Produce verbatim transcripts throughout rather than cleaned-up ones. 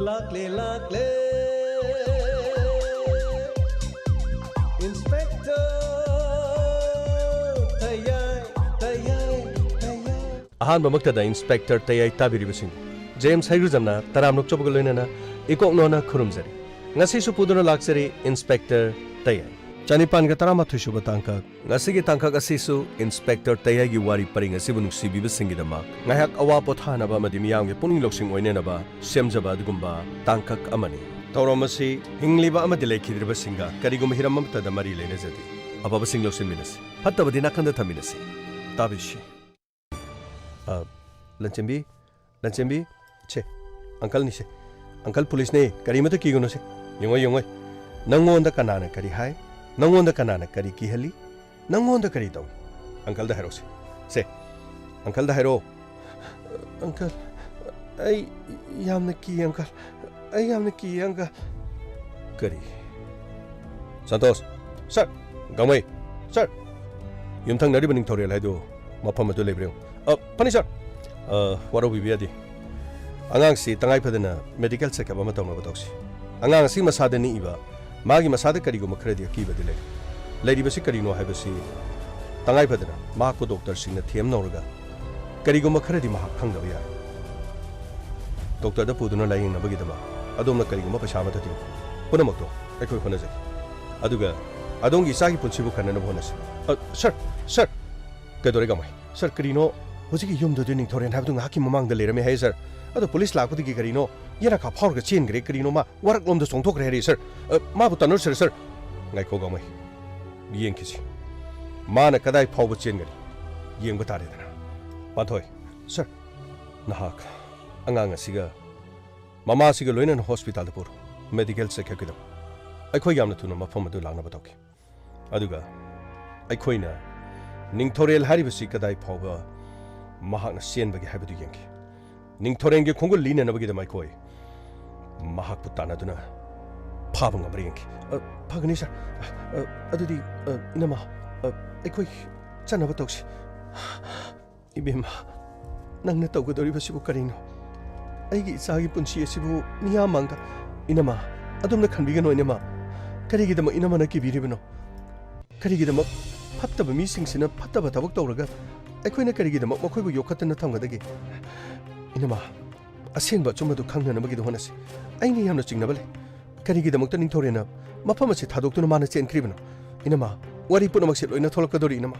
ꯂꯥꯛꯂꯦ, ꯂꯥꯛꯂꯦ, Inspector ꯇꯌꯥꯏ, ꯇꯌꯥꯏ, ꯇꯌꯥꯏ꯫ ꯑꯍꯥꯟꯕꯃꯛꯇꯗ Inspector ꯇꯌꯥꯏ ꯇꯥꯕꯤꯔꯤꯕꯁꯤꯡ, James ꯍꯩꯒ꯭ꯔꯨꯖꯝꯅ ꯇꯔꯥꯝꯅ ꯑꯣꯛꯆꯕꯒ ꯂꯣꯏꯅꯅ ꯏꯀꯣꯛ ꯅꯣꯟꯅ ꯈꯨꯔꯨꯝꯖꯔꯤ꯫ ꯉꯁꯤꯁꯨ ꯄꯨꯗꯨꯅ ꯂꯥꯛꯆꯔꯤ Inspector ꯇꯌꯥꯏ꯫ ꯆꯅꯤꯄꯥꯟꯒ ꯇꯔꯥꯃꯥꯊꯣꯏ ꯁꯨꯕ ꯇꯥꯡꯀꯛ꯫ ꯉꯁꯤꯒꯤ ꯇꯥꯡꯀꯛ ꯑꯁꯤꯁꯨ Inspector ꯇꯌꯥꯏꯒꯤ ꯋꯥꯔꯤ ꯄꯔꯤꯡ ꯑꯁꯤꯕꯨ ꯅꯨꯡꯁꯤꯕꯤꯕꯁꯤꯡꯒꯤꯗꯃꯛ ꯉꯥꯏꯍꯥꯛ ꯑꯋꯥ ꯄꯣꯊꯥꯅꯕ ꯑꯃꯗꯤ ꯃꯤꯌꯥꯝꯒꯤ ꯄꯨꯛꯅꯤꯡ ꯂꯧꯁꯤꯡ ꯑꯣꯏꯅꯅꯕ ꯁꯦꯝꯖꯕ ꯑꯗꯨꯒꯨꯝꯕ ꯇꯥꯡꯀꯛ ꯑꯃꯅꯤ꯫ ꯊꯧꯔꯝ ꯑꯁꯤ ꯍꯤꯡꯂꯤꯕ ꯑꯃꯗꯤ ꯂꯩꯈꯤꯗ꯭ꯔꯤꯕꯁꯤꯡꯒ ꯀꯔꯤꯒꯨꯝꯕ ꯍꯤꯔꯝ ꯑꯃꯠꯇꯗ ꯃꯔꯤ ꯂꯩꯅꯖꯗꯦ꯫ ꯑꯐꯕꯁꯤꯡ ꯂꯧꯁꯤꯟꯃꯤꯟꯅꯁꯤ, ꯐꯠꯇꯕꯗꯤ ꯅꯥꯀꯟꯗ ꯊꯝꯃꯤꯟꯅꯁꯤ꯫ ꯇꯥꯕꯤꯁꯤ꯫ ꯑ, ꯂꯟꯆꯦꯟꯕꯤ, ꯂꯟꯆꯦꯟꯕꯤ, ꯁꯦ, ꯑꯪꯀꯜꯅꯤ ꯁꯦ꯫ ꯑꯪꯀꯜ ꯄꯨꯂꯤꯁꯅꯦ, ꯀꯔꯤꯃꯇ ꯀꯤꯒꯅꯨ ꯁꯦ꯫ ꯌꯦꯡꯉꯣ, ꯌꯦꯡꯉꯣ꯫ ꯅꯪꯉꯣꯟꯗ ꯀꯅꯥꯅ ꯀꯔꯤ ꯍꯥꯏ? ꯅꯪꯉꯣꯟꯗ ꯀꯅꯥꯅ ꯀꯔꯤ ꯀꯤꯍꯜꯂꯤ? ꯅꯪꯉꯣꯟꯗ ꯀꯔꯤ ꯇꯧꯏ? ꯑꯪꯀꯜꯗ ꯍꯥꯏꯔꯛꯑꯣ ꯁꯦ꯫ ꯁꯦ, ꯑꯪꯀꯜꯗ ꯍꯥꯏꯔꯛꯑꯣ꯫ ꯑꯪꯀꯜ, ꯑꯩ ꯌꯥꯝꯅ ꯀꯤ, ꯑꯪꯀꯜ꯫ ꯑꯩ ꯌꯥꯝꯅ ꯀꯤ, ꯑꯪꯀꯜ꯫ ꯀꯔꯤ? ꯁꯟꯇꯣꯁ, ꯁꯔ꯫ ꯒꯥꯡꯃꯩ, ꯁꯔ꯫ ꯌꯨꯝꯊꯪꯅꯔꯤꯕ ꯅꯤꯡꯊꯧꯔꯦꯜ ꯍꯥꯏꯗꯨ ꯃꯐꯝ ꯑꯗꯨ ꯂꯩꯕ꯭ꯔꯥ ꯌꯦꯡꯉꯨ꯫ ꯑ, ꯐꯅꯤ, ꯁꯔ꯫ ꯑ, ꯋꯥꯔꯧꯕꯤꯕ ꯌꯥꯗꯦ꯫ ꯑꯉꯥꯡꯁꯤ ꯇꯉꯥꯏ ꯐꯗꯅ medical check up ꯑꯃ ꯇꯧꯅꯕ ꯇꯧꯁꯤ꯫ ꯑꯉꯥꯡ ꯑꯁꯤ ꯃꯁꯥꯗ ꯅꯤꯛꯏꯕ, ꯃꯥꯒꯤ ꯃꯁꯥꯗ ꯀꯔꯤꯒꯨꯝꯕ ꯈꯔꯗꯤ ꯑꯀꯤꯕꯗꯤ ꯂꯩ꯫ ꯂꯩꯔꯤꯕꯁꯤ ꯀꯔꯤꯅꯣ ꯍꯥꯏꯕꯁꯤ ꯇꯉꯥꯏ ꯐꯗꯅ ꯃꯍꯥꯛꯄꯨ ꯗꯣꯛꯇꯔꯁꯤꯡꯅ ꯊꯦꯝꯅꯧꯔꯒ ꯀꯔꯤꯒꯨꯝꯕ ꯈꯔꯗꯤ ꯃꯍꯥꯛ ꯈꯪꯗꯕ ꯌꯥꯏ꯫ ꯗꯣꯛꯇꯔꯗ ꯄꯨꯗꯨꯅ ꯂꯥꯌꯦꯡꯅꯕꯒꯤꯗꯃꯛ ꯑꯗꯣꯝꯅ ꯀꯔꯤꯒꯨꯝꯕ ꯄꯩꯁꯥ ꯑꯃꯠꯇ ꯇꯤꯡꯉꯨ꯫ ꯄꯨꯝꯅꯃꯛꯇꯣ ꯑꯩꯈꯣꯏ ꯍꯣꯠꯅꯖꯒꯦ꯫ ꯑꯗꯨꯒ ꯑꯗꯣꯝꯒꯤ ꯏꯆꯥꯒꯤ ꯄꯨꯟꯁꯤꯕꯨ ꯀꯟꯅꯅꯕ ꯍꯣꯠꯅꯁꯤ꯫ ꯑ, ꯁꯔ, ꯁꯔ! ꯀꯩꯗꯧꯔꯦ, ꯒꯥꯡꯃꯩ? ꯁꯔ, ꯀꯔꯤꯅꯣ? ꯍꯧꯖꯤꯛꯀꯤ ꯌꯨꯝꯗꯨꯗꯤ ꯅꯤꯡꯊꯧꯔꯦꯜ ꯍꯥꯏꯕꯗꯨ ꯉꯥꯏꯍꯥꯛꯀꯤ ꯃꯃꯥꯡꯗ ꯂꯩꯔꯝꯃꯦ ꯍꯥꯏ, ꯁꯔ꯫ ꯑꯗꯣ ꯄꯨꯂꯤꯁ ꯂꯥꯛꯄꯗꯒꯤ ꯀꯔꯤꯅꯣ ꯌꯦꯅꯈꯥ ꯐꯥꯎꯔꯒ ꯆꯦꯟꯈ꯭ꯔꯦ꯫ ꯀꯔꯤꯅꯣ ꯃꯥ ꯋꯥꯔꯛꯂꯣꯝꯗ ꯆꯣꯡꯊꯣꯛꯈ꯭ꯔꯦ ꯍꯥꯏꯔꯤ, ꯁꯔ꯫ ꯑ, ꯃꯥꯕꯨ ꯇꯥꯟꯅꯔꯨꯁꯤꯔ, ꯁꯔ? ꯉꯥꯏꯈꯣ, ꯒꯥꯡꯃꯩ꯫ ꯌꯦꯡꯈꯤꯁꯤ꯫ ꯃꯥꯅ ꯀꯗꯥꯏ ꯐꯥꯎꯕ ꯆꯦꯟꯒꯅꯤ? ꯌꯦꯡꯕ ꯇꯥꯔꯦꯗꯅ꯫ ꯄꯥꯟꯊꯣꯏ꯫ ꯁꯔ꯫ ꯅꯍꯥꯛ ꯑꯉꯥꯡ ꯑꯁꯤꯒ ꯃꯃꯥꯁꯤꯒ ꯂꯣꯏꯅꯅ ꯍꯣꯁꯄꯤꯇꯥꯜꯗ ꯄꯨꯔꯣ꯫ ꯃꯦꯗꯤꯀꯦꯜ ꯆꯦꯛꯑꯞꯀꯤꯗꯃꯛ꯫ ꯑꯩꯈꯣꯏ ꯌꯥꯝꯅ ꯊꯨꯅ ꯃꯐꯝ ꯑꯗꯨ ꯂꯥꯛꯅꯕ ꯇꯧꯒꯦ꯫ ꯑꯗꯨꯒ ꯑꯩꯈꯣꯏꯅ ꯅꯤꯡꯊꯧꯔꯦꯜ ꯍꯥꯏꯔꯤꯕꯁꯤ ꯀꯗꯥꯏ ꯐꯥꯎꯕ ꯃꯍꯥꯛꯅ ꯆꯦꯟꯕꯒꯦ ꯍꯥꯏꯕꯗꯨ ꯌꯦꯡꯈꯤ꯫ ꯅꯤꯡꯊꯧꯔꯦꯜꯒꯤ ꯈꯣꯡꯒꯨꯜ ꯂꯤꯅꯅꯕꯒꯤꯗꯃꯛ ꯑꯩꯈꯣꯏ ꯃꯍꯥꯛꯄꯨ ꯇꯥꯟꯅꯗꯨꯅ ꯐꯥꯕ ꯉꯝꯕ꯭ꯔꯥ ꯌꯦꯡꯈꯤ꯫ ꯑ, ꯐꯒꯅꯤ, ꯁꯥꯔ꯫ ꯑ, ꯑꯗꯨꯗꯤ, ꯑ, ꯏꯅꯝꯃ, ꯑ, ꯑꯩꯈꯣꯏ ꯆꯠꯅꯕ ꯇꯧꯁꯤ꯫ ꯏꯕꯦꯝꯃ, ꯅꯪꯅ ꯇꯧꯒꯗꯧꯔꯤꯕꯁꯤꯕꯨ ꯀꯔꯤꯅꯣ? ꯑꯩꯒꯤ ꯏꯆꯥꯒꯤ ꯄꯨꯟꯁꯤ ꯑꯁꯤꯕꯨ ꯃꯤꯌꯥꯝ ꯃꯥꯡꯗ꯫ ꯏꯅꯝꯃ, ꯑꯗꯣꯝꯅ ꯈꯟꯕꯤꯒꯅꯨ, ꯏꯅꯝꯃ꯫ ꯀꯔꯤꯒꯤꯗꯃꯛ ꯏꯅꯝꯃꯅ ꯀꯤꯕꯤꯔꯤꯕꯅꯣ? ꯀꯔꯤꯒꯤꯗꯃꯛ ꯐꯠꯇꯕ ꯃꯤꯁꯤꯡꯁꯤꯅ ꯐꯠꯇꯕ ꯊꯕꯛ ꯇꯧꯔꯒ ꯑꯩꯈꯣꯏꯅ ꯀꯔꯤꯒꯤꯗꯃꯛ ꯃꯈꯣꯏꯕꯨ ꯌꯣꯛꯈꯠꯇꯅ ꯊꯝꯒꯗꯒꯦ? ꯏꯅꯝꯃ, ꯑꯁꯦꯡꯕ ꯑꯆꯨꯝꯕꯗꯨ ꯈꯪꯅꯅꯕꯒꯤꯗꯃꯛ ꯍꯣꯠꯅꯁꯤ꯫ ꯑꯩꯅ ꯌꯥꯝꯅ ꯆꯤꯡꯅꯕ ꯂꯩ꯫ ꯀꯔꯤꯒꯤꯗꯃꯛꯇ ꯅꯤꯡꯊꯧꯔꯦꯜꯅ ꯃꯐꯝ ꯑꯁꯤ ꯊꯥꯗꯣꯛꯇꯨꯅ ꯃꯥꯅ ꯆꯦꯟꯈ꯭ꯔꯤꯕꯅꯣ? ꯏꯅꯝꯃ, ꯋꯥꯔꯤ ꯄꯨꯝꯅꯃꯛꯁꯦ ꯂꯣꯏꯅ ꯊꯣꯛꯂꯛꯀꯗꯧꯔꯤ, ꯏꯅꯝꯃ꯫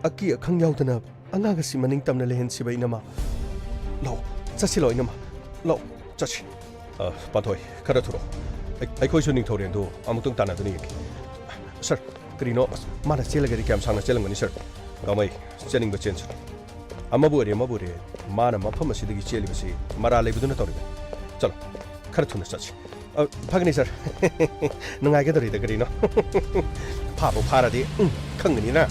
ꯑꯀꯤ ꯑꯈꯪ ꯌꯥꯎꯗꯅ ꯑꯉꯥꯡ ꯑꯁꯤ ꯃꯅꯤꯡ ꯇꯝꯅ ꯂꯩꯍꯟꯁꯤꯕ, ꯏꯅꯝꯃ꯫ ꯂꯥꯛꯑꯣ, ꯆꯠꯁꯤ ꯂꯥꯛꯑꯣ, ꯏꯅꯝꯃ꯫ ꯂꯥꯛꯑꯣ, ꯆꯠꯁꯤ꯫ ꯑ, ꯄꯥꯟꯊꯣꯏ, ꯈꯔ ꯊꯨꯔꯣ꯫ ꯑꯩ-, ꯑꯩꯈꯣꯏꯁꯨ ꯅꯤꯡꯊꯧꯔꯦꯜꯗꯨ ꯑꯃꯨꯛꯇꯪ ꯇꯥꯟꯅꯗꯨꯅ ꯌꯦꯡꯒꯦ꯫ ꯁꯥꯔ, ꯀꯔꯤꯅꯣ? ꯑꯁ, ꯃꯥꯅ ꯆꯦꯜꯂꯒꯗꯤ ꯀꯌꯥꯝ ꯁꯥꯡꯅ ꯆꯦꯜꯂꯝꯒꯅꯤ, ꯁꯥꯔ? ꯒꯥꯡꯃꯩ, ꯆꯦꯟꯅꯤꯡꯕ ꯆꯦꯟꯁꯅꯨ꯫ ꯑꯃꯕꯨ ꯑꯣꯏꯔꯦ, ꯑꯃꯕꯨ ꯑꯣꯏꯔꯦ, ꯃꯥꯅ ꯃꯐꯝ ꯑꯁꯤꯗꯒꯤ ꯆꯦꯜꯂꯤꯕꯁꯤ ꯃꯔꯥꯜ ꯂꯩꯕꯗꯨꯅ ꯇꯧꯔꯤꯕꯅꯤ꯫ ꯆꯠꯂꯣ, ꯈꯔ ꯊꯨꯅ ꯆꯠꯁꯤ꯫ ꯑ, ꯐꯒꯅꯤ, ꯁꯥꯔ꯫ ꯅꯨꯡꯉꯥꯏꯒꯗꯧꯔꯤꯗ ꯀꯔꯤꯅꯣ꯫ ꯐꯥꯕꯨ ꯐꯥꯔꯗꯤ, ꯎꯝ, ꯈꯪꯒꯅꯤꯅ꯫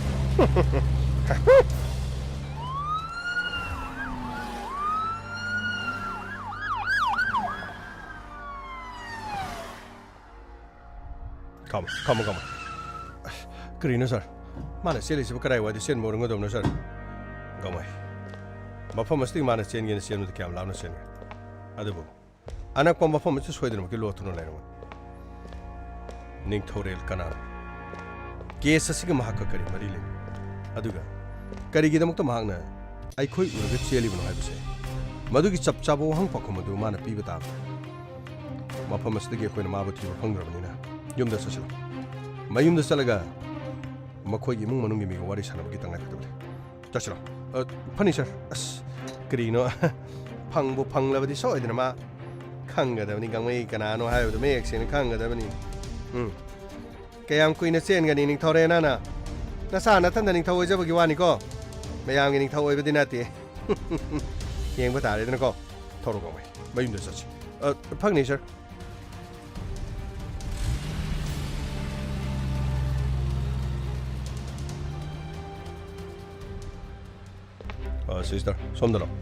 ꯈꯥꯝꯃꯣ, ꯈꯥꯝꯃꯣ, ꯈꯥꯝꯃꯣ꯫ ꯑꯁ, ꯀꯔꯤꯅꯣ, ꯁꯥꯔ? ꯃꯥꯅ ꯆꯦꯜꯂꯤꯁꯤꯕꯨ ꯀꯗꯥꯏꯋꯥꯏꯗ ꯆꯦꯟꯕ ꯑꯣꯏꯔꯝꯒꯗꯕꯅꯣ, ꯁꯥꯔ? ꯒꯥꯡꯃꯩ, ꯃꯐꯝ ꯑꯁꯤꯗꯒꯤ ꯃꯥꯅ ꯆꯦꯟꯒꯦꯅ ꯆꯦꯟꯕꯗ ꯀꯌꯥꯝ ꯂꯥꯞꯅ ꯆꯦꯟꯒꯦ? ꯑꯗꯨꯕꯨ ꯑꯅꯛꯄ ꯃꯐꯝ ꯑꯁꯤ ꯁꯣꯏꯗꯅꯃꯛꯀꯤ ꯂꯣꯠꯇꯨꯅ ꯂꯩꯔꯝꯒꯅꯤ꯫ ꯅꯤꯡꯊꯧꯔꯦꯜ ꯀꯅꯥꯅꯣ? ꯀꯦꯁ ꯑꯁꯤꯒ ꯃꯍꯥꯛꯀ ꯀꯔꯤ ꯃꯔꯤ ꯂꯩꯅꯩ? ꯑꯗꯨꯒ ꯀꯔꯤꯒꯤꯗꯃꯛꯇ ꯃꯍꯥꯛꯅ ꯑꯩꯈꯣꯏ ꯎꯔꯒ ꯆꯦꯜꯂꯤꯕꯅꯣ ꯍꯥꯏꯕꯁꯦ, ꯃꯗꯨꯒꯤ ꯆꯞ ꯆꯥꯕ ꯋꯥꯍꯪ ꯄꯥꯎꯈꯨꯝ ꯑꯗꯨ ꯃꯥꯅ ꯄꯤꯕ ꯇꯥꯕꯅꯤ꯫ ꯃꯐꯝ ꯑꯁꯤꯗꯒꯤ ꯑꯩꯈꯣꯏꯅ ꯃꯥꯕꯨ ꯊꯤꯕ ꯐꯪꯗ꯭ꯔꯕꯅꯤꯅ ꯌꯨꯝꯗ ꯆꯠꯁꯤꯜꯂꯨ꯫ ꯃꯌꯨꯝꯗ ꯆꯠꯂꯒ ꯃꯈꯣꯏꯒꯤ ꯏꯃꯨꯡ ꯃꯅꯨꯡꯒꯤ ꯃꯤꯒ ꯋꯥꯔꯤ ꯁꯥꯟꯅꯕꯒꯤ ꯇꯉꯥꯏ ꯐꯗꯕ ꯂꯩ꯫ ꯆꯠꯁꯤꯔꯣ? ꯑ, ꯐꯅꯤ, ꯁꯥꯔ꯫ ꯑꯁ, ꯀꯔꯤꯅꯣ? ꯐꯪꯕꯨ ꯐꯪꯂꯕꯗꯤ ꯁꯣꯏꯗꯅ ꯃꯥ ꯈꯪꯒꯗꯕꯅꯤ, ꯒꯥꯡꯃꯩ ꯀꯅꯥꯅꯣ ꯍꯥꯏꯕꯗꯨ ꯃꯌꯦꯛ ꯁꯦꯡꯅ ꯈꯪꯒꯗꯕꯅꯤ꯫ ꯎꯝ꯫ ꯀꯌꯥꯝ ꯀꯨꯏꯅ ꯆꯦꯟꯒꯅꯤ, ꯅꯤꯡꯊꯧꯔꯦꯜ ꯅꯪꯅ? ꯅꯁꯥ ꯅꯊꯟꯗ ꯅꯤꯡꯊꯧ ꯑꯣꯏꯖꯕꯒꯤ ꯋꯥꯅꯤꯀꯣ, ꯃꯌꯥꯝꯒꯤ ꯅꯤꯡꯊꯧ ꯑꯣꯏꯕꯗꯤ ꯅꯠꯇꯦ꯫ ꯌꯦꯡꯕ ꯇꯥꯔꯦꯗꯅꯀꯣ꯫ ꯊꯧꯔꯣ, ꯒꯥꯡꯃꯩ, ꯃꯌꯨꯝꯗ ꯆꯠꯁꯤ꯫ ꯑ, ꯐꯪꯅꯤ, ꯁꯥꯔ꯫ ꯑ, ꯁꯤꯁꯇꯔ, ꯁꯣꯝꯗ ꯂꯥꯛꯑꯣ꯫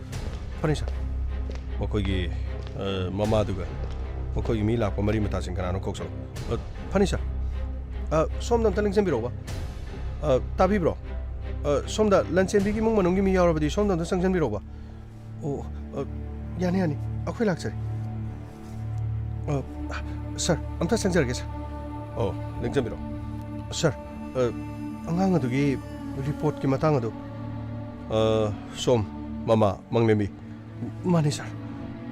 ꯐꯅꯤ, ꯁꯥꯔ꯫ ꯃꯈꯣꯏꯒꯤ, ꯑ, ꯃꯃꯥꯗꯨꯒ ꯃꯈꯣꯏꯒꯤ ꯃꯤ ꯂꯥꯛꯄ ꯃꯔꯤ ꯃꯇꯥꯁꯤꯡ ꯀꯅꯥꯅꯣ ꯀꯧꯁꯜꯂꯣ꯫ ꯑ, ꯐꯅꯤ, ꯁꯥꯔ꯫ ꯑ, ꯁꯣꯝꯗ ꯑꯝꯇ ꯂꯦꯡꯁꯤꯟꯕꯤꯔꯛꯎꯕ꯫ ꯑ, ꯇꯥꯕꯤꯕ꯭ꯔꯣ? ꯑ, ꯁꯣꯝꯗ ꯂꯟꯆꯦꯟꯕꯤꯒꯤ ꯏꯃꯨꯡ ꯃꯅꯨꯡꯒꯤ ꯃꯤ ꯌꯥꯎꯔꯕꯗꯤ ꯁꯣꯝꯗ ꯑꯝꯇ ꯆꯪꯁꯤꯟꯕꯤꯔꯛꯎꯕ꯫ ꯑꯣ, ꯑ, ꯌꯥꯅꯤ, ꯌꯥꯅꯤ, ꯑꯩꯈꯣꯏ ꯂꯥꯛꯆꯔꯤ꯫ ꯑ, ꯁꯥꯔ, ꯑꯝꯇ ꯆꯪꯖꯔꯒꯦ, ꯁꯥꯔ꯫ ꯑꯣ, ꯅꯤꯡꯁꯤꯡꯕꯤꯔꯣ꯫ ꯁꯥꯔ, ꯑ, ꯑꯉꯥꯡ ꯑꯗꯨꯒꯤ ꯔꯤꯄꯣꯔꯠꯀꯤ ꯃꯇꯥꯡ ꯑꯗꯨ꯫ ꯑ, ꯁꯣꯝ, ꯃꯃꯥ ꯃꯪꯂꯦꯝꯕꯤ꯫ ꯃꯥꯅꯤ, ꯁꯥꯔ,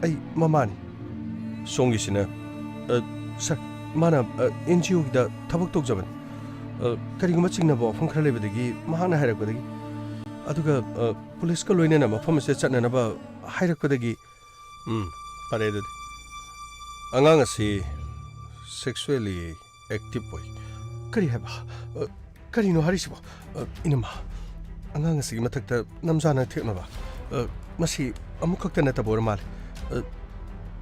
ꯑꯩ ꯃꯃꯥꯅꯤ꯫ ꯁꯣꯝꯒꯤꯁꯤꯅ? ꯑ, ꯁꯥꯔ, ꯃꯥꯅ, ꯑ, ꯑꯦꯟ ꯖꯤ ꯑꯣꯒꯤꯗ ꯊꯕꯛ ꯇꯧꯖꯕꯅꯤ꯫ ꯑ, ꯀꯔꯤꯒꯨꯝꯕ ꯆꯤꯡꯅꯕ ꯋꯥꯐꯝ ꯈꯔ ꯂꯩꯕꯗꯒꯤ ꯃꯍꯥꯛꯅ ꯍꯥꯏꯔꯛꯄꯗꯒꯤ, ꯑꯗꯨꯒ, ꯑ, ꯄꯨꯂꯤꯁꯀ ꯂꯣꯏꯅꯅ ꯃꯐꯝ ꯑꯁꯤꯗ ꯆꯠꯅꯅꯕ ꯍꯥꯏꯔꯛꯄꯗꯒꯤ꯫ ꯎꯝ, ꯐꯔꯦ ꯑꯗꯨꯗꯤ꯫ ꯑꯉꯥꯡ ꯑꯁꯤ ꯁꯦꯛꯁꯨꯑꯦꯂꯤ ꯑꯦꯛꯇꯤꯚ ꯑꯣꯏ꯫ ꯀꯔꯤ ꯍꯥꯏꯕ? ꯑ, ꯀꯔꯤꯅꯣ ꯍꯥꯏꯔꯤꯁꯤꯕꯣ? ꯑ, ꯏꯅꯝꯃ, ꯑꯉꯥꯡ ꯑꯁꯤꯒꯤ ꯃꯊꯛꯇ ꯅꯝꯖꯥꯅ ꯊꯦꯛꯅꯕ, ꯑ, ꯃꯁꯤ ꯑꯃꯨꯛꯈꯛꯇ ꯅꯠꯇꯕ ꯑꯣꯏꯔ ꯃꯥꯜꯂꯦ꯫ ꯑ,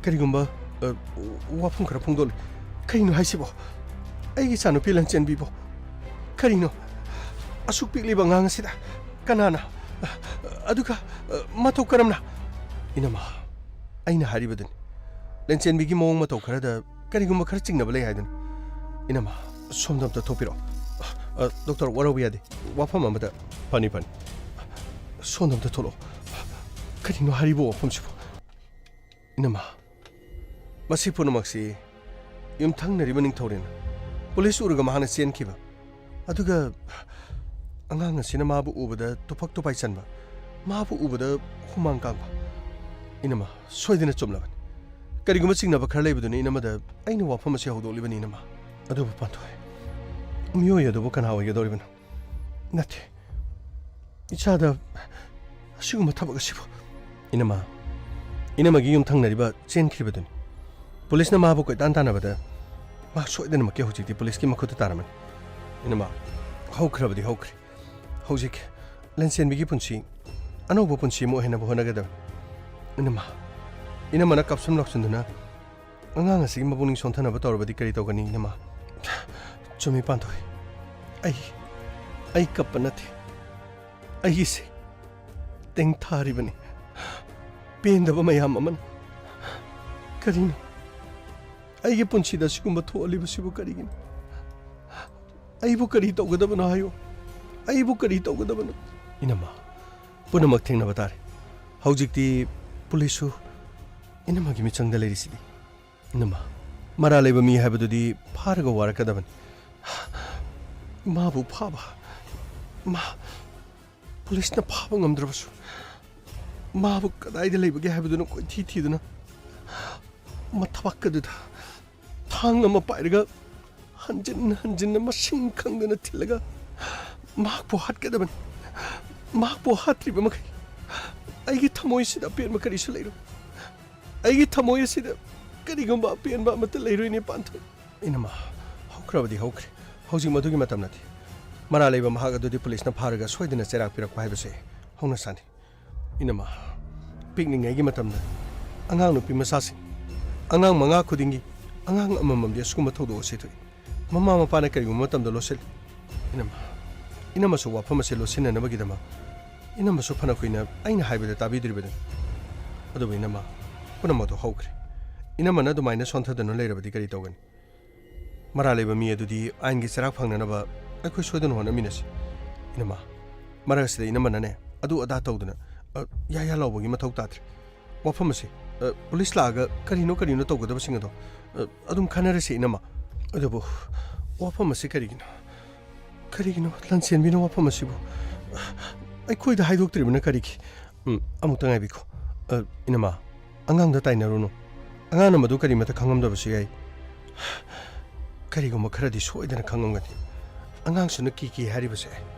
ꯀꯔꯤꯒꯨꯝꯕ, ꯑ, ꯋꯥꯐꯝ ꯈꯔ ꯐꯣꯡꯗꯣꯛꯂꯤ꯫ ꯀꯔꯤꯅꯣ ꯍꯥꯏꯁꯤꯕꯣ? ꯑꯩꯒꯤ ꯏꯆꯥꯅꯨꯄꯤ ꯂꯟꯆꯦꯟꯕꯤꯕꯣ? ꯀꯔꯤꯅꯣ? ꯑꯁꯨꯛ ꯄꯤꯛꯂꯤꯕ ꯑꯉꯥꯡ ꯑꯁꯤꯗ ꯀꯅꯥꯅ? ꯑ, ꯑꯗꯨꯒ, ꯑ, ꯃꯇꯧ ꯀꯔꯝꯅ? ꯏꯅꯝꯃ, ꯑꯩꯅ ꯍꯥꯏꯔꯤꯕꯗꯨꯅꯤ꯫ ꯂꯟꯆꯦꯟꯕꯤꯒꯤ ꯃꯑꯣꯡ ꯃꯇꯧ ꯈꯔꯗ ꯀꯔꯤꯒꯨꯝꯕ ꯈꯔ ꯆꯤꯡꯅꯕ ꯂꯩ ꯍꯥꯏꯗꯨꯅꯤ꯫ ꯏꯅꯝꯃ, ꯁꯣꯝꯗ ꯑꯝꯇ ꯊꯣꯛꯄꯤꯔꯛꯑꯣ꯫ ꯑ, ꯗꯣꯛꯇꯔ, ꯋꯥꯔꯧꯕ ꯌꯥꯗꯦ꯫ ꯋꯥꯐꯝ ꯑꯃꯗ꯫ ꯐꯅꯤ, ꯐꯅꯤ꯫ ꯁꯣꯝꯗ ꯑꯝꯇ ꯊꯣꯛꯂꯛꯑꯣ꯫ ꯀꯔꯤꯅꯣ ꯍꯥꯏꯔꯤꯕ ꯋꯥꯐꯝꯁꯤꯕꯨ? ꯏꯅꯝꯃ, ꯃꯁꯤ ꯄꯨꯝꯅꯃꯛꯁꯤ ꯌꯨꯝꯊꯪꯅꯔꯤꯕ ꯅꯤꯡꯊꯧꯔꯦꯟꯅ ꯄꯨꯂꯤꯁ ꯎꯔꯒ ꯃꯍꯥꯛꯅ ꯆꯦꯟꯈꯤꯕ꯫ ꯑꯗꯨꯒ ꯑꯉꯥꯡ ꯑꯁꯤꯅ ꯃꯥꯕꯨ ꯎꯕꯗ ꯇꯨꯐꯛ ꯇꯨꯐꯥꯏ ꯆꯟꯕ, ꯃꯥꯕꯨ ꯎꯕꯗ ꯍꯨꯃꯥꯡ ꯀꯥꯡꯕ꯫ ꯏꯅꯝꯃ, ꯁꯣꯏꯗꯅ ꯆꯨꯝꯂꯕꯅꯤ꯫ ꯀꯔꯤꯒꯨꯝꯕ ꯆꯤꯡꯅꯕ ꯈꯔ ꯂꯩꯕꯗꯨꯅ ꯏꯅꯝꯃꯗ ꯑꯩꯅ ꯋꯥꯐꯝ ꯑꯁꯤ ꯍꯧꯗꯣꯛꯂꯤꯕꯅꯤ, ꯏꯅꯝꯃ꯫ ꯑꯗꯨꯕꯨ ꯄꯥꯟꯊꯣꯏ, ꯃꯤꯑꯣꯏ ꯑꯗꯨꯕꯨ ꯀꯅꯥ ꯑꯣꯏꯒꯗꯧꯔꯤꯕꯅꯣ? ꯅꯠꯇꯦ, ꯏꯆꯥꯗ ꯑꯁꯤꯒꯨꯝꯕ ꯊꯕꯛ ꯑꯁꯤꯕꯨ꯫ ꯏꯅꯝꯃ, ꯏꯅꯝꯃꯒꯤ ꯌꯨꯝꯊꯪꯅꯔꯤꯕ ꯆꯦꯟꯈ꯭ꯔꯤꯕꯗꯨꯅꯤ꯫ ꯄꯨꯂꯤꯁꯅ ꯃꯥꯕꯨ ꯀꯣꯏꯇꯥꯟ ꯇꯥꯟꯅꯕꯗ ꯃꯥ ꯁꯣꯏꯗꯅꯃꯛꯀꯤ ꯍꯧꯖꯤꯛꯇꯤ ꯄꯨꯂꯤꯁꯀꯤ ꯃꯈꯨꯠꯇ ꯇꯥꯔꯝꯃꯅꯤ꯫ ꯏꯅꯝꯃ, ꯍꯧꯈ꯭ꯔꯕꯗꯤ ꯍꯧꯈ꯭ꯔꯦ꯫ ꯍꯧꯖꯤꯛ ꯂꯟꯆꯦꯟꯕꯤꯒꯤ ꯄꯨꯟꯁꯤ ꯑꯅꯧꯕ ꯄꯨꯟꯁꯤ ꯑꯃ ꯑꯣꯏꯍꯟꯅꯕ ꯍꯣꯠꯅꯒꯗꯕꯅꯤ꯫ ꯏꯅꯝꯃ, ꯏꯅꯝꯃꯅ ꯀꯥꯞꯁꯨꯝ ꯂꯥꯎꯁꯤꯟꯗꯨꯅ ꯑꯉꯥꯡ ꯑꯁꯤꯒꯤ ꯃꯄꯨꯛꯅꯤꯡ ꯁꯣꯟꯊꯅꯕ ꯇꯧꯔꯕꯗꯤ ꯀꯔꯤ ꯇꯧꯒꯅꯤ, ꯏꯅꯝꯃ? ꯆꯨꯝꯃꯤ, ꯄꯥꯟꯊꯣꯏ꯫ ꯑꯩ, ꯑꯩ ꯀꯞꯄ ꯅꯠꯇꯦ꯫ ꯑꯩꯒꯤꯁꯦ ꯇꯦꯡꯊꯥꯔꯤꯕꯅꯤ꯫ ꯄꯦꯟꯗꯕ ꯃꯌꯥꯝ ꯑꯃꯅ꯫ ꯀꯔꯤꯅꯣ? ꯑꯩꯒꯤ ꯄꯨꯟꯁꯤꯗ ꯑꯁꯤꯒꯨꯝꯕ ꯊꯣꯛꯍꯜꯂꯤꯕꯁꯤꯕꯨ ꯀꯔꯤꯒꯤꯅꯣ? ꯑꯩꯕꯨ ꯀꯔꯤ ꯇꯧꯒꯗꯕꯅꯣ ꯍꯥꯏꯌꯨ? ꯑꯩꯕꯨ ꯀꯔꯤ ꯇꯧꯒꯗꯕꯅꯣ? ꯏꯅꯝꯃ, ꯄꯨꯝꯅꯃꯛ ꯊꯦꯡꯅꯕ ꯇꯥꯔꯦ꯫ ꯍꯧꯖꯤꯛꯇꯤ ꯄꯨꯂꯤꯁꯁꯨ ꯏꯅꯝꯃꯒꯤ ꯃꯤꯆꯪꯗ ꯂꯩꯔꯤꯁꯤꯗꯤ꯫ ꯏꯅꯝꯃ, ꯃꯔꯥꯜ ꯂꯩꯕ ꯃꯤ ꯍꯥꯏꯕꯗꯨꯗꯤ ꯐꯥꯔꯒ ꯋꯥꯔꯛꯀꯗꯕꯅꯤ꯫ ꯃꯥꯕꯨ ꯐꯥꯕ, ꯃꯥ ꯄꯨꯂꯤꯁꯅ ꯐꯥꯕ ꯉꯝꯗ꯭ꯔꯕꯁꯨ, ꯃꯥꯕꯨ ꯀꯗꯥꯏꯗ ꯂꯩꯕꯒꯦ ꯍꯥꯏꯕꯗꯨꯅ ꯀꯣꯏꯊꯤ ꯊꯤꯗꯨꯅ, ꯃꯊꯕꯥꯛ ꯑꯗꯨꯗ ꯊꯥꯡ ꯑꯃ ꯄꯥꯏꯔꯒ ꯍꯟꯖꯤꯟ ꯍꯟꯖꯤꯟꯅ ꯃꯁꯤꯡ ꯈꯪꯗꯅ ꯊꯤꯜꯂꯒ ꯃꯍꯥꯛꯄꯨ ꯍꯥꯠꯀꯗꯕꯅꯤ꯫ ꯃꯍꯥꯛꯄꯨ ꯍꯥꯠꯇ꯭ꯔꯤꯕ ꯃꯈꯩ ꯑꯩꯒꯤ ꯊꯃꯣꯏꯁꯤꯗ ꯑꯄꯦꯟꯕ ꯀꯔꯤꯁꯨ ꯂꯩꯔꯣꯏ꯫ ꯑꯩꯒꯤ ꯊꯃꯣꯏ ꯑꯁꯤꯗ ꯀꯔꯤꯒꯨꯝꯕ ꯑꯄꯦꯟꯕ ꯑꯃꯠꯇ ꯂꯩꯔꯣꯏꯅꯦ, ꯄꯥꯟꯊꯣꯏ꯫ ꯏꯅꯝꯃ, ꯍꯧꯈ꯭ꯔꯕꯗꯤ ꯍꯧꯈ꯭ꯔꯦ꯫ ꯍꯧꯖꯤꯛ ꯃꯗꯨꯒꯤ ꯃꯇꯝ ꯅꯠꯇꯦ꯫ ꯃꯔꯥꯜ ꯂꯩꯕ ꯃꯍꯥꯛ ꯑꯗꯨꯗꯤ ꯄꯨꯂꯤꯁꯅ ꯐꯥꯔꯒ ꯁꯣꯏꯗꯅ ꯆꯩꯔꯥꯛ ꯄꯤꯔꯛꯄ ꯍꯥꯏꯕꯁꯦ ꯍꯧꯅꯁꯥꯅꯤ꯫ ꯏꯅꯝꯃ, ꯄꯤꯛꯂꯤꯉꯩꯒꯤ ꯃꯇꯝꯗ ꯑꯉꯥꯡ ꯅꯨꯄꯤ ꯃꯆꯥꯁꯤꯡ, ꯑꯉꯥꯡ ꯃꯉꯥ ꯈꯨꯗꯤꯡꯒꯤ ꯑꯉꯥꯡ ꯑꯃꯃꯝꯗꯤ ꯑꯁꯤꯒꯨꯝꯕ ꯊꯧꯗꯣꯛ ꯑꯁꯤ ꯊꯣꯛꯏ꯫ ꯃꯃꯥ ꯃꯄꯥꯅ ꯀꯔꯤꯒꯨꯝꯕ ꯃꯇꯝꯗ ꯂꯣꯠꯁꯤꯜꯂꯤ꯫ ꯏꯅꯝꯃ, ꯏꯅꯝꯃꯁꯨ ꯋꯥꯐꯝ ꯑꯁꯤ ꯂꯣꯠꯁꯤꯟꯅꯅꯕꯒꯤꯗꯃꯛ ꯏꯅꯝꯃꯁꯨ ꯐꯅ ꯀꯨꯏꯅ ꯑꯩꯅ ꯍꯥꯏꯕꯗ ꯇꯥꯕꯤꯗ꯭ꯔꯤꯕꯅꯤ꯫ ꯑꯗꯨꯕꯨ ꯏꯅꯝꯃ, ꯄꯨꯝꯅꯃꯛꯇꯣ ꯍꯧꯈ꯭ꯔꯦ꯫ ꯏꯅꯝꯃꯅ ꯑꯗꯨꯃꯥꯏꯅ ꯁꯣꯟꯊꯗꯨꯅ ꯂꯩꯔꯕꯗꯤ ꯀꯔꯤ ꯇꯧꯒꯅꯤ? ꯃꯔꯥꯜ ꯂꯩꯕ ꯃꯤ ꯑꯗꯨꯗꯤ ꯑꯥꯏꯟꯒꯤ ꯆꯩꯔꯥꯛ ꯐꯪꯅꯅꯕ ꯑꯩꯈꯣꯏ ꯁꯣꯏꯗꯅ ꯍꯣꯠꯅꯃꯤꯟꯅꯁꯤ꯫ ꯏꯅꯝꯃ, ꯃꯔꯛ ꯑꯁꯤꯗ ꯏꯅꯝꯃꯅꯅꯦ, ꯑꯗꯨ ꯑꯗꯥ ꯇꯧꯗꯨꯅ, ꯑ, ꯌꯥ ꯌꯥ ꯂꯥꯎꯕꯒꯤ ꯃꯊꯧ ꯇꯥꯗ꯭ꯔꯦ꯫ ꯋꯥꯐꯝ ꯑꯁꯤ, ꯑ, ꯄꯨꯂꯤꯁ ꯂꯥꯛꯑꯒ ꯀꯔꯤꯅꯣ ꯀꯔꯤꯅꯣ ꯇꯧꯒꯗꯕꯁꯤꯡ ꯑꯗꯣ, ꯑ, ꯑꯗꯨꯝ ꯈꯟꯅꯔꯁꯤ ꯏꯅꯝꯃ꯫ ꯑꯗꯨꯕꯨ ꯋꯥꯐꯝ ꯑꯁꯤ ꯀꯔꯤꯒꯤꯅꯣ? ꯀꯔꯤꯒꯤꯅꯣ ꯂꯟꯆꯦꯟꯕꯤꯅ ꯋꯥꯐꯝ ꯑꯁꯤꯕꯨ ꯑꯩꯈꯣꯏꯗ ꯍꯥꯏꯗꯣꯛꯇ꯭ꯔꯤꯕꯅ ꯀꯔꯤꯒꯤ? ꯎꯝ, ꯑꯃꯨꯛꯇ ꯉꯥꯏꯕꯤꯈꯣ꯫ ꯑ, ꯏꯅꯝꯃ, ꯑꯉꯥꯡꯗ ꯇꯥꯏꯅꯔꯨꯅꯨ꯫ ꯑꯉꯥꯡꯅ ꯃꯗꯨ ꯀꯔꯤꯃꯠꯇ ꯈꯪꯉꯝꯗꯕꯁꯨ ꯌꯥꯏ꯫ ꯀꯔꯤꯒꯨꯝꯕ ꯈꯔꯗꯤ ꯁꯣꯏꯗꯅ ꯈꯪꯉꯝꯒꯅꯤ꯫ ꯑꯉꯥꯡꯁꯤꯅ ꯀꯤ ꯀꯤ ꯍꯥꯏꯔꯤꯕꯁꯦ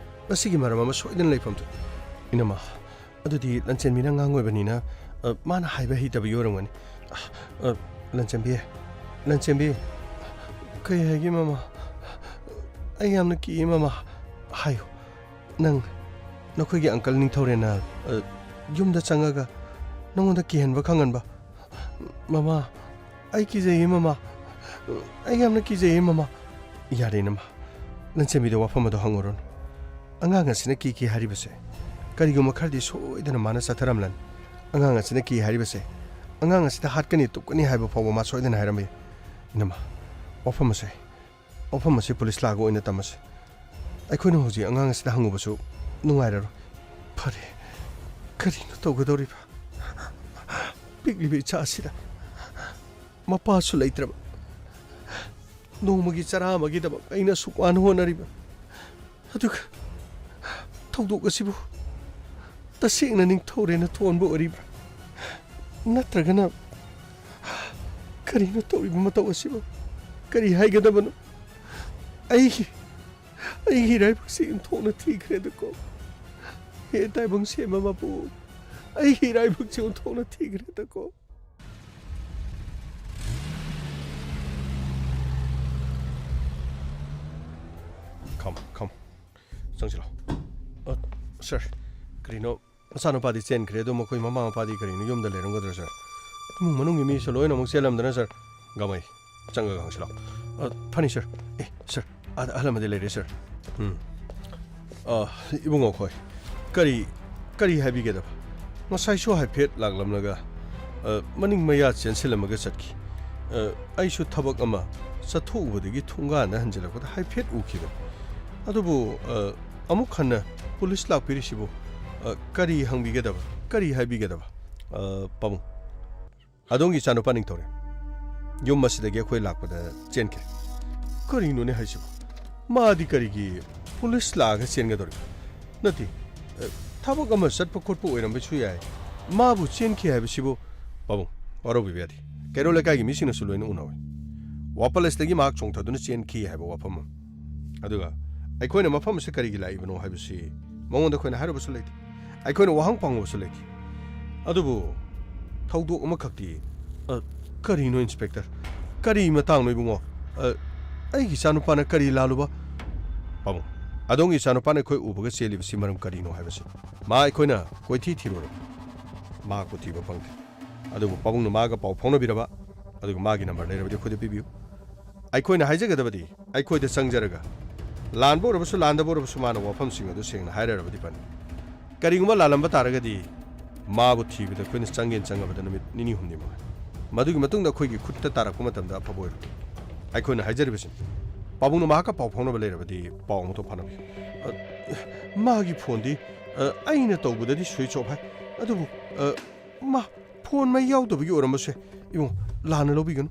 ꯃꯁꯤꯒꯤ ꯃꯔꯝ ꯑꯃ ꯁꯣꯏꯗꯅ ꯂꯩꯐꯝ ꯊꯣꯛꯏ꯫ ꯏꯅꯝꯃ, ꯑꯗꯨꯗꯤ ꯂꯟꯆꯦꯟꯕꯤꯅ ꯑꯉꯥꯡ ꯑꯣꯏꯕꯅꯤꯅ, ꯑ, ꯃꯥꯅ ꯍꯥꯏꯕ ꯍꯩꯇꯕꯒꯤ ꯑꯣꯏꯔꯝꯒꯅꯤ꯫ ꯑ, ꯂꯟꯆꯦꯟꯕꯤ, ꯂꯟꯆꯦꯟꯕꯤ, ꯀꯩ ꯍꯥꯏꯒꯦ ꯃꯃꯥ? ꯑꯩ ꯌꯥꯝꯅ ꯀꯤꯌꯦ ꯃꯃꯥ꯫ ꯍꯥꯏꯌꯨ, ꯅꯪ, ꯅꯈꯣꯏꯒꯤ uncle ꯅꯤꯡꯊꯧꯔꯦꯟꯅ, ꯑ, ꯌꯨꯝꯗ ꯆꯪꯉꯒ ꯅꯉꯣꯟꯗ ꯀꯤꯍꯟꯕ ꯈꯪꯍꯟꯕ꯫ ꯃꯃꯥ, ꯑꯩ ꯀꯤꯖꯩꯌꯦ ꯃꯃꯥ꯫ ꯑꯩ ꯌꯥꯝꯅ ꯀꯤꯖꯩꯌꯦ ꯃꯃꯥ꯫ ꯌꯥꯔꯦ ꯏꯅꯝꯃ, ꯂꯟꯆꯦꯟꯕꯤꯗ ꯋꯥꯐꯝ ꯑꯗꯨ ꯍꯪꯉꯨꯔꯅꯨ꯫ ꯑꯉꯥꯡ ꯑꯁꯤꯅ ꯀꯤ ꯀꯤ ꯍꯥꯏꯔꯤꯕꯁꯦ ꯀꯔꯤꯒꯨꯝꯕ ꯈꯔꯗꯤ ꯁꯣꯏꯗꯅ ꯃꯥꯅ ꯆꯠꯊꯔꯝꯂꯅꯤ꯫ ꯑꯉꯥꯡ ꯑꯁꯤꯅ ꯀꯤ ꯍꯥꯏꯔꯤꯕꯁꯦ ꯑꯉꯥꯡ ꯑꯁꯤꯗ ꯍꯥꯠꯀꯅꯤ ꯇꯨꯞꯀꯅꯤ ꯍꯥꯏꯕ ꯐꯥꯎꯕ ꯃꯥ ꯁꯣꯏꯗꯅ ꯍꯥꯏꯔꯝꯕ ꯌꯥꯏ꯫ ꯏꯅꯝꯃ, ꯋꯥꯐꯝ ꯑꯁꯦ, ꯋꯥꯐꯝ ꯑꯁꯤ ꯄꯨꯂꯤꯁ ꯂꯥꯛꯑꯒ ꯑꯣꯏꯅ ꯇꯝꯃꯁꯤ꯫ ꯑꯩꯈꯣꯏꯅ ꯍꯧꯖꯤꯛ ꯑꯉꯥꯡ ꯑꯁꯤꯗ ꯍꯪꯉꯨꯕꯁꯨ ꯅꯨꯡꯉꯥꯏꯔꯔꯣꯏ꯫ ꯐꯔꯦ, ꯀꯔꯤꯅꯣ ꯇꯧꯒꯗꯧꯔꯤꯕ? ꯄꯤꯛꯂꯤꯕ ꯏꯆꯥ ꯑꯁꯤꯗ ꯃꯄꯥꯁꯨ ꯂꯩꯇ꯭ꯔꯕ, ꯅꯣꯡꯃꯒꯤ ꯆꯔꯥ ꯑꯃꯒꯤꯗꯃꯛ ꯑꯩꯅ ꯑꯁꯨꯛ ꯋꯥꯅ ꯍꯣꯠꯅꯔꯤꯕ, ꯑꯗꯨꯒ ꯊꯧꯗꯣꯛ ꯑꯁꯤꯕꯨ ꯇꯁꯦꯡꯅ ꯅꯤꯡꯊꯧꯔꯦꯜꯅ ꯊꯣꯛꯍꯟꯕ ꯑꯣꯏꯔꯤꯕ꯭ꯔꯥ? ꯅꯠꯇ꯭ꯔꯒꯅ ꯀꯔꯤꯅꯣ ꯇꯧꯔꯤꯕ ꯃꯇꯧ ꯑꯁꯤꯕꯨ? ꯀꯔꯤ ꯍꯥꯏꯒꯗꯕꯅꯣ? ꯑꯩꯒꯤ, ꯑꯩꯒꯤ ꯏꯔꯥꯏꯕꯛꯁꯤ ꯑꯣꯟꯊꯣꯛꯅ ꯊꯤꯈ꯭ꯔꯦꯗꯀꯣ꯫ ꯍꯦ ꯇꯥꯏꯕꯪ ꯁꯦꯝꯕ ꯃꯄꯨ, ꯑꯩꯒꯤ ꯏꯔꯥꯏꯕꯛꯁꯤ ꯑꯣꯟꯊꯣꯛꯅ ꯊꯤꯈ꯭ꯔꯦꯗꯀꯣ꯫ Come, come. ꯆꯪꯁꯤꯜꯂꯣ꯫ ꯑ, sir, ꯀꯔꯤꯅꯣ, ꯃꯆꯥꯅꯨꯄꯥꯗꯤ ꯆꯦꯟꯈ꯭ꯔꯦ, ꯑꯗꯣ ꯃꯈꯣꯏ ꯃꯃꯥ ꯃꯄꯥꯗꯤ ꯀꯔꯤꯅꯣ ꯌꯨꯝꯗ ꯂꯩꯔꯝꯒꯗ꯭ꯔꯥ, sir? ꯏꯃꯨꯡ ꯃꯅꯨꯡꯒꯤ ꯃꯤꯁꯨ ꯂꯣꯏꯅꯃꯛ ꯆꯦꯜꯂꯝꯗꯅ, sir꯫ ꯒꯃꯩ, ꯆꯪꯉꯒ ꯍꯪꯁꯤꯜꯂꯣ꯫ ꯑ, ꯐꯅꯤ, sir꯫ ꯑꯦ, sir, ꯑꯥꯗ ꯑꯍꯜ ꯑꯃꯗꯤ ꯂꯩꯔꯦ, sir꯫ ꯎꯝ꯫ ꯑ, ꯏꯕꯨꯡꯉꯣ ꯈꯣꯏ, ꯀꯔꯤ, ꯀꯔꯤ ꯍꯥꯏꯕꯤꯒꯗꯕ? ꯉꯁꯥꯏꯁꯨ ꯍꯥꯏꯐꯦꯠ ꯂꯥꯛꯂꯝꯂꯒ, ꯑ, ꯃꯅꯤꯡ ꯃꯌꯥ ꯆꯦꯟꯁꯤꯜꯂꯝꯃꯒ ꯆꯠꯈꯤ꯫ ꯑ, ꯑꯩꯁꯨ ꯊꯕꯛ ꯑꯃ ꯆꯠꯊꯣꯛꯎꯕꯗꯒꯤ ꯊꯣꯡꯒꯥꯟꯗ ꯍꯟꯖꯤꯜꯂꯛꯄꯗ ꯍꯥꯏꯐꯦꯠ ꯎꯈꯤꯕꯅꯤ꯫ ꯑꯗꯨꯕꯨ, ꯑ, ꯑꯃꯨꯛ ꯍꯟꯅ ꯄꯨꯂꯤꯁ ꯂꯥꯛꯄꯤꯔꯤꯁꯤꯕꯨ, ꯑ, ꯀꯔꯤ ꯍꯪꯕꯤꯒꯗꯕ? ꯀꯔꯤ ꯍꯥꯏꯕꯤꯒꯗꯕ? ꯑ, ꯄꯥꯕꯨꯡ꯫ ꯑꯗꯣꯝꯒꯤ ꯏꯆꯥꯅꯨꯄꯥ ꯅꯤꯡꯊꯧꯔꯦꯜ ꯌꯨꯝ ꯑꯁꯤꯗꯒꯤ ꯑꯩꯈꯣꯏ ꯂꯥꯛꯄꯗ ꯆꯦꯟꯈ꯭ꯔꯦ꯫ ꯀꯔꯤꯅꯣꯅꯦ ꯍꯥꯏꯁꯤꯕꯣ? ꯃꯥꯗꯤ ꯀꯔꯤꯒꯤ ꯄꯨꯂꯤꯁ ꯂꯥꯛꯑꯒ ꯆꯦꯟꯒꯗꯧꯔꯤꯕ? ꯅꯠꯇꯦ, ꯑ, ꯊꯕꯛ ꯑꯃ ꯆꯠꯄ ꯈꯣꯠꯄ ꯑꯣꯏꯔꯝꯕꯁꯨ ꯌꯥꯏ꯫ ꯃꯥꯕꯨ ꯆꯦꯟꯈꯤ ꯍꯥꯏꯕꯁꯤꯕꯨ, ꯄꯥꯕꯨꯡ, ꯋꯥꯔꯧꯕꯤꯕ ꯌꯥꯗꯦ꯫ ꯀꯩꯔꯣꯜ ꯂꯩꯀꯥꯏꯒꯤ ꯃꯤꯁꯤꯡꯅꯁꯨ ꯂꯣꯏꯅ ꯎꯅꯍꯧꯏ꯫ ꯋꯥꯄꯜ ꯑꯁꯤꯗꯒꯤ ꯃꯍꯥꯛ ꯆꯣꯡꯊꯗꯨꯅ ꯆꯦꯟꯈꯤ ꯍꯥꯏꯕ ꯋꯥꯐꯝ ꯑꯃ꯫ ꯑꯗꯨꯒ ꯑꯩꯈꯣꯏꯅ ꯃꯐꯝ ꯑꯁꯤꯗ ꯀꯔꯤꯒꯤ ꯂꯥꯛꯏꯕꯅꯣ ꯍꯥꯏꯕꯁꯤ ꯃꯉꯣꯟꯗ ꯑꯩꯈꯣꯏꯅ ꯍꯥꯏꯔꯨꯕꯁꯨ ꯂꯩꯇꯦ꯫ ꯑꯩꯈꯣꯏꯅ ꯋꯥꯍꯪ ꯐꯪꯉꯨꯕꯁꯨ ꯂꯩꯇꯦ꯫ ꯑꯗꯨꯕꯨ ꯊꯧꯗꯣꯛ ꯑꯃꯈꯛꯇꯤ, ꯑ, ꯀꯔꯤꯅꯣ, ꯏꯟꯁꯄꯦꯛꯇꯔ? ꯀꯔꯤ ꯃꯇꯥꯡꯅꯣ, ꯏꯕꯨꯡꯉꯣ? ꯑ, ꯑꯩꯒꯤ ꯏꯆꯥꯅꯨꯄꯥꯅ ꯀꯔꯤ ꯂꯥꯜꯂꯨꯕ? ꯄꯥꯕꯨꯡ, ꯑꯗꯣꯝꯒꯤ ꯏꯆꯥꯅꯨꯄꯥꯅ ꯑꯩꯈꯣꯏ ꯎꯕꯒ ꯆꯦꯜꯂꯤꯕꯁꯤ ꯃꯔꯝ ꯀꯔꯤꯅꯣ ꯍꯥꯏꯕꯁꯤ ꯃꯥ ꯑꯩꯈꯣꯏꯅ ꯀꯣꯏꯊꯤ ꯊꯤꯔꯨꯔꯕꯅꯤ꯫ ꯃꯍꯥꯛꯄꯨ ꯊꯤꯕ ꯐꯪꯗꯦ꯫ ꯑꯗꯨꯕꯨ ꯄꯥꯕꯨꯡꯅ ꯃꯥꯒ ꯄꯥꯎ ꯐꯥꯎꯅꯕꯤꯔꯕ, ꯑꯗꯨꯒ ꯃꯥꯒꯤ ꯅꯝꯕꯔ ꯂꯩꯔꯕꯗꯤ ꯑꯩꯈꯣꯏꯗ ꯄꯤꯕꯤꯌꯨ꯫ ꯑꯩꯈꯣꯏꯅ ꯍꯥꯏꯖꯒꯗꯕꯗꯤ, ꯑꯩꯈꯣꯏꯗ ꯆꯪꯖꯔꯒ, ꯂꯥꯟꯕ ꯑꯣꯏꯔꯕꯁꯨ ꯂꯥꯟꯗꯕ ꯑꯣꯏꯔꯕꯁꯨ, ꯃꯥꯅ ꯋꯥꯐꯝꯁꯤꯡ ꯑꯗꯨ ꯁꯦꯡꯅ ꯍꯥꯏꯔꯔꯕꯗꯤ ꯐꯅꯤ꯫ ꯀꯔꯤꯒꯨꯝꯕ ꯂꯥꯜꯂꯝꯕ ꯇꯥꯔꯒꯗꯤ, ꯃꯥꯕꯨ ꯊꯤꯕꯗ ꯑꯩꯈꯣꯏꯅ ꯆꯪꯒꯦꯅ ꯆꯪꯉꯕꯗ ꯅꯨꯃꯤꯠ ꯅꯤꯅꯤ ꯍꯨꯝꯅꯤ ꯃꯉꯥꯏ꯫ ꯃꯗꯨꯒꯤ ꯃꯇꯨꯡꯗ ꯑꯩꯈꯣꯏꯒꯤ ꯈꯨꯠꯇ ꯇꯥꯔꯛꯄ ꯃꯇꯝꯗ ꯑꯐꯕ ꯑꯣꯏꯔꯣꯏ꯫ ꯑꯩꯈꯣꯏꯅ ꯍꯥꯏꯖꯔꯤꯕꯁꯤꯅꯤ, ꯄꯥꯕꯨꯡꯅ ꯃꯍꯥꯛꯀ ꯄꯥꯎ ꯐꯥꯎꯅꯕ ꯂꯩꯔꯕꯗꯤ ꯄꯥꯎ ꯑꯃꯨꯛꯇ ꯐꯥꯎꯅꯕꯤꯌꯨ꯫ ꯑ, ꯃꯥꯒꯤ ꯐꯣꯟꯗꯤ, ꯑ, ꯑꯩꯅ ꯇꯧꯕꯗꯗꯤ switch off ꯍꯥꯏ, ꯑꯗꯨꯕꯨ, ꯑ, ꯃꯥ ꯐꯣꯟ ꯃꯩ ꯌꯥꯎꯗꯕꯒꯤ ꯑꯣꯏꯔꯝꯕꯁꯨ ꯌꯥꯏ꯫ ꯏꯕꯨꯡꯉꯣ, ꯂꯥꯟꯅ ꯂꯧꯕꯤꯒꯅꯨ꯫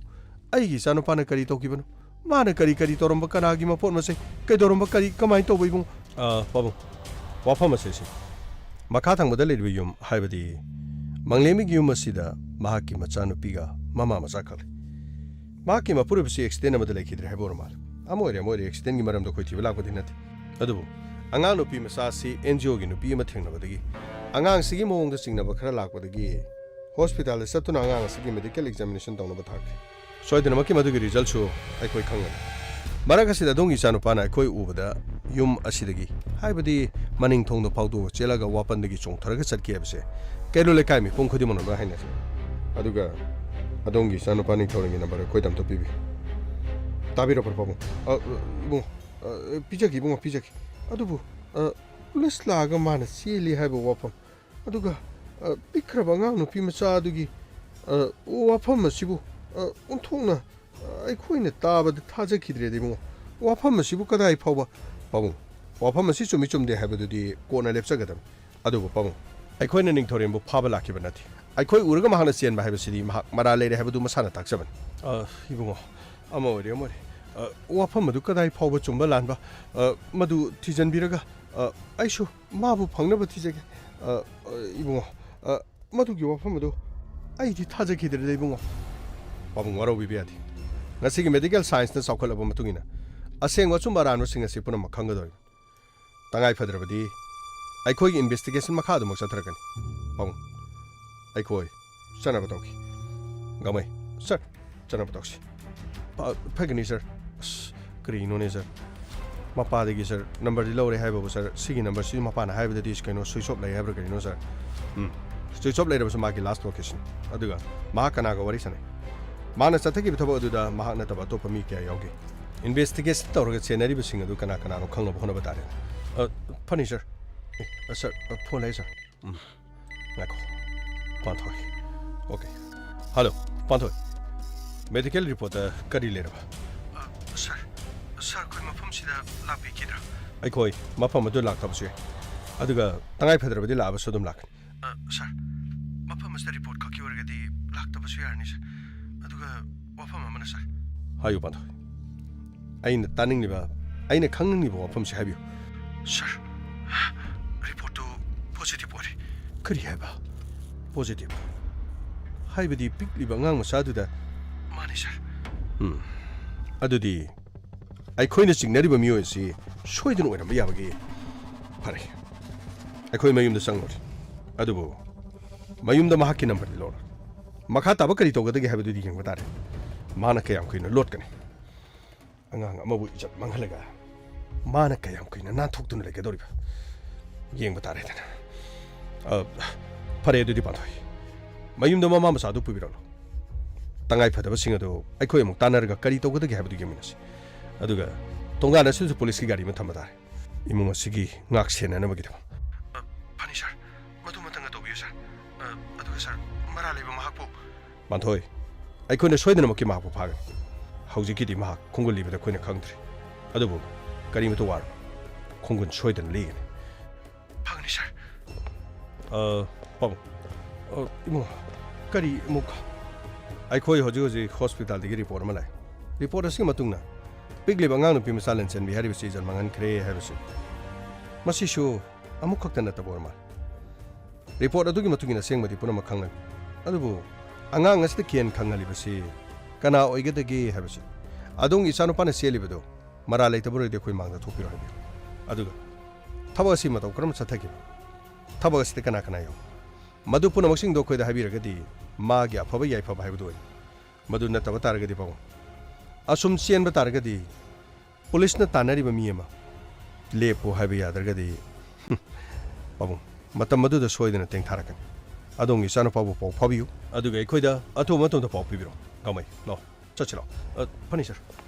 ꯑꯩꯒꯤ ꯏꯆꯥꯅꯨꯄꯥꯅ ꯀꯔꯤ ꯇꯧꯈꯤꯕꯅꯣ? ꯃꯥꯅ ꯀꯔꯤ ꯀꯔꯤ ꯇꯧꯔꯝꯕ, ꯀꯅꯥꯒꯤ ꯃꯄꯣꯠ ꯃꯆꯩ, ꯀꯩꯗꯧꯔꯝꯕ, ꯀꯔꯤ, ꯀꯃꯥꯏꯅ ꯇꯧꯕ, ꯏꯕꯨꯡꯉꯣ? ꯑ, ꯄꯥꯕꯨꯡ, ꯋꯥꯐꯝ ꯑꯁꯦ ꯁꯤ, ꯃꯈꯥ ꯊꯪꯕꯗ ꯂꯩꯔꯤꯕ ꯌꯨꯝ, ꯍꯥꯏꯕꯗꯤ ꯃꯪꯂꯦꯝꯕꯤꯒꯤ ꯌꯨꯝ ꯑꯁꯤꯗ ꯃꯍꯥꯛꯀꯤ ꯃꯆꯥꯅꯨꯄꯤꯒ ꯃꯃꯥ ꯃꯆꯥ ꯈꯛ ꯂꯩ꯫ ꯃꯍꯥꯛꯀꯤ ꯃꯄꯨꯔꯣꯏꯕꯁꯤ ꯑꯦꯛꯁꯤꯗꯦꯟ ꯑꯃꯗ ꯂꯩꯈꯤꯗ꯭ꯔꯦ ꯍꯥꯏꯕ ꯑꯣꯏꯔ ꯃꯥꯜꯂꯦ꯫ ꯑꯃ ꯑꯣꯏꯔꯦ, ꯑꯃ ꯑꯣꯏꯔꯦ, ꯑꯦꯛꯁꯤꯗꯦꯟꯒꯤ ꯃꯔꯝꯗ ꯑꯩꯈꯣꯏ ꯊꯤꯕ ꯂꯥꯛꯄꯗꯤ ꯅꯠꯇꯦ꯫ ꯑꯗꯨꯕꯨ ꯑꯉꯥꯡ ꯅꯨꯄꯤ ꯃꯆꯥ ꯑꯁꯤ ꯑꯦꯟ ꯖꯤ ꯑꯣꯒꯤ ꯅꯨꯄꯤ ꯑꯃ ꯊꯦꯡꯅꯕꯗꯒꯤ, ꯑꯉꯥꯡꯁꯤꯒꯤ ꯃꯑꯣꯡꯗ ꯆꯤꯡꯅꯕ ꯈꯔ ꯂꯥꯛꯄꯗꯒꯤ ꯍꯣꯁꯄꯤꯇꯥꯜꯗ ꯆꯠꯇꯨꯅ ꯑꯉꯥꯡ ꯑꯁꯤꯒꯤ ꯃꯦꯗꯤꯀꯦꯜ ꯑꯦꯛꯖꯥꯃꯤꯅꯦꯁꯟ ꯇꯧꯅꯕ ꯊꯥꯈ꯭ꯔꯦ꯫ ꯁꯣꯏꯗꯅꯃꯛꯀꯤ ꯃꯗꯨꯒꯤ ꯔꯤꯖꯜꯠꯁꯨ ꯑꯩꯈꯣꯏ ꯈꯪꯒꯅꯤ꯫ ꯃꯔꯛ ꯑꯁꯤꯗ ꯑꯗꯣꯝꯒꯤ ꯏꯆꯥꯅꯨꯄꯥꯅ ꯑꯩꯈꯣꯏ ꯎꯕꯗ ꯌꯨꯝ ꯑꯁꯤꯗꯒꯤ, ꯍꯥꯏꯕꯗꯤ ꯃꯅꯤꯡ ꯊꯣꯡꯗ ꯐꯥꯎꯗꯣꯛꯑ ꯆꯦꯜꯂꯒ ꯋꯥꯄꯟꯗꯒꯤ ꯆꯣꯡꯊꯔꯒ ꯆꯠꯈꯤ ꯍꯥꯏꯕꯁꯦ ꯀꯩꯔꯣꯜ ꯂꯩꯀꯥꯏ ꯃꯤꯄꯨꯝ ꯈꯨꯗꯤꯡꯃꯛꯅ ꯂꯣꯏ ꯍꯥꯏꯅꯔꯦ꯫ ꯑꯗꯨꯒ ꯑꯗꯣꯝꯒꯤ ꯏꯆꯥꯅꯨꯄꯥ ꯅꯤꯡꯊꯧꯔꯦꯟꯒꯤ ꯅꯝꯕꯔ ꯑꯩꯈꯣꯏꯗ ꯑꯝꯇ ꯄꯤꯕꯤꯌꯨ꯫ ꯇꯥꯕꯤꯔꯕ꯭ꯔꯥ, ꯄꯥꯕꯨꯡ? ꯑ, ꯑ, ꯏꯕꯨꯡꯉꯣ, ꯑ, ꯄꯤꯖꯒꯦ, ꯏꯕꯨꯡꯉꯣ, ꯄꯤꯖꯒꯦ꯫ ꯑꯗꯨꯕꯨ, ꯑ, ꯄꯨꯂꯤꯁ ꯂꯥꯛꯑꯒ ꯃꯥꯅ ꯆꯦꯜꯂꯤ ꯍꯥꯏꯕ ꯋꯥꯐꯝ, ꯑꯗꯨꯒ, ꯑ, ꯄꯤꯛꯈ꯭ꯔꯕ ꯑꯉꯥꯡ ꯅꯨꯄꯤ ꯃꯆꯥ ꯑꯗꯨꯒꯤ, ꯑ, ꯋꯥꯐꯝ ꯑꯁꯤꯕꯨ, ꯑ, ꯑꯣꯟꯊꯣꯛꯅ, ꯑ, ꯑꯩꯈꯣꯏꯅ ꯇꯥꯕꯗ ꯊꯥꯖꯈꯤꯗ꯭ꯔꯦꯗ, ꯏꯕꯨꯡꯉꯣ꯫ ꯋꯥꯐꯝ ꯑꯁꯤꯕꯨ ꯀꯗꯥꯏ ꯐꯥꯎꯕ? ꯄꯥꯕꯨꯡ, ꯋꯥꯐꯝ ꯑꯁꯤ ꯆꯨꯝꯃꯤ ꯆꯨꯝꯗꯦ ꯍꯥꯏꯕꯗꯨꯗꯤ ꯀꯣꯟꯅ ꯂꯦꯞꯆꯒꯗꯕꯅꯤ꯫ ꯑꯗꯨꯕꯨ ꯄꯥꯕꯨꯡ, ꯑꯩꯈꯣꯏꯅ ꯅꯤꯡꯊꯧꯔꯦꯟꯕꯨ ꯐꯥꯕ ꯂꯥꯛꯈꯤꯕ ꯅꯠꯇꯦ꯫ ꯑꯩꯈꯣꯏ ꯎꯔꯒ ꯃꯍꯥꯛꯅ ꯆꯦꯟꯕ ꯍꯥꯏꯕꯁꯤꯗꯤ ꯃꯍꯥꯛ ꯃꯔꯥꯜ ꯂꯩꯔꯦ ꯍꯥꯏꯕꯗꯨ ꯃꯁꯥꯅ ꯇꯥꯛꯆꯕꯅꯤ꯫ ꯑ, ꯏꯕꯨꯡꯉꯣ, ꯑꯃ ꯑꯣꯏꯔꯦ, ꯑꯃ ꯑꯣꯏꯔꯦ꯫ ꯑ, ꯋꯥꯐꯝ ꯑꯗꯨ ꯀꯗꯥꯏ ꯐꯥꯎꯕ ꯆꯨꯝꯕ ꯂꯥꯟꯕ, ꯑ, ꯃꯗꯨ ꯊꯤꯖꯤꯟꯕꯤꯔꯒ, ꯑ, ꯑꯩꯁꯨ ꯃꯥꯕꯨ ꯐꯪꯅꯕ ꯊꯤꯖꯒꯦ꯫ ꯑ, ꯑ, ꯏꯕꯨꯡꯉꯣ, ꯑ, ꯃꯗꯨꯒꯤ ꯋꯥꯐꯝ ꯑꯗꯨ ꯑꯩꯗꯤ ꯊꯥꯖꯈꯤꯗ꯭ꯔꯦꯗ, ꯏꯕꯨꯡꯉꯣ꯫ ꯄꯥꯕꯨꯡ, ꯋꯥꯔꯧꯕꯤꯕ ꯌꯥꯗꯦ꯫ ꯉꯁꯤꯒꯤ ꯃꯦꯗꯤꯀꯦꯜ ꯁꯥꯏꯟꯁꯅ ꯆꯥꯎꯈꯠꯂꯕ ꯃꯇꯨꯡ ꯏꯟꯅ ꯑꯁꯦꯡꯕ ꯑꯆꯨꯝꯕ ꯑꯔꯥꯟꯕꯁꯤꯡ ꯑꯁꯤ ꯄꯨꯝꯅꯃꯛ ꯈꯪꯒꯗꯧꯔꯤꯕꯅꯤ꯫ ꯇꯉꯥꯏ ꯐꯗ꯭ꯔꯕꯗꯤ ꯑꯩꯈꯣꯏꯒꯤ ꯏꯟꯚꯦꯁꯇꯤꯒꯦꯁꯟ ꯃꯈꯥ ꯑꯗꯨꯃꯛ ꯆꯠꯊꯔꯛꯀꯅꯤ꯫ ꯄꯥꯕꯨꯡ, ꯑꯩꯈꯣꯏ ꯆꯠꯅꯕ ꯇꯧꯈꯤ꯫ ꯒꯥꯃꯩ, ꯁꯔ, ꯆꯠꯅꯕ ꯇꯧꯁꯤ꯫ ꯑ, ꯐꯒꯅꯤ, ꯁꯔ꯫ ꯑꯁ, ꯀꯔꯤꯅꯣꯅꯦ, ꯁꯔ? ꯃꯄꯥꯗꯒꯤ, ꯁꯔ, ꯅꯝꯕꯔꯗꯤ ꯂꯧꯔꯦ ꯍꯥꯏꯕꯕꯨ, ꯁꯔ, ꯁꯤꯒꯤ ꯅꯝꯕꯔꯁꯤ ꯃꯄꯥꯅ ꯍꯥꯏꯕꯗꯗꯤ ꯀꯩꯅꯣ, ꯁ꯭ꯋꯤꯆ ꯑꯣꯐ ꯂꯩ ꯍꯥꯏꯕ꯭ꯔꯥ ꯀꯔꯤꯅꯣ, ꯁꯔ? ꯎꯝ, ꯁ꯭ꯋꯤꯆ ꯑꯣꯐ ꯂꯩꯔꯕꯁꯨ ꯃꯥꯒꯤ ꯂꯥꯁ ꯂꯣꯀꯦꯁꯟ꯫ ꯑꯗꯨꯒ ꯃꯍꯥꯛ ꯀꯅꯥꯒ ꯋꯥꯔꯤ ꯁꯥꯟꯅꯩ? ꯃꯥꯅ ꯆꯠꯊꯈꯤꯕ ꯊꯕꯛ ꯑꯗꯨꯗ ꯃꯍꯥꯛ ꯅꯠꯇꯕ ꯑꯇꯣꯞꯄ ꯃꯤ ꯀꯌꯥ ꯌꯥꯎꯒꯦ? ꯏꯟꯚꯦꯁꯇꯤꯒꯦꯁꯟ ꯇꯧꯔꯒ ꯆꯦꯟꯅꯔꯤꯕꯁꯤꯡ ꯑꯗꯨ ꯀꯅꯥ ꯀꯅꯥꯅꯣ ꯈꯪꯅꯕ ꯍꯣꯠꯅꯕ ꯇꯥꯔꯦ꯫ ꯑ, ꯐꯅꯤ, ꯁꯔ꯫ ꯑꯦ, ꯑ, ꯁꯔ, ꯑ, ꯐꯣꯟ ꯂꯥꯛꯑꯦ, ꯁꯔ꯫ ꯎꯝ, ꯉꯥꯏꯈꯣ꯫ ꯄꯥꯟꯊꯣꯏ꯫ ꯑꯣꯀꯦ꯫ ꯍꯜꯂꯣ, ꯄꯥꯟꯊꯣꯏ꯫ ꯃꯦꯗꯤꯀꯦꯜ ꯔꯤꯄꯣꯔꯠꯇ ꯀꯔꯤ ꯂꯩꯔꯕ? ꯑ, ꯁꯔ, ꯁꯔ, ꯑꯩꯈꯣꯏ ꯃꯐꯝꯁꯤꯗ ꯂꯥꯛꯄꯤꯈꯤꯗ꯭ꯔꯥ? ꯑꯩꯈꯣꯏ ꯃꯐꯝ ꯑꯗꯨ ꯂꯥꯛꯇꯕꯁꯨ ꯌꯥꯏ꯫ ꯑꯗꯨꯒ ꯇꯉꯥꯏ ꯐꯗ꯭ꯔꯕꯗꯤ ꯂꯥꯛꯑꯕꯁꯨ ꯑꯗꯨꯝ ꯂꯥꯛꯀꯅꯤ꯫ ꯑ, ꯁꯔ, ꯃꯐꯝ ꯑꯁꯤꯗ ꯔꯤꯄꯣꯔꯠ ꯈꯛꯀꯤ ꯑꯣꯏꯅ ꯗꯤ ꯂꯥꯛꯇꯕꯁꯨ ꯌꯥꯔꯅꯤ, ꯁꯥꯔ꯫ ꯑꯗꯨꯒ ꯋꯥꯐꯝ ꯑꯃꯅ, ꯁꯥꯔ꯫ ꯍꯥꯏꯌꯨ, ꯄꯥꯟꯊꯣꯏ꯫ ꯑꯩꯅ ꯇꯥꯅꯤꯡꯂꯤꯕ, ꯑꯩꯅ ꯈꯪꯅꯤꯡꯂꯤꯕ ꯋꯥꯐꯝꯁꯤ ꯍꯥꯏꯕꯤꯌꯨ꯫ ꯁꯥꯔ, ꯔꯤꯄꯣꯔꯠꯇꯨ ꯄꯣꯖꯤꯇꯤꯚ ꯑꯣꯏꯔꯦ꯫ ꯀꯔꯤ ꯍꯥꯏꯕ? ꯄꯣꯖꯤꯇꯤꯚ? ꯍꯥꯏꯕꯗꯤ ꯄꯤꯛꯂꯤꯕ ꯑꯉꯥꯡ ꯃꯆꯥꯗꯨꯗ? ꯃꯥꯅꯤ, ꯁꯥꯔ꯫ ꯎꯝ꯫ ꯑꯗꯨꯗꯤ ꯑꯩꯈꯣꯏꯅ ꯆꯤꯡꯅꯔꯤꯕ ꯃꯤꯑꯣꯏ ꯑꯁꯤ ꯁꯣꯏꯗꯅ ꯑꯣꯏꯔꯝꯕ ꯌꯥꯕꯒꯤ꯫ ꯐꯔꯦ, ꯑꯩꯈꯣꯏ ꯃꯌꯨꯝꯗ ꯆꯪꯂꯨꯔꯦ꯫ ꯑꯗꯨꯕꯨ ꯃꯌꯨꯝꯗ ꯃꯍꯥꯛꯀꯤ ꯅꯝꯕꯔꯗꯤ ꯂꯧꯔꯣꯏ꯫ ꯃꯈꯥ ꯇꯥꯕ ꯀꯔꯤ ꯇꯧꯒꯗꯒꯦ ꯍꯥꯏꯕꯗꯨꯗꯤ ꯌꯦꯡꯕ ꯇꯥꯔꯦ꯫ ꯃꯥꯅ ꯀꯌꯥꯝ ꯀꯨꯏꯅ ꯂꯣꯠꯀꯅꯤ? ꯑꯉꯥꯡ ꯑꯃꯕꯨ ꯏꯖꯠ ꯃꯥꯡꯍꯜꯂꯒ ꯃꯥꯅ ꯀꯌꯥꯝ ꯀꯨꯏꯅ ꯅꯥꯟꯊꯣꯛꯇꯨꯅ ꯂꯩꯒꯗꯧꯔꯤꯕ? ꯌꯦꯡꯕ ꯇꯥꯔꯦꯗꯅ꯫ ꯑ, ꯐꯔꯦ, ꯑꯗꯨꯗꯤ ꯄꯥꯟꯊꯣꯏ, ꯃꯌꯨꯝꯗ ꯃꯃꯥ ꯃꯆꯥꯗꯨ ꯄꯨꯕꯤꯔꯛꯂꯣ꯫ ꯇꯉꯥꯏ ꯐꯗꯕꯁꯤꯡ ꯑꯗꯨ ꯑꯩꯈꯣꯏ ꯑꯃꯨꯛ ꯇꯥꯟꯅꯔꯒ ꯀꯔꯤ ꯇꯧꯒꯗꯒꯦ ꯍꯥꯏꯕꯗꯨ ꯌꯦꯡꯃꯤꯟꯅꯁꯤ꯫ ꯑꯗꯨꯒ ꯊꯣꯡꯒꯥꯟ ꯑꯁꯤꯗꯁꯨ ꯄꯨꯂꯤꯁꯀꯤ ꯒꯥꯔꯤ ꯑꯃ ꯊꯝꯕ ꯇꯥꯔꯦ, ꯏꯃꯨꯡ ꯑꯁꯤꯒꯤ ꯉꯥꯛ ꯁꯦꯟꯅꯅꯕꯒꯤꯗꯃꯛ꯫ ꯑ, ꯐꯅꯤ, ꯁꯥꯔ꯫ ꯃꯗꯨꯃꯇꯪꯒ ꯇꯧꯕꯤꯌꯨ, ꯁꯥꯔ꯫ ꯑ, ꯑꯗꯨꯒ, ꯁꯥꯔ, ꯃꯔꯥꯜ ꯂꯩꯕ ꯃꯍꯥꯛꯄꯨ꯫ ꯄꯥꯟꯊꯣꯏ, ꯑꯩꯈꯣꯏꯅ ꯁꯣꯏꯗꯅꯃꯛꯀꯤ ꯃꯍꯥꯛꯄꯨ ꯐꯥꯒꯅꯤ꯫ ꯍꯧꯖꯤꯛꯀꯤꯗꯤ ꯃꯍꯥꯛ ꯈꯣꯡꯒꯨꯜ ꯂꯤꯕꯗ ꯑꯩꯈꯣꯏꯅ ꯈꯪꯗ꯭ꯔꯤ꯫ ꯑꯗꯨꯕꯨ ꯀꯔꯤꯃꯇ ꯋꯥꯔꯨꯅꯨ, ꯈꯣꯡꯒꯨꯜ ꯁꯣꯏꯗꯅ ꯂꯤꯒꯅꯤ꯫ ꯐꯒꯅꯤ, ꯁꯥꯔ꯫ ꯑ, ꯄꯥꯕꯨꯡ꯫ ꯑ, ꯏꯕꯨꯡꯉꯣ, ꯀꯔꯤ ꯑꯃꯨꯛ? ꯑꯩꯈꯣꯏ ꯍꯧꯖꯤꯛ ꯍꯧꯖꯤꯛ ꯍꯣꯁꯄꯤꯇꯥꯜꯗꯒꯤ ꯔꯤꯄꯣꯔꯠ ꯑꯃ ꯂꯥꯛꯑꯦ꯫ ꯔꯤꯄꯣꯔꯠ ꯑꯁꯤꯒꯤ ꯃꯇꯨꯡꯗ ꯄꯤꯛꯂꯤꯕ ꯑꯉꯥꯡ ꯅꯨꯄꯤ ꯃꯆꯥ ꯂꯟꯆꯦꯟꯕꯤ ꯍꯥꯏꯔꯤꯕꯁꯤ ꯏꯖꯠ ꯃꯥꯡꯍꯟꯈ꯭ꯔꯦ ꯍꯥꯏꯕꯁꯤ꯫ ꯃꯁꯤꯁꯨ ꯑꯃꯨꯛꯈꯛꯇ ꯅꯠꯇꯕ ꯑꯣꯏꯔ ꯃꯥꯜꯂꯦ꯫ ꯔꯤꯄꯣꯔꯠ ꯑꯗꯨꯒꯤ ꯃꯇꯨꯡ ꯏꯟꯅ ꯑꯁꯦꯡꯕꯗꯤ ꯄꯨꯝꯅꯃꯛ ꯈꯪꯂꯅꯤ꯫ ꯑꯗꯨꯕꯨ ꯑꯉꯥꯡ ꯑꯁꯤꯗ ꯀꯤꯍꯟ ꯈꯪꯍꯜꯂꯤꯕꯁꯤ ꯀꯅꯥ ꯑꯣꯏꯒꯗꯒꯦ ꯍꯥꯏꯕꯁꯤ꯫ ꯑꯗꯣꯝꯒꯤ ꯏꯆꯥꯅꯨꯄꯥꯅ ꯆꯦꯜꯂꯤꯕꯗꯨ ꯃꯔꯥꯜ ꯂꯩꯇꯕ ꯑꯣꯏꯔꯗꯤ ꯑꯩꯈꯣꯏ ꯃꯥꯡꯗ ꯊꯣꯛꯄꯤꯔꯣ ꯍꯥꯏꯕꯤꯌꯨ꯫ ꯑꯗꯨꯒ ꯊꯕꯛ ꯑꯁꯤ ꯃꯇꯧ ꯀꯔꯝꯅ ꯆꯠꯊꯈꯤꯕ? ꯊꯕꯛ ꯑꯁꯤꯗ ꯀꯅꯥ ꯀꯅꯥ ꯌꯥꯎꯏ? ꯃꯗꯨ ꯄꯨꯝꯅꯃꯛꯁꯤꯡꯗꯣ ꯑꯩꯈꯣꯏꯗ ꯍꯥꯏꯕꯤꯔꯒꯗꯤ ꯃꯥꯒꯤ ꯑꯐꯕ ꯌꯥꯏꯐꯕ ꯍꯥꯏꯕꯗꯨ ꯑꯣꯏꯅꯤ꯫ ꯃꯗꯨ ꯅꯠꯇꯕ ꯇꯥꯔꯒꯗꯤ ꯄꯥꯕꯨꯡ, ꯑꯁꯨꯝ ꯆꯦꯟꯕ ꯇꯥꯔꯒꯗꯤ ꯄꯨꯂꯤꯁꯅ ꯇꯥꯟꯅꯔꯤꯕ ꯃꯤ ꯑꯃ ꯂꯦꯞꯄꯨ ꯍꯥꯏꯕ ꯌꯥꯗ꯭ꯔꯒꯗꯤ, ꯄꯥꯕꯨꯡ, ꯃꯇꯝ ꯑꯗꯨꯗ ꯁꯣꯏꯗꯅ ꯇꯦꯡꯊꯥꯔꯛꯀꯅꯤ꯫ ꯑꯗꯣꯝꯒꯤ ꯏꯆꯥꯅꯨꯄꯥꯕꯨ ꯄꯥꯎ ꯐꯥꯕꯤꯌꯨ꯫ ꯑꯗꯨꯒ ꯑꯩꯈꯣꯏꯗ ꯑꯊꯨꯕ ꯃꯇꯝꯗ ꯄꯥꯎ ꯄꯤꯕꯤꯔꯛꯑꯣ꯫ ꯒꯥꯡꯃꯩ, ꯂꯥꯛꯑꯣ, ꯆꯠꯁꯤ ꯂꯥꯛꯑꯣ꯫ ꯑ, ꯐꯅꯤ, ꯁꯥꯔ꯫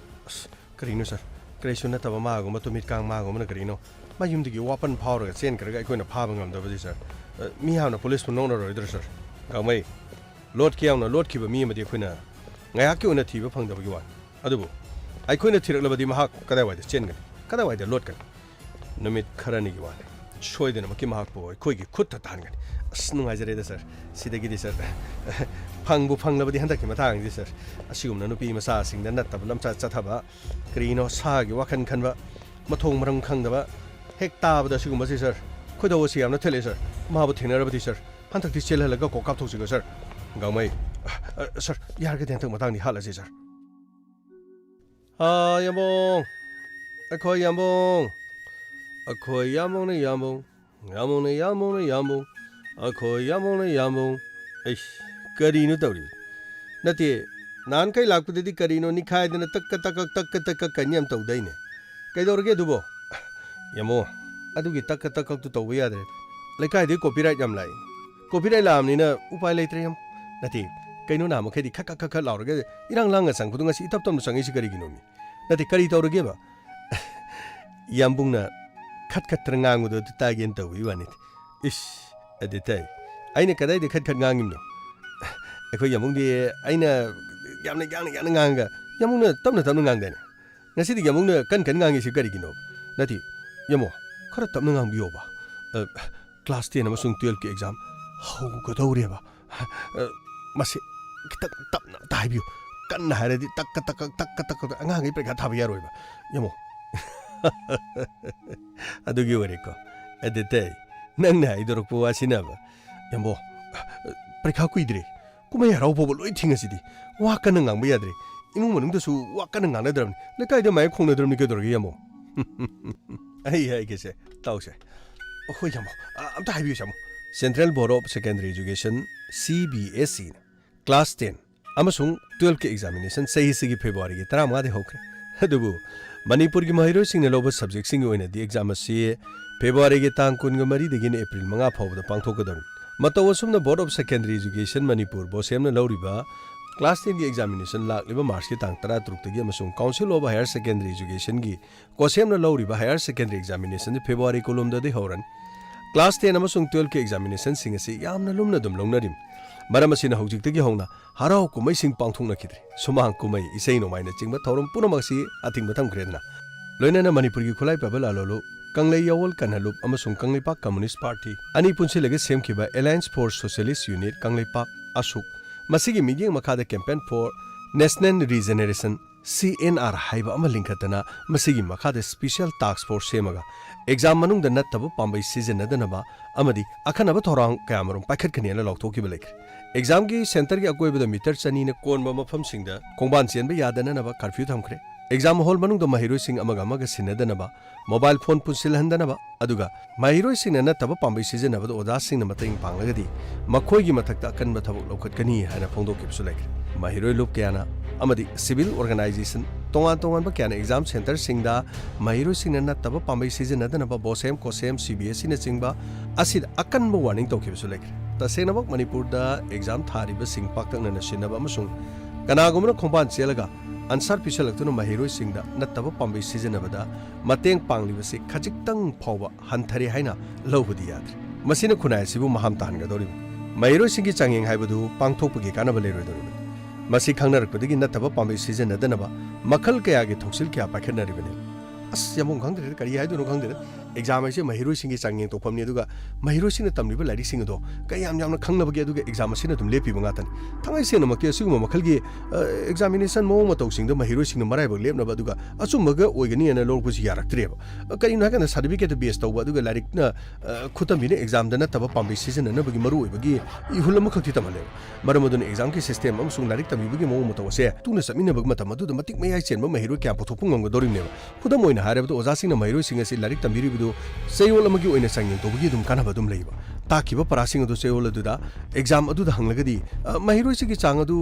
ꯑꯁ, ꯀꯔꯤꯅꯣ, ꯁꯥꯔ? ꯀꯔꯤꯁꯨ ꯅꯠꯇꯕ ꯃꯥꯒꯨꯝꯕ ꯇꯨꯃꯤꯠ ꯀꯥꯡ ꯃꯥꯒꯨꯝꯕꯅ ꯀꯔꯤꯅꯣ? ꯃꯌꯨꯝꯗꯒꯤ ꯋꯥꯄꯟ ꯐꯥꯎꯔꯒ ꯆꯦꯟꯈ꯭ꯔꯒ ꯑꯩꯈꯣꯏꯅ ꯐꯥꯕ ꯉꯝꯗꯕꯗꯤ, ꯁꯥꯔ, ꯑ, ꯃꯤꯌꯥꯝꯅ ꯄꯨꯂꯤꯁꯄꯨ ꯅꯣꯛꯅꯔꯣꯏꯗ꯭ꯔꯣ, ꯁꯥꯔ? ꯒꯥꯡꯃꯩ, ꯂꯣꯠꯀꯦ ꯌꯥꯎꯅ ꯂꯣꯠꯈꯤꯕ ꯃꯤ ꯑꯃꯗꯤ ꯑꯩꯈꯣꯏꯅ ꯉꯥꯏꯍꯥꯛꯀꯤ ꯑꯣꯏꯅ ꯊꯤꯕ ꯐꯪꯗꯕꯒꯤ ꯋꯥꯅꯤ꯫ ꯑꯗꯨꯕꯨ ꯑꯩꯈꯣꯏꯅ ꯊꯤꯔꯛꯂꯕꯗꯤ ꯃꯍꯥꯛ ꯀꯗꯥꯏꯋꯥꯏꯗ ꯆꯦꯟꯒꯅꯤ? ꯀꯗꯥꯏꯋꯥꯏꯗ ꯂꯣꯠꯀꯅꯤ? ꯅꯨꯃꯤꯠ ꯈꯔꯅꯤꯒꯤ ꯋꯥꯅꯤ꯫ ꯁꯣꯏꯗꯅꯃꯛꯀꯤ ꯃꯍꯥꯛꯄꯨ ꯑꯩꯈꯣꯏꯒꯤ ꯈꯨꯠꯇ ꯇꯥꯍꯟꯒꯅꯤ꯫ ꯑꯁ, ꯅꯨꯡꯉꯥꯏꯖꯔꯦꯗ ꯁꯥꯔ꯫ ꯁꯤꯗꯒꯤꯗꯤ ꯁꯥꯔ, ꯐꯪꯕꯨ ꯐꯪꯂꯕꯗꯤ ꯍꯟꯗꯛꯀꯤ ꯃꯇꯥꯡꯁꯤ ꯁꯥꯔ, ꯑꯁꯤꯒꯨꯝꯅ ꯅꯨꯄꯤ ꯃꯆꯥꯁꯤꯡꯗ ꯅꯠꯇꯕ ꯂꯝꯆꯠ ꯆꯠꯊꯕ, ꯀꯔꯤꯅꯣ ꯁꯥꯒꯤ ꯋꯥꯈꯜ ꯈꯟꯕ, ꯃꯊꯣꯡ ꯃꯔꯝ ꯈꯪꯗꯕ, ꯍꯦꯛ ꯇꯥꯕꯗ ꯑꯁꯤꯒꯨꯝꯕꯁꯤ ꯁꯥꯔ, ꯈꯣꯏꯗꯧ ꯑꯁꯤ ꯌꯥꯝꯅ ꯊꯤꯜꯂꯦ ꯁꯥꯔ꯫ ꯃꯥꯕꯨ ꯊꯦꯡꯅꯔꯕꯗꯤ ꯁꯥꯔ, ꯍꯟꯗꯛꯇꯤ ꯆꯦꯜꯍꯜꯂꯒ ꯀꯣꯛ ꯀꯥꯞꯊꯣꯛꯁꯤꯀꯣ ꯁꯥꯔ꯫ ꯒꯥꯡꯃꯩ, ꯑ, ꯑ, ꯁꯥꯔ, ꯌꯥꯔꯒꯗꯤ ꯍꯟꯗꯛ ꯃꯇꯥꯡꯗꯤ ꯍꯥꯠꯂꯁꯤ ꯁꯥꯔ꯫ ꯑꯥ, ꯌꯥꯝꯕꯨꯡ! ꯑꯩꯈꯣꯏ ꯌꯥꯝꯕꯨꯡ! ꯑꯩꯈꯣꯏ ꯌꯥꯝꯕꯨꯡꯅ ꯌꯥꯝꯕꯨꯡ, ꯌꯥꯝꯕꯨꯡꯅ ꯌꯥꯝꯕꯨꯡꯅ ꯌꯥꯝꯕꯨꯡ, ꯑꯩꯈꯣꯏ ꯌꯥꯝꯕꯨꯡꯅ ꯌꯥꯝꯕꯨꯡ꯫ ꯑꯩꯁ, ꯀꯔꯤꯅꯣ ꯇꯧꯔꯤ? ꯅꯠꯇꯦ, ꯅꯍꯥꯟꯈꯩ ꯂꯥꯛꯄꯗꯗꯤ ꯀꯔꯤꯅꯣ ꯅꯤꯈꯥꯏꯗꯅ ꯇꯛꯀ ꯇꯛꯀꯛ, ꯇꯛꯀ ꯇꯛꯀꯛ ꯀꯩꯅꯣ ꯌꯥꯝ ꯇꯧꯗꯥꯏꯅꯦ? ꯀꯩꯗꯧꯔꯒꯦ ꯑꯗꯨꯕꯣ? ꯌꯥꯝꯕꯨꯡ, ꯑꯗꯨꯒꯤ ꯇꯛꯀ ꯇꯛꯀꯛꯇꯨ ꯇꯧꯕ ꯌꯥꯗ꯭ꯔꯦ꯫ ꯂꯩꯀꯥꯏꯗꯒꯤ copyright ꯌꯥꯝ ꯂꯥꯛꯏ꯫ Copyright ꯂꯥꯛꯑꯕꯅꯤꯅ ꯎꯄꯥꯏ ꯂꯩꯇ꯭ꯔꯦ ꯌꯥꯝ꯫ ꯅꯠꯇꯦ, ꯀꯩꯅꯣ ꯅꯍꯥꯟ ꯃꯈꯩꯗꯤ ꯈꯠ ꯈꯠ ꯈꯠ ꯈꯠ ꯂꯥꯎꯔꯒ ꯏꯔꯥꯡ ꯂꯥꯡꯉ ꯆꯪꯕꯗꯣ ꯉꯁꯤ ꯏꯇꯞ ꯇꯞꯅ ꯆꯪꯉꯛꯏꯁꯤ ꯀꯔꯤꯒꯤꯅꯣꯃꯤ? ꯅꯠꯇꯦ, ꯀꯔꯤ ꯇꯧꯔꯒꯦꯕ? ꯌꯥꯝꯕꯨꯡꯅ ꯈꯠ ꯈꯠꯇꯅ ꯉꯥꯡꯕꯗꯣ ꯑꯗꯨ ꯇꯥꯒꯦꯅ ꯇꯧꯕꯒꯤ ꯋꯥꯅꯤ꯫ ꯏꯁ, ꯑꯗꯨ ꯇꯥꯏ꯫ ꯑꯩꯅ ꯀꯗꯥꯏꯗ ꯈꯠ ꯈꯠ ꯉꯥꯡꯉꯤꯕꯅꯣ? ꯑꯩꯈꯣꯏ ꯌꯥꯝꯕꯨꯡꯗꯤ ꯑꯩꯅ ꯌꯥꯝꯅ, ꯌꯥꯝꯅ, ꯌꯥꯝꯅ ꯉꯥꯡꯉꯒ ꯌꯥꯝꯕꯨꯡꯅ ꯇꯞꯅ ꯇꯞꯅ ꯉꯥꯡꯗꯥꯏꯅꯦ꯫ ꯉꯁꯤꯗꯤ ꯌꯥꯝꯕꯨꯡꯅ ꯀꯟ ꯀꯟ ꯉꯥꯡꯉꯤꯁꯤ ꯀꯔꯤꯒꯤꯅꯣ? ꯅꯠꯇꯦ, ꯌꯥꯝꯕꯨꯡ, ꯈꯔ ꯇꯞꯅ ꯉꯥꯡꯕꯤꯌꯣꯕ꯫ ꯑ, class ten ꯑꯃꯁꯨꯡ twelveꯀꯤ exam ꯍꯧꯒꯗꯧꯔꯦꯕ꯫ ꯑ, ꯃꯁꯤ ꯈꯤꯇꯪ ꯇꯞꯅ ꯑꯝꯇ ꯍꯥꯏꯕꯤꯌꯨ꯫ ꯀꯟꯅ ꯍꯥꯏꯔꯗꯤ ꯇꯛꯀ ꯇꯛꯀ, ꯇꯛꯀ ꯇꯛꯀ, ꯑꯉꯥꯡꯈꯩ ꯄꯔꯤꯈꯥ ꯊꯥꯕ ꯌꯥꯔꯣꯏꯕ꯫ ꯌꯥꯝꯕꯨꯡ꯫ ꯑꯗꯨꯒꯤ ꯑꯣꯏꯔꯦꯀꯣ꯫ ꯑꯗꯨ ꯇꯥꯏ, ꯅꯪꯅ ꯍꯥꯏꯗꯣꯔꯛꯄ ꯋꯥꯁꯤꯅꯕ꯫ ꯌꯥꯝꯕꯨꯡ, ꯄꯔꯤꯈꯥ ꯀꯨꯏꯗ꯭ꯔꯦ꯫ ꯀꯨꯝꯍꯩ ꯍꯔꯥꯎ ꯐꯥꯎꯕ ꯂꯣꯏ ꯊꯤꯡꯉꯁꯤꯗꯤ꯫ ꯋꯥ ꯀꯟꯅ ꯉꯥꯡꯕ ꯌꯥꯗ꯭ꯔꯦ꯫ ꯏꯃꯨꯡ ꯃꯅꯨꯡꯗꯁꯨ ꯋꯥ ꯀꯟꯅ ꯉꯥꯡꯅꯗ꯭ꯔꯕꯅꯤ꯫ ꯂꯩꯀꯥꯏꯗ ꯃꯥꯏꯛ ꯈꯣꯡꯅꯗ꯭ꯔꯕꯅꯤ ꯀꯩꯗꯧꯔꯒꯦ, ꯌꯥꯝꯕꯨꯡ? ꯑꯩ ꯍꯥꯏꯒꯦꯁꯦ, ꯇꯥꯎꯁꯦ꯫ ꯑꯩꯈꯣꯏ ꯌꯥꯝꯕꯨꯡ, ꯑ, ꯑꯝꯇ ꯍꯥꯏꯕꯤꯌꯨꯁꯦ, ꯌꯥꯝꯕꯨꯡ꯫ Central Board of Secondary Education, C B S E, class ten ꯑꯃꯁꯨꯡ twelveꯀꯤ examination ꯆꯍꯤꯁꯤꯒꯤ Februaryꯒꯤ ꯇꯔꯥꯃꯉꯥꯗꯒꯤ ꯍꯧꯈ꯭ꯔꯦ꯫ ꯑꯗꯨꯕꯨ ꯃꯅꯤꯄꯨꯔꯒꯤ ꯃꯍꯩꯔꯣꯏꯁꯤꯡꯅ ꯂꯧꯕ subjectꯁꯤꯡꯒꯤ ꯑꯣꯏꯅꯗꯤ exam ꯑꯁꯤ Februaryꯒꯤ ꯇꯥꯡ ꯀꯨꯟꯒ ꯃꯔꯤꯗꯒꯤꯅ April ꯃꯉꯥ ꯐꯥꯎꯕꯗ ꯄꯥꯡꯊꯣꯛꯀꯗꯧꯔꯤ꯫ ꯃꯇꯧ ꯑꯁꯨꯝꯅ Board of Secondary Education Manipur, ꯕꯣꯁꯦꯝꯅ ꯂꯧꯔꯤꯕ class tenꯒꯤ examination ꯂꯥꯛꯂꯤꯕ Marchꯀꯤ ꯇꯥꯡ ꯇꯔꯥꯇꯔꯨꯛꯇꯒꯤ ꯑꯃꯁꯨꯡ Council of Higher Secondary Educationꯒꯤ, ꯀꯣꯁꯦꯝꯅ ꯂꯧꯔꯤꯕ higher secondary examinationꯁꯤ February ꯀꯨꯟꯍꯨꯝꯗꯣꯏꯗꯒꯤ ꯍꯧꯔꯅꯤ꯫ Class ten ꯑꯃꯁꯨꯡ twelveꯀꯤ examinationꯁꯤꯡ ꯑꯁꯤ ꯌꯥꯝꯅ ꯂꯨꯝꯅ ꯑꯗꯨꯝ ꯂꯧꯅꯔꯤ꯫ ꯃꯔꯝ ꯑꯁꯤꯅ ꯍꯧꯖꯤꯛꯇꯒꯤ ꯍꯧꯅ ꯍꯔꯥꯎ ꯀꯨꯝꯍꯩꯁꯤꯡ ꯄꯥꯡꯊꯣꯛꯅꯈꯤꯗ꯭ꯔꯦ꯫ ꯁꯨꯃꯥꯡ ꯀꯨꯝꯍꯩ, ꯏꯁꯩ ꯅꯣꯡꯃꯥꯏꯅꯆꯤꯡꯕ ꯊꯧꯔꯝ ꯄꯨꯝꯅꯃꯛꯁꯤ ꯑꯊꯤꯡꯕ ꯊꯝꯈ꯭ꯔꯦꯗꯅ꯫ ꯂꯣꯏꯅꯅ ꯃꯅꯤꯄꯨꯔꯒꯤ ꯈꯨꯠꯂꯥꯏ ꯄꯥꯏꯕ ꯂꯥꯂꯣꯜꯂꯨ ꯀꯪꯂꯩ ꯌꯥꯋꯣꯜ ꯀꯟꯍꯂꯨꯞ ꯑꯃꯁꯨꯡ ꯀꯪꯂꯩꯄꯥꯛ ꯀꯝꯃꯨꯅꯤꯁ꯭ꯠ ꯄꯥꯔꯇꯤ ꯑꯅꯤ ꯄꯨꯟꯁꯤꯜꯂꯒ ꯁꯦꯝꯈꯤꯕ Alliance for Socialist Unit Kangleipak, ꯑꯁꯨꯛ, ꯃꯁꯤꯒꯤ ꯃꯤꯠꯌꯦꯡ ꯃꯈꯥꯗ Campaign for National Regeneration, C N R, ꯍꯥꯏꯕ ꯑꯃ ꯂꯤꯡꯈꯠꯇꯅ ꯃꯁꯤꯒꯤ ꯃꯈꯥꯗ special task force ꯁꯦꯝꯃꯒ exam ꯃꯅꯨꯡꯗ ꯅꯠꯇꯕ ꯄꯥꯝꯕꯩ ꯁꯤꯖꯤꯟꯅꯗꯅꯕ ꯑꯃꯗꯤ ꯑꯈꯟꯅꯕ ꯊꯧꯔꯥꯡ ꯀꯌꯥꯃꯔꯨꯝ ꯄꯥꯏꯈꯠꯀꯅꯤ ꯍꯥꯏꯅ ꯂꯥꯎꯊꯣꯛꯈꯤꯕ ꯂꯩꯈ꯭ꯔꯦ꯫ Examꯒꯤ centreꯒꯤ ꯑꯀꯣꯏꯕꯗ meter ꯆꯅꯤꯅ ꯀꯣꯟꯕ ꯃꯐꯝꯁꯤꯡꯗ ꯈꯣꯡꯕꯥꯟ ꯆꯦꯟꯕ ꯌꯥꯗꯅꯅꯕ curfew ꯊꯝꯈ꯭ꯔꯦ꯫ Exam hall ꯃꯅꯨꯡꯗ ꯃꯍꯩꯔꯣꯏꯁꯤꯡ ꯑꯃꯒ ꯑꯃꯒ ꯁꯤꯟꯅꯗꯅꯕ, mobile phone ꯄꯨꯟꯁꯤꯜꯍꯟꯗꯅꯕ, ꯑꯗꯨꯒ ꯃꯍꯩꯔꯣꯏꯁꯤꯡꯅ ꯅꯠꯇꯕ ꯄꯥꯝꯕꯩ ꯁꯤꯖꯤꯟꯅꯕꯗ ꯑꯣꯖꯥꯁꯤꯡꯅ ꯃꯇꯦꯡ ꯄꯥꯡꯂꯒꯗꯤ ꯃꯈꯣꯏꯒꯤ ꯃꯊꯛꯇ ꯑꯀꯟꯕ ꯊꯕꯛ ꯂꯧꯈꯠꯀꯅꯤ ꯍꯥꯏꯅ ꯐꯣꯡꯗꯣꯛꯈꯤꯕꯁꯨ ꯂꯩꯈ꯭ꯔꯦ꯫ ꯃꯍꯩꯔꯣꯏ ꯂꯨꯞ ꯀꯌꯥꯅ ꯑꯃꯗꯤ civil organisation ꯇꯣꯉꯥꯟ ꯇꯣꯉꯥꯟꯕ ꯀꯌꯥꯅ exam centreꯁꯤꯡꯗ ꯃꯍꯩꯔꯣꯏꯁꯤꯡꯅ ꯅꯠꯇꯕ ꯄꯥꯝꯕꯩ ꯁꯤꯖꯤꯟꯅꯗꯅꯕ BOSEM, COSEM, C B S Eꯅꯆꯤꯡꯕ ꯑꯁꯤꯗ ꯑꯀꯟꯕ warning ꯇꯧꯈꯤꯕꯁꯨ ꯂꯩꯈ꯭ꯔꯦ꯫ ꯇꯁꯦꯡꯅꯃꯛ ꯃꯅꯤꯄꯨꯔꯗ exam ꯊꯥꯔꯤꯕꯁꯤꯡ ꯄꯥꯛꯇꯛꯅꯅ ꯁꯤꯟꯅꯕ ꯑꯃꯁꯨꯡ ꯀꯅꯥꯒꯨꯝꯕꯅ ꯈꯣꯡꯕꯥꯟ ꯆꯦꯜꯂꯒ answer ꯄꯤꯁꯜꯂꯛꯇꯨꯅ ꯃꯍꯩꯔꯣꯏꯁꯤꯡꯗ ꯅꯠꯇꯕ ꯄꯥꯝꯕꯩ ꯁꯤꯖꯤꯟꯅꯕꯗ ꯃꯇꯦꯡ ꯄꯥꯡꯂꯤꯕꯁꯤ ꯈꯖꯤꯛꯇꯪ ꯐꯥꯎꯕ ꯍꯟꯊꯔꯦ ꯍꯥꯏꯅ ꯂꯧꯕꯗꯤ ꯌꯥꯗ꯭ꯔꯦ꯫ ꯃꯁꯤꯅ ꯈꯨꯟꯅꯥꯏ ꯑꯁꯤꯕꯨ ꯃꯍꯥꯝ ꯇꯥꯍꯟꯒꯗꯧꯔꯤꯕꯅꯤ꯫ ꯃꯍꯩꯔꯣꯏꯁꯤꯡꯒꯤ ꯆꯥꯡꯌꯦꯡ ꯍꯥꯏꯕꯗꯨ ꯄꯥꯡꯊꯣꯛꯄꯒꯤ ꯀꯥꯟꯅꯕ ꯂꯩꯔꯣꯏꯗꯧꯔꯤꯕꯅꯤ꯫ ꯃꯁꯤ ꯈꯪꯅꯔꯛꯄꯗꯒꯤ ꯅꯠꯇꯕ ꯄꯥꯝꯕꯩ ꯁꯤꯖꯤꯟꯅꯗꯅꯕ ꯃꯈꯜ ꯀꯌꯥꯒꯤ ꯊꯧꯁꯤꯜ ꯀꯌꯥ ꯄꯥꯏꯈꯠꯅꯔꯤꯕꯅꯤ꯫ ꯑꯁ, ꯌꯥꯝꯐꯝ ꯈꯪꯗ꯭ꯔꯦꯗ, ꯀꯔꯤ ꯍꯥꯏꯗꯣꯏꯅꯣ ꯈꯪꯗ꯭ꯔꯦꯗ꯫ Exam ꯍꯥꯏꯁꯦ ꯃꯍꯩꯔꯣꯏꯁꯤꯡꯒꯤ ꯆꯥꯡꯌꯦꯡ ꯇꯧꯐꯝꯅꯤ, ꯑꯗꯨꯒ ꯃꯍꯩꯔꯣꯏꯁꯤꯡꯅ ꯇꯝꯂꯤꯕ ꯂꯥꯏꯔꯤꯛꯁꯤꯡ ꯑꯗꯣ ꯀꯌꯥꯝ ꯌꯥꯝꯅ ꯈꯪꯂꯕꯒꯦ, ꯑꯗꯨꯒ exam ꯑꯁꯤꯅ ꯑꯗꯨꯝ ꯂꯦꯞꯄꯤꯕ ꯉꯥꯛꯇꯅꯤ꯫ ꯊꯥꯡꯉꯩ ꯁꯦꯡꯅꯃꯛꯇꯤ ꯑꯁꯤꯒꯨꯝꯕ ꯃꯈꯜꯒꯤ, ꯑ, examination ꯃꯑꯣꯡ ꯃꯇꯧꯁꯤꯡꯗ ꯃꯍꯩꯔꯣꯏꯁꯤꯡꯅ ꯃꯔꯥꯏꯕꯛ ꯂꯦꯞꯅꯕ ꯑꯗꯨꯒ ꯑꯆꯨꯝꯕꯒ ꯑꯣꯏꯒꯅꯤ ꯍꯥꯏꯅ ꯂꯧꯔꯛꯄꯁꯤ ꯌꯥꯔꯛꯇ꯭ꯔꯦꯕ꯫ ꯑ, ꯀꯔꯤꯒꯤꯅꯣ ꯍꯥꯏꯀꯥꯟꯗ certificate base ꯇꯧꯕ ꯑꯗꯨꯒ ꯂꯥꯏꯔꯤꯛꯅ, ꯑ, ꯈꯨꯠꯇꯝꯕꯤꯅ examꯗ ꯅꯠꯇꯕ ꯄꯥꯝꯕꯩ ꯁꯤꯖꯤꯟꯅꯅꯕꯒꯤ ꯃꯔꯨꯑꯣꯏꯕꯒꯤ ꯏꯍꯨꯜ ꯑꯃꯈꯛꯇꯤ ꯇꯝꯍꯜꯂꯦꯕ꯫ ꯃꯔꯝ ꯑꯗꯨꯅ examꯒꯤ system ꯑꯃꯁꯨꯡ ꯂꯥꯏꯔꯤꯛ ꯇꯝꯕꯤꯕꯒꯤ ꯃꯑꯣꯡ ꯃꯇꯧ ꯑꯁꯦ ꯇꯨꯡꯗ ꯆꯠꯃꯤꯟꯅꯕ ꯃꯇꯝ ꯑꯗꯨꯗ ꯃꯇꯤꯛ ꯃꯌꯥꯏ ꯆꯦꯟꯕ ꯃꯍꯩꯔꯣꯏ ꯀꯌꯥ ꯄꯨꯊꯣꯛꯄ ꯉꯝꯒꯗꯧꯔꯤꯕꯅꯦꯕ꯫ ꯈꯨꯗꯝ ꯑꯣꯏꯅ ꯍꯥꯏꯔꯕꯗ, ꯑꯣꯖꯥꯁꯤꯡꯅ ꯃꯍꯩꯔꯣꯏꯁꯤꯡ ꯑꯁꯤ ꯂꯥꯏꯔꯤꯛ ꯇꯝꯕꯤꯔꯤꯕꯗꯨ ꯆꯌꯣꯜ ꯑꯃꯒꯤ ꯑꯣꯏꯅ ꯆꯥꯡꯌꯦꯡ ꯇꯧꯕꯒꯤ ꯑꯗꯨꯝ ꯀꯥꯟꯅꯕ ꯑꯗꯨꯝ ꯂꯩꯕ꯫ ꯇꯥꯛꯈꯤꯕ ꯄꯔꯥꯁꯤꯡ ꯑꯗꯨ ꯆꯌꯣꯜ ꯑꯗꯨꯗ exam ꯑꯗꯨꯗ ꯍꯪꯂꯒꯗꯤ, ꯑ, ꯃꯍꯩꯔꯣꯏꯁꯤꯒꯤ ꯆꯥꯡ ꯑꯗꯨ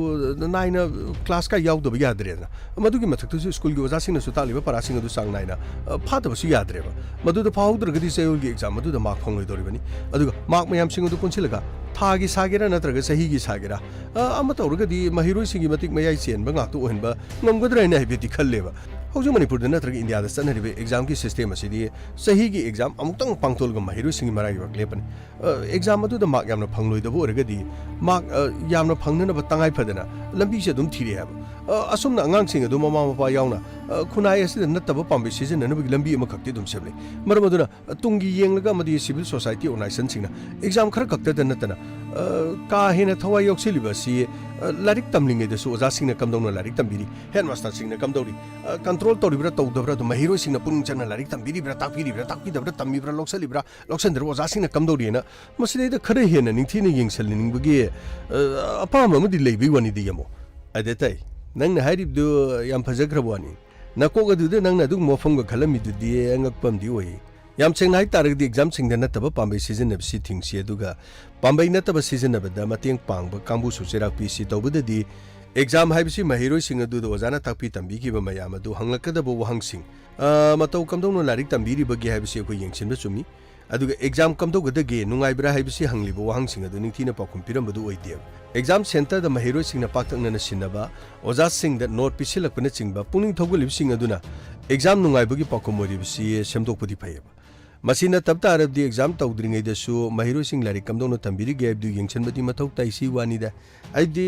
ꯅꯥꯏꯅ classꯀ ꯌꯥꯎꯗꯕ ꯌꯥꯗ꯭ꯔꯦꯗꯅ꯫ ꯃꯗꯨꯒꯤ ꯃꯊꯛꯇꯁꯨ ꯁ꯭ꯀꯨꯜꯒꯤ ꯑꯣꯖꯥꯁꯤꯡꯅꯁꯨ ꯇꯥꯛꯂꯤꯕ ꯄꯔꯥꯁꯤꯡ ꯑꯗꯨ ꯆꯥꯡ ꯅꯥꯏꯅ, ꯑ, ꯐꯥꯗꯕꯁꯨ ꯌꯥꯗ꯭ꯔꯦꯕ꯫ ꯃꯗꯨꯗ ꯐꯥꯍꯧꯗ꯭ꯔꯒꯗꯤ ꯆꯌꯣꯜꯒꯤ exam ꯑꯗꯨꯗ mark ꯐꯪꯂꯣꯏꯗꯧꯔꯤꯕꯅꯤ꯫ ꯑꯗꯨꯒ mark ꯃꯌꯥꯝꯁꯤꯡ ꯑꯗꯨ ꯄꯨꯟꯁꯤꯜꯂꯒ ꯊꯥꯒꯤ ꯁꯥꯒꯦꯔꯥ ꯅꯠꯇ꯭ꯔꯒ ꯆꯍꯤꯒꯤ ꯁꯥꯒꯦꯔꯥ, ꯑ, ꯑꯃ ꯇꯧꯔꯒꯗꯤ ꯃꯍꯩꯔꯣꯏꯁꯤꯡꯒꯤ ꯃꯇꯤꯛ ꯃꯌꯥꯏ ꯆꯦꯟꯕ ꯉꯥꯛꯇ ꯑꯣꯏꯍꯟꯕ ꯉꯝꯒꯗ꯭ꯔꯥ ꯍꯥꯏꯅ ꯍꯥꯏꯐꯦꯠꯇꯤ ꯈꯜꯂꯦꯕ꯫ ꯍꯧꯖꯤꯛ ꯃꯅꯤꯄꯨꯔꯗ ꯅꯠꯇ꯭ꯔꯒ ꯏꯟꯗꯤꯌꯥꯗ ꯆꯠꯅꯔꯤꯕ examꯒꯤ system ꯑꯁꯤꯗꯤ ꯆꯍꯤꯒꯤ exam ꯑꯃꯨꯛꯇꯪ ꯄꯥꯡꯊꯣꯛꯂꯒ ꯃꯍꯩꯔꯣꯏꯁꯤꯡꯒꯤ ꯃꯔꯥꯏꯕꯛ ꯂꯦꯞꯄꯅꯤ꯫ ꯑ, exam ꯑꯗꯨꯗ mark ꯌꯥꯝꯅ ꯐꯪꯂꯣꯏꯗꯕ ꯑꯣꯏꯔꯒꯗꯤ mark, ꯑ, ꯌꯥꯝꯅ ꯐꯪꯅꯅꯕ ꯇꯉꯥꯏ ꯐꯗꯅ ꯂꯝꯕꯤꯁꯦ ꯑꯗꯨꯝ ꯊꯤꯔꯛꯑꯦ ꯍꯥꯏꯕ꯫ ꯑ, ꯑꯁꯨꯝꯅ ꯑꯉꯥꯡꯁꯤꯡ ꯑꯗꯨ ꯃꯃꯥ ꯃꯄꯥ ꯌꯥꯎꯅ, ꯑ, ꯈꯨꯟꯅꯥꯏ ꯑꯁꯤꯗ ꯅꯠꯇꯕ ꯄꯥꯝꯕꯩ ꯁꯤꯖꯤꯟꯅꯅꯕꯒꯤ ꯂꯝꯕꯤ ꯑꯃꯈꯛꯇꯤ ꯑꯗꯨꯝ ꯁꯦꯝꯂꯤ꯫ ꯃꯔꯝ ꯑꯗꯨꯅ, ꯑ, ꯇꯨꯡꯒꯤ ꯌꯦꯡꯂꯒ ꯑꯃꯗꯤ civil society organizationꯁꯤꯡꯅ exam ꯈꯔ ꯈꯛꯇꯗ ꯅꯠꯇꯅ, ꯑ, ꯀꯥ ꯍꯦꯟꯅ ꯊꯋꯥꯏ ꯌꯥꯎꯁꯤꯜꯂꯤꯕ ꯑꯁꯤ, ꯑ, ꯂꯥꯏꯔꯤꯛ ꯇꯝꯂꯤꯉꯩꯗꯁꯨ ꯑꯣꯖꯥꯁꯤꯡꯅ ꯀꯝꯗꯧꯅ ꯂꯥꯏꯔꯤꯛ ꯇꯝꯕꯤꯔꯤ, headmasterꯁꯤꯡꯅ ꯀꯝꯗꯧꯔꯤ, ꯑ, control ꯇꯧꯔꯤꯕ꯭ꯔꯥ ꯇꯧꯗꯕ꯭ꯔꯥ ꯑꯗꯨ ꯃꯍꯩꯔꯣꯏꯁꯤꯡꯅ ꯄꯨꯛꯅꯤꯡ ꯆꯪꯅ ꯂꯥꯏꯔꯤꯛ ꯇꯝꯕꯤꯔꯤꯕ꯭ꯔꯥ, ꯇꯥꯛꯄꯤꯔꯤꯕ꯭ꯔꯥ, ꯇꯥꯛꯄꯤꯗꯕ꯭ꯔꯥ, ꯇꯝꯃꯤꯕ꯭ꯔꯥ, ꯂꯧꯁꯤꯜꯂꯤꯕ꯭ꯔꯥ, ꯂꯧꯁꯤꯟꯗ꯭ꯔꯕ ꯑꯣꯖꯥꯁꯤꯡꯅ ꯀꯝꯗꯧꯔꯤꯅ ꯃꯁꯤꯗꯩꯗ ꯈꯔ ꯍꯦꯟꯅ ꯅꯤꯡꯊꯤꯅ ꯌꯦꯡꯁꯤꯟꯅꯤꯡꯕꯒꯤ, ꯑ, ꯑꯄꯥꯝꯕ ꯑꯃꯗꯤ ꯂꯩꯕꯩ ꯋꯥꯅꯤꯗ, ꯌꯥꯃꯣ꯫ ꯑꯗꯦꯇꯩ, ꯅꯪꯅ ꯍꯥꯏꯔꯤꯕꯗꯨ ꯌꯥꯝ ꯐꯖꯈ꯭ꯔꯕ ꯋꯥꯅꯤ꯫ ꯅꯀꯣꯛ ꯑꯗꯨꯗ ꯅꯪꯅ ꯑꯗꯨꯒꯨꯝꯕ ꯋꯥꯐꯝꯒ ꯈꯜꯂꯝꯃꯤꯗꯨꯗꯤ ꯑꯉꯛꯄ ꯑꯃꯗꯤ ꯑꯣꯏ꯫ ꯌꯥꯝ ꯁꯦꯡꯅ ꯍꯥꯏꯇꯥꯔꯒꯗꯤ, examꯁꯤꯡꯗ ꯅꯠꯇꯕ ꯄꯥꯝꯕꯩ ꯁꯤꯖꯤꯟꯅꯕꯁꯤ ꯊꯤꯡꯁꯤ, ꯑꯗꯨꯒ ꯄꯥꯝꯕꯩ ꯅꯠꯇꯕ ꯁꯤꯖꯤꯟꯅꯕꯗ ꯃꯇꯦꯡ ꯄꯥꯡꯕ ꯀꯥꯡꯕꯨꯁꯨ ꯆꯩꯔꯥꯛ ꯄꯤꯁꯤ꯫ ꯇꯧꯕꯗꯗꯤ, exam ꯍꯥꯏꯕꯁꯤ ꯃꯍꯩꯔꯣꯏꯁꯤꯡ ꯑꯗꯨꯗ ꯑꯣꯖꯥꯅ ꯇꯥꯛꯄꯤ ꯇꯝꯕꯤꯈꯤꯕ ꯃꯌꯥꯝ ꯑꯗꯨ ꯍꯪꯂꯛꯀꯗꯕ ꯋꯥꯍꯪꯁꯤꯡ, ꯑ, ꯃꯇꯧ ꯀꯝꯗꯧꯅ ꯂꯥꯏꯔꯤꯛ ꯇꯝꯕꯤꯔꯤꯕꯒꯦ ꯍꯥꯏꯕꯁꯤ ꯑꯩꯈꯣꯏ ꯌꯦꯡꯁꯤꯟꯕ ꯆꯨꯝꯃꯤ꯫ ꯑꯗꯨꯒ exam ꯀꯝꯗꯧꯒꯗꯒꯦ, ꯅꯨꯡꯉꯥꯏꯕ꯭ꯔꯥ ꯍꯥꯏꯕꯁꯤ ꯍꯪꯂꯤꯕ ꯋꯥꯍꯪꯁꯤꯡ ꯑꯗꯨ ꯅꯤꯡꯊꯤꯅ ꯄꯥꯎꯈꯨꯝ ꯄꯤꯔꯝꯕꯗꯨ ꯑꯣꯏꯗꯦꯕ꯫ Exam centreꯗ ꯃꯍꯩꯔꯣꯏꯁꯤꯡꯅ ꯄꯥꯛꯇꯛꯅꯅ ꯁꯤꯟꯅꯕ, ꯑꯣꯖꯥꯁꯤꯡꯗ note ꯄꯤꯁꯤꯜꯂꯛꯄꯅꯆꯤꯡꯕ ꯄꯨꯛꯅꯤꯡ ꯊꯧꯒꯠꯂꯤꯕꯁꯤꯡ ꯑꯗꯨꯅ exam ꯅꯨꯡꯉꯥꯏꯕꯒꯤ ꯄꯥꯎꯈꯨꯝ ꯑꯣꯏꯔꯤꯕꯁꯤ ꯁꯦꯝꯗꯣꯛꯄꯗꯤ ꯐꯩꯌꯦꯕ꯫ ꯃꯁꯤ ꯅꯠꯇꯕ ꯇꯥꯔꯕꯗꯤ, exam ꯇꯧꯗ꯭ꯔꯤꯉꯩꯗꯁꯨ ꯃꯍꯩꯔꯣꯏꯁꯤꯡ ꯂꯥꯏꯔꯤꯛ ꯀꯝꯗꯧꯅ ꯇꯝꯕꯤꯔꯤꯒꯦ ꯍꯥꯏꯕꯗꯨ ꯌꯦꯡꯁꯤꯟꯕꯗꯤ ꯃꯊꯧ ꯇꯥꯏ, ꯁꯤ ꯋꯥꯅꯤꯗ꯫ ꯍꯥꯏꯕꯗꯤ,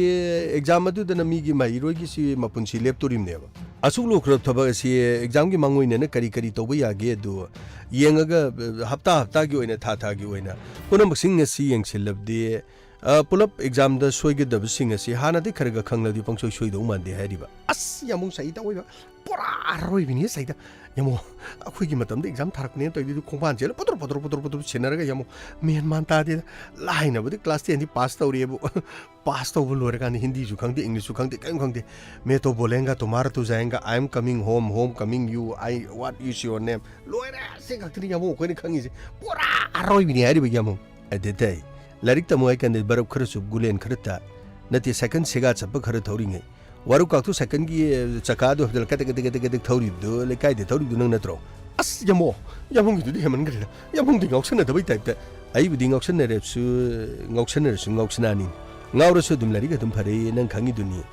exam ꯑꯗꯨꯗꯅ ꯃꯤꯒꯤ ꯃꯍꯩꯔꯣꯏꯒꯤꯁꯤ ꯃꯄꯨꯟꯁꯤ ꯂꯦꯞꯇꯣꯔꯤꯕꯅꯦꯕ꯫ ꯑꯁꯨꯛ ꯂꯨꯈ꯭ꯔꯕ ꯊꯕꯛ ꯑꯁꯤ examꯒꯤ ꯃꯥꯡꯑꯣꯏꯅꯅ ꯀꯔꯤ ꯀꯔꯤ ꯇꯧꯕ ꯌꯥꯒꯦ ꯑꯗꯨ ꯌꯦꯡꯉꯒ, ꯑ, ꯍꯞꯇꯥ ꯍꯞꯇꯥꯒꯤ ꯑꯣꯏꯅ, ꯊꯥ ꯊꯥꯒꯤ ꯑꯣꯏꯅ ꯄꯨꯝꯅꯃꯛꯁꯤꯡ ꯑꯁꯤ ꯌꯦꯡꯁꯤꯜꯂꯕꯗꯤ, ꯑ, ꯄꯨꯂꯞ examꯗ ꯁꯣꯏꯒꯗꯕꯁꯤꯡ ꯑꯁꯤ ꯍꯥꯟꯅꯗꯤ ꯈꯔ ꯈꯔ ꯈꯪꯂꯗꯤ ꯄꯪꯁꯣꯏ ꯁꯣꯏꯗꯧ ꯃꯥꯟꯗꯦ ꯍꯥꯏꯔꯤꯕ꯫ ꯑꯁ, ꯌꯥꯝꯕꯨꯡ ꯁꯍꯤ ꯇꯧꯋꯦꯕ꯫ ꯄꯨꯔꯥ ꯑꯔꯣꯏꯕꯤꯅꯤ ꯁꯍꯤꯗ꯫ ꯌꯥꯝꯕꯨꯡ, ꯑꯩꯈꯣꯏꯒꯤ ꯃꯇꯝꯗ exam ꯊꯥꯔꯛꯄꯅꯦꯅ ꯇꯧꯔꯤꯗꯨ ꯈꯣꯡꯕꯥꯟ ꯆꯦꯜꯂ ꯄꯣꯇ꯭ꯔꯣ ꯄꯣꯇ꯭ꯔꯣ ꯄꯣꯇ꯭ꯔꯣ ꯄꯣꯇ꯭ꯔꯣ ꯁꯦꯟꯅꯔꯒ, ꯌꯥꯝꯕꯨꯡ, ꯃꯦꯟ ꯃꯥꯟ ꯇꯥꯗꯦꯗ꯫ ꯂꯥꯏꯅꯕꯗꯤ class tenꯗꯤ pass ꯇꯧꯔꯦꯕꯨ꯫ Pass ꯇꯧꯕ ꯂꯣꯏꯔꯀꯥꯟꯗ ꯍꯤꯟꯗꯤꯁꯨ ꯈꯪꯗꯦ, Englishꯁꯨ ꯈꯪꯗꯦ, ꯀꯔꯤꯝ ꯈꯪꯗꯦ꯫ "मैं तो बोलेगा तुम्हारा तो जाएगा, I am coming home, home coming you, I, what is your name?" ꯂꯣꯏꯔꯦ, ꯁꯤ ꯈꯛꯇꯅꯤ ꯌꯥꯝꯕꯨꯡ ꯑꯩꯈꯣꯏꯅ ꯈꯪꯉꯤꯁꯦ꯫ ꯄꯨꯔꯥ ꯑꯔꯣꯏꯕꯤꯅꯤ ꯍꯥꯏꯔꯤꯕ ꯌꯥꯝꯕꯨꯡ꯫ ꯑꯗꯨꯗꯩ ꯂꯥꯏꯔꯤꯛ ꯇꯝꯃꯨ ꯍꯥꯏ ꯀꯥꯟꯗ ꯕꯔꯞ ꯈꯔ ꯆꯨꯞ, ꯒꯨꯂꯦꯟ ꯈꯔ ꯇꯥ, ꯅꯠꯇꯦ, ꯁꯥꯏꯀꯜ ꯁꯦꯒꯥ ꯆꯠꯄ ꯈꯔ ꯊꯧꯔꯤꯉꯩ, ꯋꯥꯔꯨꯀꯥꯛꯇꯨ ꯁꯥꯏꯀꯜꯒꯤ, ꯑ, ꯆꯀꯥꯗꯨ ꯍꯥꯞꯆꯤꯜꯂ ꯀꯗꯛ ꯀꯗꯛ ꯀꯗꯛ ꯀꯗꯛ ꯊꯧꯔꯤꯕꯗꯨ ꯂꯩꯀꯥꯏꯗ ꯊꯧꯔꯤꯕꯗꯨ ꯅꯪ ꯅꯠꯇ꯭ꯔꯣ? ꯑꯁ, ꯌꯥꯝꯕꯨꯡ, ꯌꯥꯝꯕꯨꯡꯒꯤꯗꯨꯗꯤ ꯍꯦꯟꯃꯟꯈ꯭ꯔꯦꯗ꯫ ꯌꯥꯝꯕꯨꯡꯗꯤ ꯉꯥꯎꯁꯟꯅꯗꯕꯩ typeꯇ꯫ ꯑꯩꯕꯨꯗꯤ ꯉꯥꯎꯁꯟꯅꯔꯁꯨ, ꯉꯥꯎꯁꯟꯅꯔꯁꯨ ꯉꯥꯎꯁꯟꯅꯅꯤ꯫ ꯉꯥꯎꯔꯁꯨ ꯑꯗꯨꯝ ꯂꯥꯏꯔꯤꯛ ꯑꯗꯨꯝ ꯐꯔꯦ, ꯅꯪ ꯈꯪꯉꯤꯗꯨꯅꯤ꯫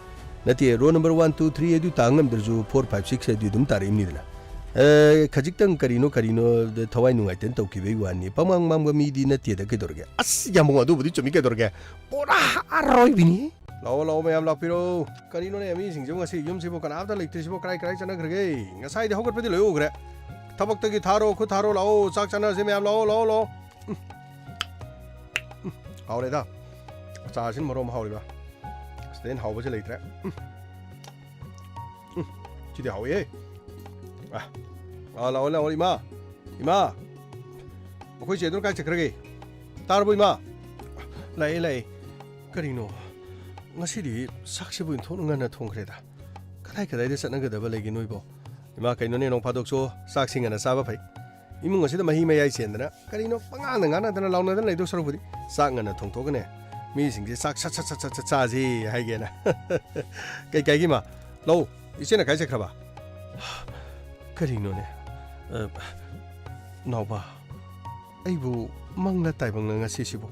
ꯅꯠꯇꯦ, roll number one, two, three ꯑꯗꯨ ꯇꯥ ꯉꯝꯗ꯭ꯔꯁꯨ four, five, six ꯑꯗꯨ ꯑꯗꯨꯝ ꯇꯥꯔꯛꯏꯕꯅꯤꯗꯅ꯫ ꯑꯦ, ꯈꯖꯤꯛꯇꯪ ꯀꯔꯤꯅꯣ ꯀꯔꯤꯅꯣ ꯊꯋꯥꯏ ꯅꯨꯡꯉꯥꯏꯇꯅ ꯇꯧꯈꯤꯕꯩ ꯋꯥꯅꯤ꯫ ꯄꯪꯃꯥꯡ ꯃꯥꯡꯕ ꯃꯤꯗꯤ ꯅꯠꯇꯦꯗ, ꯀꯩꯗꯧꯔꯒꯦ? ꯑꯁ, ꯌꯥꯝꯕꯨꯡ, ꯑꯗꯨꯕꯨꯗꯤ ꯆꯨꯝꯃꯤ, ꯀꯩꯗꯧꯔꯒꯦ? ꯄꯨꯔꯥ ꯑꯔꯣꯏꯕꯤꯅꯤ꯫ ꯂꯥꯛꯑꯣ, ꯂꯥꯛꯑꯣ, ꯃꯌꯥꯝ ꯂꯥꯛꯄꯤꯔꯣ꯫ ꯀꯔꯤꯅꯣꯅꯦ, ꯃꯤꯁꯤꯡꯁꯤꯕꯨ ꯉꯁꯤ ꯌꯨꯝꯁꯤꯕꯨ ꯀꯅꯥꯝꯇ ꯂꯩꯇ꯭ꯔꯤꯁꯤꯕꯨ? ꯀꯔꯥꯏ, ꯀꯔꯥꯏ ꯆꯠꯅꯈ꯭ꯔꯒꯦ? ꯉꯁꯥꯏꯗꯤ ꯍꯧꯒꯠꯄꯗꯤ ꯂꯣꯏ ꯎꯈ꯭ꯔꯦ꯫ ꯊꯕꯛꯇꯒꯤ ꯊꯥꯔꯣ, ꯈꯨꯠ ꯊꯥꯔꯣ, ꯂꯥꯛꯑꯣ, ꯆꯥꯛ ꯆꯥꯅꯔꯁꯦ ꯃꯌꯥꯝ, ꯂꯥꯛꯑꯣ, ꯂꯥꯛꯑꯣ, ꯂꯥꯛꯑꯣ꯫ ꯎꯝ꯫ ꯎꯝ꯫ ꯍꯥꯎꯔꯦꯗ꯫ ꯑꯆꯥꯔꯁꯤꯅ ꯃꯔꯣꯝ ꯍꯥꯎꯔꯤꯕ꯫ ꯁꯤꯗꯩ ꯍꯦꯟꯅ ꯍꯥꯎꯕꯁꯦ ꯂꯩꯇ꯭ꯔꯦ꯫ ꯎꯝ꯫ ꯎꯝ꯫ ꯁꯤꯗꯤ ꯍꯥꯎꯋꯦꯍꯦ꯫ ꯑ꯫ ꯑ, ꯂꯥꯛꯑꯣ, ꯂꯥꯛꯑꯣ, ꯏꯃꯥ꯫ ꯏꯃꯥ꯫ ꯑꯩꯈꯣꯏ ꯆꯦꯗꯨꯅ ꯀꯥꯏ ꯆꯠꯈ꯭ꯔꯒꯦ? ꯇꯥꯔꯕꯣ, ꯏꯃꯥ? ꯂꯥꯛꯑꯦ, ꯂꯥꯛꯑꯦ꯫ ꯀꯔꯤꯅꯣ? ꯉꯁꯤꯗꯤ ꯆꯥꯛꯁꯤꯕꯨ ꯏꯟꯊꯣꯛꯅ ꯉꯟꯅ ꯊꯣꯡꯈ꯭ꯔꯦꯗ꯫ ꯀꯗꯥꯏ ꯀꯗꯥꯏꯗ ꯆꯠꯅꯒꯗꯕ ꯂꯩꯒꯦ ꯅꯣꯏꯕꯣ? ꯏꯃꯥ, ꯀꯩꯅꯣꯅꯦ, ꯅꯣꯡ ꯐꯥꯗꯣꯛꯁꯨ ꯆꯥꯛꯁꯤ ꯉꯟꯅ ꯆꯥꯕ ꯐꯩ꯫ ꯏꯃꯨꯡ ꯑꯁꯤꯗ ꯃꯍꯤ ꯃꯌꯥꯏ ꯆꯦꯟꯗꯅ ꯀꯔꯤꯅꯣ ꯄꯉꯥꯡꯗ ꯉꯥꯡꯅꯗꯅ ꯂꯥꯎꯅꯗꯅ ꯂꯩꯗꯧ ꯁꯔꯨꯛꯄꯨꯗꯤ ꯆꯥꯛ ꯉꯟꯅ ꯊꯣꯡꯊꯣꯛꯑꯒꯅꯦ, ꯃꯤꯁꯤꯡꯁꯦ ꯆꯥꯛ ꯁꯠ ꯁꯠ ꯁꯠ ꯁꯠ ꯁꯠ ꯆꯥꯁꯤ ꯍꯥꯏꯒꯦꯅ꯫ ꯀꯩ ꯀꯥꯏꯒꯦ ꯏꯃꯥ? ꯂꯧ, ꯏꯆꯦꯅ ꯀꯥꯏ ꯆꯠꯈ꯭ꯔꯕ? ꯀꯔꯤꯅꯣꯅꯦ? ꯑ, ꯅꯥꯎꯕ, ꯑꯩꯕꯨ ꯃꯪꯂ ꯇꯥꯏꯕꯪꯂ ꯉꯁꯤꯁꯤꯕꯨ?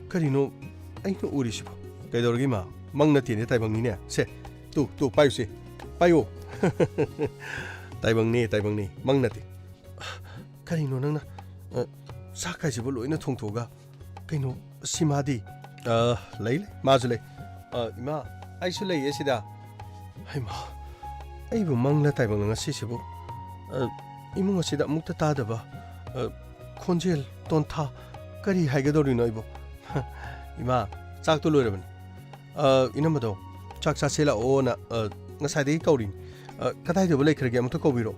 ꯀꯔꯤꯅꯣ ꯑꯩꯅ ꯎꯔꯤꯁꯤꯕꯨ? ꯀꯩꯗꯧꯔꯒꯦ ꯏꯃꯥ? ꯃꯪ ꯅꯠꯇꯦꯅꯦ, ꯇꯥꯏꯕꯪꯅꯤꯅꯦ꯫ ꯁꯦ, ꯇꯨ, ꯇꯨ, ꯄꯥꯏꯌꯨꯁꯦ, ꯄꯥꯏꯌꯣ꯫ ꯇꯥꯏꯕꯪꯅꯦ, ꯇꯥꯏꯕꯪꯅꯦ, ꯃꯪ ꯅꯠꯇꯦ꯫ ꯀꯔꯤꯅꯣ ꯅꯪꯅ, ꯑ, ꯆꯥꯛ ꯀꯥꯏꯁꯤꯕꯨ ꯂꯣꯏꯅ ꯊꯣꯡꯊꯣꯛꯑꯒ? ꯀꯩꯅꯣ, ꯁꯤꯃꯥꯗꯤ? ꯑ, ꯂꯩ, ꯂꯩ, ꯃꯥꯁꯨ ꯂꯩ꯫ ꯑ, ꯏꯃꯥ, ꯑꯩꯁꯨ ꯂꯩꯌꯦ ꯁꯤꯗ꯫ ꯍꯩꯃꯥ, ꯑꯩꯕꯨ ꯃꯪꯂ ꯇꯥꯏꯕꯪꯂ ꯉꯁꯤꯁꯤꯕꯨ? ꯑ, ꯏꯃꯨꯡ ꯑꯁꯤꯗ ꯑꯃꯨꯛꯇ ꯇꯥꯗꯕ, ꯑ, ꯈꯣꯟꯖꯦꯜ, ꯇꯣꯟꯊꯥ, ꯀꯔꯤ ꯍꯥꯏꯒꯗꯧꯔꯤꯅꯣ ꯑꯩꯕꯨ? ꯏꯃꯥ, ꯆꯥꯛꯇꯣ ꯂꯣꯏꯔꯕꯅꯤ꯫ ꯑ, ꯏꯅꯝꯃꯗꯣ, ꯆꯥꯛ ꯆꯥꯁꯦ ꯂꯥꯛꯑꯣꯅ, ꯑ, ꯉꯁꯥꯏꯗꯒꯤ ꯀꯧꯔꯤꯅꯤ꯫ ꯑ, ꯀꯗꯥꯏꯗꯕꯨ ꯂꯩꯈ꯭ꯔꯒꯦ? ꯑꯃꯨꯛꯇ ꯀꯧꯕꯤꯔꯣ꯫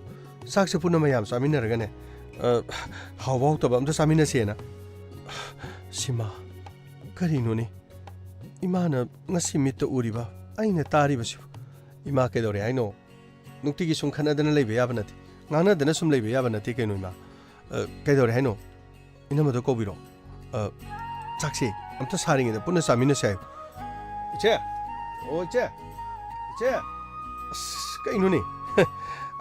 ꯆꯥꯛꯁꯦ ꯄꯨꯟꯅ ꯃꯌꯥꯝ ꯆꯥꯃꯤꯟꯅꯔꯒꯅꯦ, ꯑ, ꯍꯥꯎꯕ ꯍꯥꯎꯇꯕ ꯑꯝꯇ ꯆꯥꯃꯤꯟꯅꯁꯦꯅ꯫ ꯁꯤꯃꯥ, ꯀꯔꯤꯅꯣꯅꯦ? ꯏꯃꯥꯅ ꯉꯁꯤ ꯃꯤꯠꯇ ꯎꯔꯤꯕ, ꯑꯩꯅ ꯇꯥꯔꯤꯕꯁꯤꯕꯨ? ꯏꯃꯥ, ꯀꯩꯗꯧꯔꯦ ꯍꯥꯏꯅꯣ? ꯅꯨꯡꯇꯤꯒꯤ ꯁꯨꯝ ꯈꯠꯅꯗꯅ ꯂꯩꯕ ꯌꯥꯕ ꯅꯠꯇꯦ꯫ ꯉꯥꯡꯅꯗꯅ ꯁꯨꯝ ꯂꯩꯕ ꯌꯥꯕ ꯅꯠꯇꯦ ꯀꯩꯅꯣ, ꯏꯃꯥ꯫ ꯑ, ꯀꯩꯗꯧꯔꯦ ꯍꯥꯏꯅꯣ? ꯏꯅꯝꯃꯗꯣ ꯀꯧꯕꯤꯔꯣ꯫ ꯑ, ꯆꯥꯛꯁꯦ ꯑꯝꯇ ꯁꯥꯔꯤꯉꯩꯗ ꯄꯨꯟꯅ ꯆꯥꯃꯤꯟꯅꯁꯦ ꯍꯥꯏꯌꯨ꯫ ꯏꯆꯦ! ꯑꯣ, ꯏꯆꯦ! ꯏꯆꯦ! ꯑꯁ, ꯀꯩꯅꯣꯅꯦ?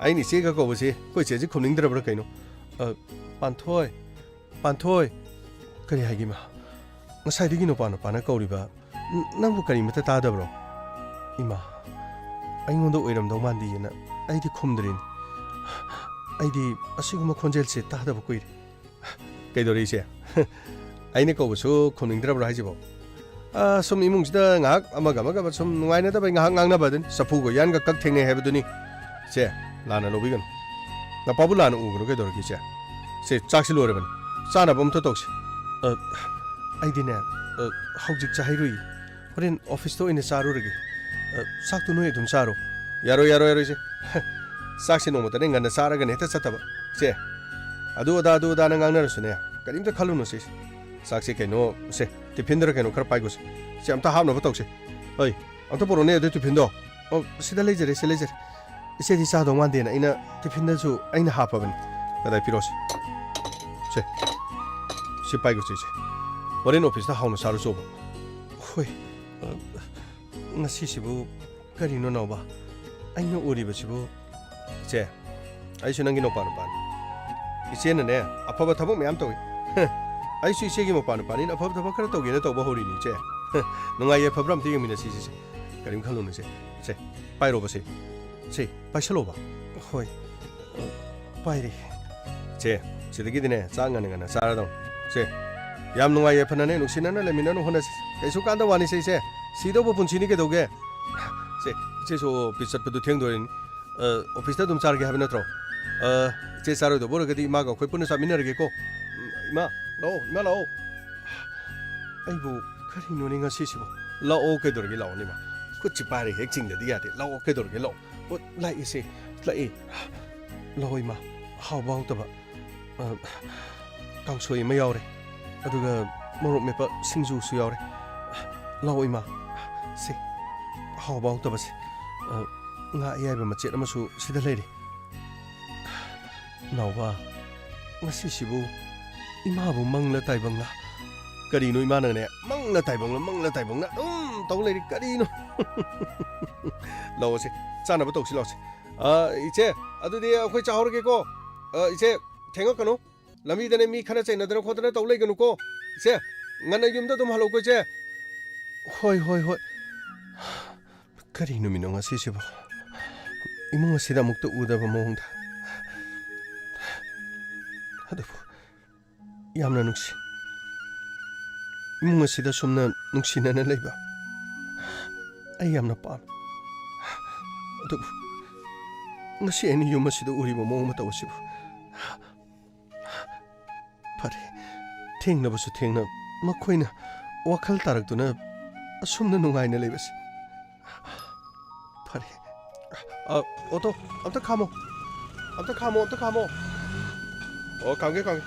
ꯑꯩꯅ ꯏꯆꯦꯒ ꯀꯧꯕꯁꯦ ꯑꯩꯈꯣꯏ ꯆꯦꯁꯦ ꯈꯨꯝꯅꯤꯡꯗ꯭ꯔꯕ꯭ꯔꯥ ꯀꯩꯅꯣ? ꯑ, ꯄꯥꯟꯊꯣꯏ! ꯄꯥꯟꯊꯣꯏ! ꯀꯔꯤ ꯍꯥꯏꯒꯦ, ꯏꯃꯥ? ꯉꯁꯥꯏꯗꯒꯤ ꯅꯨꯄꯥ ꯅꯨꯄꯥꯅ ꯀꯧꯔꯤꯕ, ꯅ-, ꯅꯪꯕꯨ ꯀꯔꯤꯃꯇ ꯇꯥꯗꯕ꯭ꯔꯣ? ꯏꯃꯥ, ꯑꯩꯉꯣꯟꯗ ꯑꯣꯏꯔꯝꯗꯧ ꯃꯥꯟꯗꯦꯅ ꯑꯩꯗꯤ ꯈꯨꯝꯗ꯭ꯔꯤꯅꯤ꯫ ꯑꯩꯗꯤ ꯑꯁꯤꯒꯨꯝꯕ ꯈꯣꯟꯖꯦꯜꯁꯦ ꯇꯥꯗꯕ ꯀꯨꯏꯔꯦ꯫ ꯀꯩꯗꯧꯔꯦ ꯏꯆꯦ? ꯑꯩꯅ ꯀꯧꯕꯁꯨ ꯈꯨꯝꯅꯤꯡꯗ꯭ꯔꯕ꯭ꯔꯣ ꯍꯥꯏꯁꯤꯕꯣ? ꯑ, ꯁꯨꯝ ꯏꯃꯨꯡꯁꯤꯗ ꯉꯥꯏꯍꯥꯛ ꯑꯃꯒ ꯑꯃꯒ ꯁꯨꯝ ꯅꯨꯡꯉꯥꯏꯅꯗꯕꯩ ꯉꯥꯏꯍꯥꯛ ꯉꯥꯡꯅꯕ ꯑꯗꯨꯅꯤ꯫ ꯆꯐꯨꯒ ꯎꯌꯥꯟꯒ ꯀꯛ ꯊꯦꯡꯅꯩ ꯍꯥꯏꯕꯗꯨꯅꯤ꯫ ꯁꯦ, ꯂꯥꯟꯅ ꯂꯧꯕꯤꯒꯅꯨ꯫ ꯅꯄꯥꯕꯨ ꯂꯥꯟꯅ ꯎꯒꯅꯨ, ꯀꯩꯗꯧꯔꯒꯦ ꯏꯆꯦ? ꯁꯦ, ꯆꯥꯛꯁꯤ ꯂꯣꯏꯔꯕꯅꯤ꯫ ꯆꯥꯅꯕ ꯑꯝꯇ ꯇꯧꯁꯤ꯫ ꯑ, ꯑꯩꯗꯤꯅꯦ, ꯑ, ꯍꯧꯖꯤꯛ ꯆꯥꯍꯩꯔꯣꯏ꯫ ꯍꯣꯔꯦꯟ ꯑꯣꯐꯤꯁꯇ ꯑꯣꯏꯅ ꯆꯥꯔꯨꯔꯒꯦ꯫ ꯑ, ꯆꯥꯛꯇꯨ ꯅꯣꯏ ꯑꯗꯨꯝ ꯆꯥꯔꯣ꯫ ꯌꯥꯔꯣꯏ, ꯌꯥꯔꯣꯏ, ꯌꯥꯔꯣꯏ, ꯏꯆꯦ꯫ ꯆꯥꯛꯁꯦ ꯅꯣꯡꯃꯇꯅꯦ ꯉꯟꯅ ꯆꯥꯔꯒꯅꯦ ꯍꯦꯛꯇ ꯆꯠꯇꯕ꯫ ꯁꯦ, ꯑꯗꯨ ꯑꯗꯥ, ꯑꯗꯨ ꯑꯗꯥꯅ ꯉꯥꯡꯅꯔꯁꯨꯅꯦ, ꯀꯔꯤꯝꯇ ꯈꯜꯂꯨꯅꯨ ꯁꯦ꯫ ꯆꯥꯛꯁꯦ ꯀꯩꯅꯣ, ꯁꯦ, ꯇꯤꯐꯤꯟꯗꯔ ꯀꯩꯅꯣ ꯈꯔ ꯄꯥꯏꯒꯣꯁꯦ꯫ ꯁꯦ, ꯑꯝꯇ ꯍꯥꯞꯅꯕ ꯇꯧꯁꯦ꯫ ꯍꯣꯏ, ꯑꯝꯇ ꯄꯨꯔꯛꯑꯣꯅꯦ ꯑꯗꯨ ꯇꯤꯐꯤꯟꯗꯣ꯫ ꯑꯣ, ꯁꯤꯗ ꯂꯩꯖꯔꯦ, ꯁꯤ ꯂꯩꯖꯔꯦ꯫ ꯏꯆꯦꯗꯤ ꯆꯥꯗꯧ ꯃꯥꯟꯗꯦꯅ ꯑꯩꯅ ꯇꯤꯐꯤꯟꯗꯁꯨ ꯑꯩꯅ ꯍꯥꯞꯄꯕꯅꯤ꯫ ꯀꯗꯥꯏ ꯄꯤꯔꯣꯁꯦ꯫ ꯁꯦ, ꯁꯤ ꯄꯥꯏꯒꯣꯁꯦ ꯏꯆꯦ꯫ ꯍꯣꯔꯦꯟ ꯑꯣꯐꯤꯁꯇ ꯍꯥꯎꯅ ꯆꯥꯔꯨꯆꯣꯕ꯫ ꯍꯣꯏ, ꯑ, ꯉꯁꯤꯁꯤꯕꯨ ꯀꯔꯤꯅꯣ ꯅꯥꯎꯕ? ꯑꯩꯅ ꯎꯔꯤꯕꯁꯤꯕꯨ? ꯏꯆꯦ, ꯑꯩꯁꯨ ꯅꯪꯒꯤ ꯅꯨꯄꯥ ꯅꯨꯄꯥꯅꯤ꯫ ꯏꯆꯦꯅꯅꯦ, ꯑꯐꯕ ꯊꯕꯛ ꯃꯌꯥꯝ ꯇꯧꯏ꯫ ꯑꯩꯁꯨ ꯏꯆꯦꯒꯤ ꯃꯄꯥ ꯅꯨꯄꯥꯅꯤꯅ ꯑꯐꯕ ꯊꯕꯛ ꯈꯔ ꯇꯧꯒꯦꯅ ꯇꯧꯕ ꯍꯧꯔꯤꯅꯤ, ꯏꯆꯦ꯫ ꯅꯨꯡꯉꯥꯏ ꯌꯥꯏꯐꯕ꯭ꯔꯥ ꯑꯝꯇ ꯌꯦꯡꯃꯤꯟꯅꯁꯤ, ꯏꯆꯦ꯫ ꯀꯔꯤꯝ ꯈꯜꯂꯨꯅꯨ, ꯏꯆꯦ꯫ ꯁꯦ, ꯄꯥꯏꯔꯣꯕ, ꯁꯦ꯫ ꯁꯦ, ꯄꯥꯏꯁꯜꯂꯣꯕ꯫ ꯍꯣꯏ, ꯄꯥꯏꯔꯦ꯫ ꯁꯦ, ꯁꯤꯗꯒꯤꯗꯤꯅꯦ, ꯆꯥꯛ ꯉꯟꯅ ꯉꯟꯅ ꯆꯥꯔꯗꯧꯅꯤ꯫ ꯁꯦ, ꯌꯥꯝ ꯅꯨꯡꯉꯥꯏ ꯌꯥꯏꯐꯅꯅꯦ, ꯅꯨꯡꯁꯤꯅꯅ ꯂꯩꯃꯤꯟꯅꯅ ꯍꯣꯠꯅꯁꯤ꯫ ꯀꯩꯁꯨ ꯀꯥꯟꯗ ꯋꯥꯅꯤꯁꯦ, ꯏꯆꯦ꯫ ꯁꯤꯗꯧꯕ ꯄꯨꯟꯁꯤꯅꯤ ꯀꯩꯗꯧꯒꯦ? ꯁꯦ, ꯏꯆꯦꯁꯨ ꯑꯣꯐꯤꯁ ꯆꯠꯄꯗꯨ ꯊꯦꯡꯗꯣꯔꯤꯅꯤ꯫ ꯑ, ꯑꯣꯐꯤꯁꯇ ꯑꯗꯨꯝ ꯆꯥꯔꯒꯦ ꯍꯥꯏꯕ ꯅꯠꯇ꯭ꯔꯣ? ꯑ, ꯏꯆꯦ ꯆꯥꯔꯣꯏꯗꯧꯕ ꯑꯣꯏꯔꯒꯗꯤ ꯏꯃꯥꯒ ꯑꯩꯈꯣꯏ ꯄꯨꯟꯅ ꯆꯥꯃꯤꯟꯅꯔꯒꯦꯀꯣ꯫ ꯎꯝ, ꯏꯃꯥ, ꯂꯥꯛꯑꯣ, ꯏꯃꯥ, ꯂꯥꯛꯑꯣ꯫ ꯑꯩꯕꯨ ꯀꯔꯤꯅꯣꯅꯦ ꯉꯁꯤꯁꯤꯕꯨ? ꯂꯥꯛꯑꯣ, ꯀꯩꯗꯧꯔꯒꯦ? ꯂꯥꯛꯑꯣꯅꯦ, ꯏꯃꯥ꯫ ꯈꯨꯠꯁꯤ ꯄꯥꯏꯔꯒ ꯍꯦꯛ ꯆꯤꯡꯗꯗꯤ ꯌꯥꯗꯦ꯫ ꯂꯥꯛꯑꯣ, ꯀꯩꯗꯧꯔꯒꯦ? ꯂꯥꯛꯑꯣ꯫ ꯑꯣ, ꯂꯥꯛꯏꯁꯦ, ꯂꯥꯛꯑꯦ꯫ ꯂꯥꯛꯑꯣ, ꯏꯃꯥ꯫ ꯍꯥꯎꯕ ꯍꯥꯎꯇꯕ, ꯑ, ꯀꯥꯡꯁꯣꯏ ꯑꯃ ꯌꯥꯎꯔꯦ꯫ ꯑꯗꯨꯒ ꯃꯣꯔꯣꯛ ꯃꯦꯠꯄ ꯁꯤꯡꯖꯨꯁꯨ ꯌꯥꯎꯔꯦ꯫ ꯂꯥꯛꯑꯣ, ꯏꯃꯥ꯫ ꯁꯦ, ꯍꯥꯎꯕ ꯍꯥꯎꯇꯕꯁꯦ꯫ ꯑ, ꯉꯥ ꯑꯌꯥꯏꯕ ꯃꯆꯦꯠ ꯑꯃꯁꯨ ꯁꯤꯗ ꯂꯩꯔꯦ꯫ ꯅꯥꯎꯕ, ꯉꯁꯤꯁꯤꯕꯨ ꯏꯃꯥꯕꯨ ꯃꯪꯂ ꯇꯥꯏꯕꯪꯂ? ꯀꯔꯤꯅꯣ ꯏꯃꯥꯅꯅꯦ, ꯃꯪꯂ ꯇꯥꯏꯕꯪꯂ, ꯃꯪꯂ ꯇꯥꯏꯕꯪꯂ ꯑꯗꯨꯝ ꯇꯧ ꯂꯩꯔꯤ, ꯀꯔꯤꯅꯣ? ꯂꯥꯛꯑꯣꯁꯦ, ꯆꯥꯅꯕ ꯇꯧꯁꯤ, ꯂꯥꯛꯑꯣꯁꯦ꯫ ꯑ, ꯏꯆꯦ, ꯑꯗꯨꯗꯤ ꯑꯩꯈꯣꯏ ꯆꯥꯍꯧꯔꯒꯦꯀꯣ꯫ ꯑ, ꯏꯆꯦ, ꯊꯦꯡꯉꯛꯀꯅꯨ꯫ ꯂꯝꯕꯤꯗꯅꯦ ꯃꯤ ꯈꯠꯅ ꯆꯩꯅꯗꯅ ꯈꯣꯠꯇꯅ ꯇꯧ ꯂꯩꯒꯅꯨꯀꯣ꯫ ꯏꯆꯦ, ꯉꯟꯅ ꯌꯨꯝꯗ ꯑꯗꯨꯝ ꯍꯜꯂꯛꯎꯀꯣ, ꯏꯆꯦ꯫ ꯍꯣꯏ, ꯍꯣꯏ, ꯍꯣꯏ꯫ ꯀꯔꯤ ꯅꯨꯃꯤꯠꯅꯣ ꯉꯁꯤꯁꯤꯕꯣ? ꯏꯃꯨꯡ ꯑꯁꯤꯗ ꯑꯃꯨꯛꯇ ꯎꯗꯕ ꯃꯑꯣꯡꯗ꯫ ꯑꯗꯨꯕꯨ ꯌꯥꯝꯅ ꯅꯨꯡꯁꯤ꯫ ꯏꯃꯨꯡ ꯑꯁꯤꯗ ꯁꯨꯝꯅ ꯅꯨꯡꯁꯤꯅꯅ ꯂꯩꯕ ꯑꯩ ꯌꯥꯝꯅ ꯄꯥꯝꯃꯤ꯫ ꯑꯗꯨꯕꯨ ꯉꯁꯤ ꯑꯩꯅ ꯌꯨꯝ ꯑꯁꯤꯗ ꯎꯔꯤꯕ ꯃꯑꯣꯡ ꯃꯇꯧ ꯑꯁꯤꯕꯨ, ꯐꯔꯦ, ꯊꯦꯡꯅꯕꯁꯨ ꯊꯦꯡꯅ ꯃꯈꯣꯏꯅ ꯋꯥꯈꯜ ꯇꯥꯔꯛꯇꯨꯅ ꯑꯁꯨꯝꯅ ꯅꯨꯡꯉꯥꯏꯅ ꯂꯩꯕꯁꯦ꯫ ꯐꯔꯦ꯫ ꯑ, ꯑꯣꯇꯣ, ꯑꯝꯇ ꯈꯥꯝꯃꯣ꯫ ꯑꯝꯇ ꯈꯥꯝꯃꯣ, ꯑꯝꯇ ꯈꯥꯝꯃꯣ꯫ ꯑꯣ, ꯈꯥꯝꯒꯦ, ꯈꯥꯝꯒꯦ꯫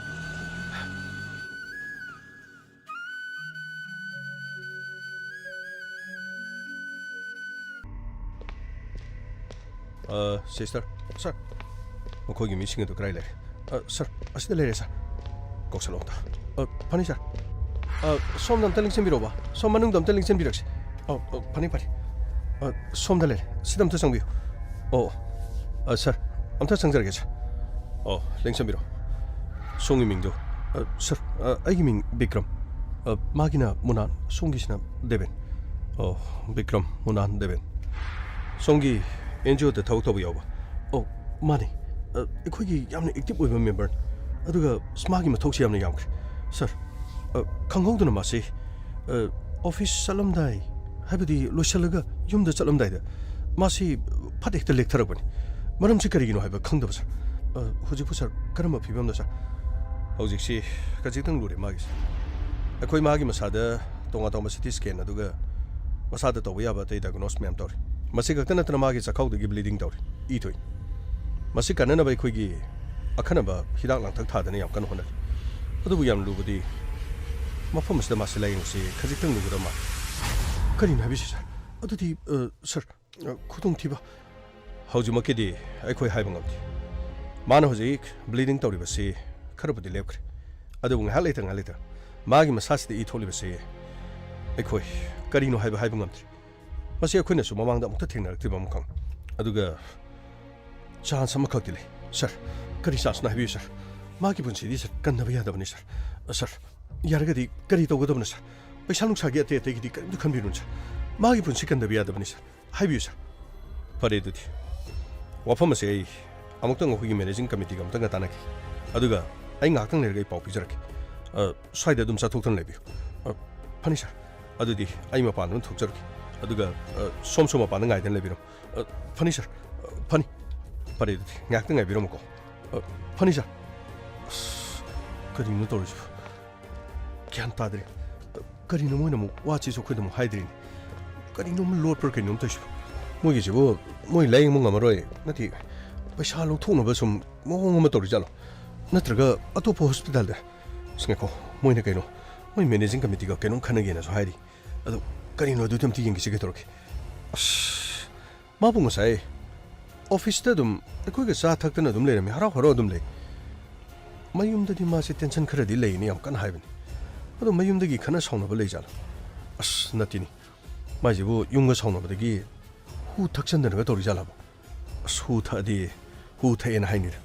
ꯑ, sister, sir, ꯃꯈꯣꯏꯒꯤ ꯃꯤꯁꯤꯡ ꯑꯗꯨ ꯀꯗꯥꯏ ꯂꯩꯔꯦ? ꯑ, sir, ꯑꯁꯤꯗ ꯂꯩꯔꯦ, sir꯫ ꯀꯧꯁꯜꯂꯣ ꯑꯝꯇ꯫ ꯑ, ꯐꯅꯤ, sir꯫ ꯑ, ꯁꯣꯝꯗ ꯑꯝꯇ ꯂꯦꯡꯁꯤꯟꯕꯤꯔꯛꯎꯕ꯫ ꯁꯣꯝ ꯃꯅꯨꯡꯗ ꯑꯝꯇ ꯂꯦꯡꯁꯤꯟꯕꯤꯔꯛꯁꯤ꯫ ꯑ, ꯑ, ꯐꯅꯤ, ꯐꯅꯤ꯫ ꯑ, ꯁꯣꯝꯗ ꯂꯩꯔꯦ꯫ ꯁꯤꯗ ꯑꯝꯇ ꯆꯪꯕꯤꯌꯨ꯫ ꯑꯣ, ꯑ, sir, ꯑꯝꯇ ꯆꯪꯖꯔꯒꯦ, sir꯫ ꯑꯣ, ꯂꯦꯡꯁꯤꯟꯕꯤꯔꯣ꯫ ꯁꯣꯝꯒꯤ ꯃꯤꯡꯗꯨ? ꯑ, sir, ꯑ, ꯑꯩꯒꯤ ꯃꯤꯡ ꯕꯤꯀ꯭ꯔꯝ꯫ ꯑ, ꯃꯥꯒꯤꯅ ꯃꯨꯅꯥꯟ, ꯁꯣꯝꯒꯤꯁꯤꯅ ꯗꯦꯕꯦꯟ꯫ ꯑꯣ, ꯕꯤꯀ꯭ꯔꯝ, ꯃꯨꯅꯥꯟ, ꯗꯦꯕꯦꯟ꯫ ꯁꯣꯝꯒꯤ NGOꯗ ꯊꯕꯛ ꯇꯧꯕ ꯌꯥꯎꯕ? ꯑꯣ, ꯃꯥꯅꯤ꯫ ꯑ, ꯑꯩꯈꯣꯏꯒꯤ ꯌꯥꯝꯅ active ꯑꯣꯏꯕ member꯫ ꯑꯗꯨꯒ ꯑꯁ, ꯃꯥꯒꯤ ꯃꯊꯧꯁꯤ ꯌꯥꯝꯅ ꯌꯥꯝꯈ꯭ꯔꯦ꯫ Sir, ꯑ, ꯈꯪꯍꯧꯗꯅ ꯃꯥꯁꯤ, ꯑ, office ꯆꯠꯂꯝꯗꯥꯏ, ꯍꯥꯏꯕꯗꯤ ꯂꯣꯏꯁꯤꯜꯂꯒ ꯌꯨꯝꯗ ꯆꯠꯂꯝꯗꯥꯏꯗ ꯃꯥꯁꯤ ꯐꯠ ꯍꯦꯛꯇ ꯂꯦꯛꯊꯔꯛꯄꯅꯤ꯫ ꯃꯔꯝꯁꯤ ꯀꯔꯤꯒꯤꯅꯣ ꯍꯥꯏꯕ ꯈꯪꯗꯕ, sir꯫ ꯑ, ꯍꯧꯖꯤꯛꯄꯨ, sir, ꯀꯔꯝꯕ ꯐꯤꯕꯝꯗ, sir? ꯍꯧꯖꯤꯛꯁꯤ ꯈꯖꯤꯛꯇꯪ ꯂꯨꯔꯦ ꯃꯥꯒꯤꯁꯦ꯫ ꯑꯩꯈꯣꯏ ꯃꯥꯒꯤ ꯃꯁꯥꯗ ꯇꯣꯉꯥꯟ ꯇꯣꯉꯥꯟꯕ CT scan ꯑꯗꯨꯒ ꯃꯁꯥꯗ ꯇꯧꯕ ꯌꯥꯕ ꯑꯇꯩ diagnose ꯃꯌꯥꯝ ꯇꯧꯔꯤ꯫ ꯃꯁꯤ ꯈꯛꯇ ꯅꯠꯇꯅ ꯃꯥꯒꯤ ꯆꯥꯛꯈꯥꯎꯗꯒꯤ bleeding ꯇꯧꯔꯤ, ꯏ ꯊꯣꯛꯏ꯫ ꯃꯁꯤ ꯀꯟꯅꯅꯕ ꯑꯩꯈꯣꯏꯒꯤ ꯑꯈꯟꯅꯕ ꯍꯤꯗꯥꯛ ꯂꯥꯡꯊꯛ ꯊꯥꯗꯅ ꯌꯥꯝ ꯀꯟꯅ ꯍꯣꯠꯅꯔꯤ꯫ ꯑꯗꯨꯕꯨ ꯌꯥꯝ ꯂꯨꯕꯗꯤ ꯃꯐꯝ ꯑꯁꯤꯗ ꯃꯥꯁꯤ ꯂꯥꯌꯦꯡꯕꯁꯤ ꯈꯖꯤꯛꯇꯪ ꯂꯨꯒꯗꯕ ꯃꯥꯜꯂꯤ꯫ ꯀꯔꯤꯅꯣ ꯍꯥꯏꯕꯤꯁꯤ, sir? ꯑꯗꯨꯗꯤ, ꯑ, sir, ꯑ, ꯈꯨꯗꯣꯡꯊꯤꯕ꯫ ꯍꯧꯖꯤꯛꯃꯛꯀꯤꯗꯤ ꯑꯩꯈꯣꯏ ꯍꯥꯏꯕ ꯉꯝꯗꯦ꯫ ꯃꯥꯅ ꯍꯧꯖꯤꯛ bleeding ꯇꯧꯔꯤꯕꯁꯤ ꯈꯔꯕꯨꯗꯤ ꯂꯦꯞꯈ꯭ꯔꯦ꯫ ꯑꯗꯨꯕꯨ ꯉꯥꯏꯍꯥꯛ ꯂꯩꯇ ꯉꯥꯏꯍꯥꯛ ꯂꯩꯇ ꯃꯥꯒꯤ ꯃꯁꯥꯁꯤꯗ ꯏ ꯊꯣꯛꯂꯤꯕꯁꯤ ꯑꯩꯈꯣꯏ ꯀꯔꯤꯅꯣ ꯍꯥꯏꯕ ꯍꯥꯏꯕ ꯉꯝꯗ꯭ꯔꯤ꯫ ꯃꯁꯤ ꯑꯩꯈꯣꯏꯅꯁꯨ ꯃꯃꯥꯡꯗ ꯑꯃꯨꯛꯇ ꯊꯦꯡꯅꯔꯛꯇ꯭ꯔꯤꯕ ꯑꯃꯈꯛꯅꯤ꯫ ꯑꯗꯨꯒ chance ꯑꯃꯈꯛꯇꯤ ꯂꯩ꯫ Sir, ꯀꯔꯤ chanceꯅꯣ ꯍꯥꯏꯕꯤꯌꯨ, sir? ꯃꯥꯒꯤ ꯄꯨꯟꯁꯤꯗꯤ, sir, ꯀꯟꯗꯕ ꯌꯥꯗꯕꯅꯤ, sir꯫ ꯑ, sir, ꯌꯥꯔꯒꯗꯤ ꯀꯔꯤ ꯇꯧꯒꯗꯕꯅꯣ, sir? ꯄꯩꯁꯥ ꯅꯨꯡꯁꯥꯒꯤ ꯑꯇꯩ ꯑꯇꯩꯒꯤꯗꯤ ꯀꯔꯤꯝꯇ ꯈꯟꯕꯤꯔꯨꯅꯨ, sir꯫ ꯃꯥꯒꯤ ꯄꯨꯟꯁꯤ ꯀꯟꯗꯕ ꯌꯥꯗꯕꯅꯤ, sir꯫ ꯍꯥꯏꯕꯤꯌꯨ, sir꯫ ꯐꯔꯦ, ꯑꯗꯨꯗꯤ ꯋꯥꯐꯝ ꯑꯁꯤ ꯑꯩ ꯑꯃꯨꯛꯇꯪ ꯑꯩꯈꯣꯏꯒꯤ managing committeeꯒ ꯑꯃꯨꯛꯇꯪꯒ ꯇꯥꯟꯅꯈꯤ꯫ ꯑꯗꯨꯒ ꯑꯩ ꯉꯥꯏꯍꯥꯛꯇꯪ ꯂꯩꯔꯒ ꯑꯩ ꯄꯥꯎ ꯄꯤꯖꯔꯛꯀꯦ꯫ ꯑ, ꯁ꯭ꯋꯥꯏꯗ ꯑꯗꯨꯝ ꯆꯠꯊꯣꯛꯇꯅ ꯂꯩꯕꯤꯌꯨ꯫ ꯑ, ꯐꯅꯤ ꯁꯥꯔ꯫ ꯑꯗꯨꯗꯤ ꯑꯩ ꯃꯄꯥꯟꯗ ꯑꯗꯨꯝ ꯊꯣꯛꯆꯔꯒꯦ꯫ ꯑꯗꯨꯒ, ꯑ, ꯁꯣꯝꯁꯨ ꯃꯄꯥꯟꯗ ꯉꯥꯏꯗꯅ ꯂꯩꯕꯤꯔꯝꯃꯨ꯫ ꯑ, ꯐꯅꯤ ꯁꯥꯔ꯫ ꯑ, ꯐꯅꯤ꯫ ꯐꯔꯦ, ꯑꯗꯨꯗꯤ ꯉꯥꯏꯍꯥꯛꯇꯪ ꯉꯥꯏꯕꯤꯔꯝꯃꯨꯀꯣ꯫ ꯑ, ꯐꯅꯤ ꯁꯥꯔ꯫ ꯑꯁ, ꯀꯔꯤꯅꯣ ꯇꯧꯔꯤꯁꯤꯕꯣ? ꯒ꯭ꯌꯥꯟ ꯇꯥꯗ꯭ꯔꯦ꯫ ꯀꯔꯤꯅꯣ ꯃꯣꯏꯅ ꯑꯃꯨꯛ ꯋꯥꯁꯤꯁꯨ ꯑꯩꯈꯣꯏꯗ ꯑꯃꯨꯛ ꯍꯥꯏꯗ꯭ꯔꯤꯅꯦ? ꯀꯔꯤꯅꯣꯝ ꯂꯣꯠꯄ꯭ꯔꯥ ꯀꯩꯅꯣꯝ ꯇꯧꯔꯤꯁꯤꯕꯣ? ꯃꯣꯏꯒꯤꯁꯤꯕꯨ ꯃꯣꯏ ꯂꯥꯌꯦꯡꯕ ꯉꯝꯃꯔꯣꯏ, ꯅꯠꯇꯦ, ꯄꯩꯁꯥ ꯂꯧꯊꯣꯛꯅꯕ ꯁꯨꯝ ꯃꯑꯣꯡ ꯑꯃ ꯇꯧꯔꯤꯖꯥꯠꯂꯣ? ꯅꯠꯇ꯭ꯔꯒ ꯑꯇꯣꯞꯄ ꯍꯣꯁꯄꯤꯇꯥꯜꯗ? ꯑꯁ, ꯉꯥꯏꯈꯣ, ꯃꯣꯏꯅ ꯀꯩꯅꯣ, ꯃꯣꯏ ꯃꯦꯅꯦꯖꯤꯡ ꯀꯃꯤꯇꯤꯒ ꯀꯩꯅꯣꯝ ꯈꯟꯅꯒꯦꯅꯁꯨ ꯍꯥꯏꯔꯤ꯫ ꯑꯗꯣ ꯀꯔꯤꯅꯣ, ꯑꯗꯨꯗꯤ ꯑꯝꯇ ꯌꯦꯡꯈꯤꯁꯤ ꯀꯩꯗꯧꯔꯒꯦ? ꯑꯁ, ꯃꯥꯕꯨ ꯉꯁꯥꯏ ꯑꯣꯐꯤꯁꯇ ꯑꯗꯨꯝ ꯑꯩꯈꯣꯏꯒ ꯆꯥ ꯊꯛꯇꯅ ꯑꯗꯨꯝ ꯂꯩꯔꯝꯃꯤ, ꯍꯔꯥꯎ ꯍꯔꯥꯎ ꯑꯗꯨꯝ ꯂꯩ꯫ ꯃꯌꯨꯝꯗꯗꯤ ꯃꯥꯁꯦ ꯇꯦꯟꯁꯟ ꯈꯔꯗꯤ ꯂꯩꯅꯤ ꯌꯥꯝ ꯀꯟꯅ ꯍꯥꯏꯕꯅꯤ꯫ ꯑꯗꯣ ꯃꯌꯨꯝꯗꯒꯤ ꯈꯠꯅ ꯁꯥꯎꯅꯕ ꯂꯩꯖꯥꯠꯂꯣ? ꯑꯁ, ꯅꯠꯇꯦꯅꯦ꯫ ꯃꯥꯏꯁꯤꯕꯨ ꯌꯨꯝꯒ ꯁꯥꯎꯅꯕꯗꯒꯤ ꯍꯨ ꯊꯛꯆꯟꯗꯅꯒ ꯇꯧꯔꯤꯖꯥꯠꯂꯕ? ꯑꯁ, ꯍꯨ ꯊꯛꯑꯗꯤ, ꯍꯨ ꯊꯛꯑꯦꯅ ꯍꯥꯏꯅꯤꯗ꯫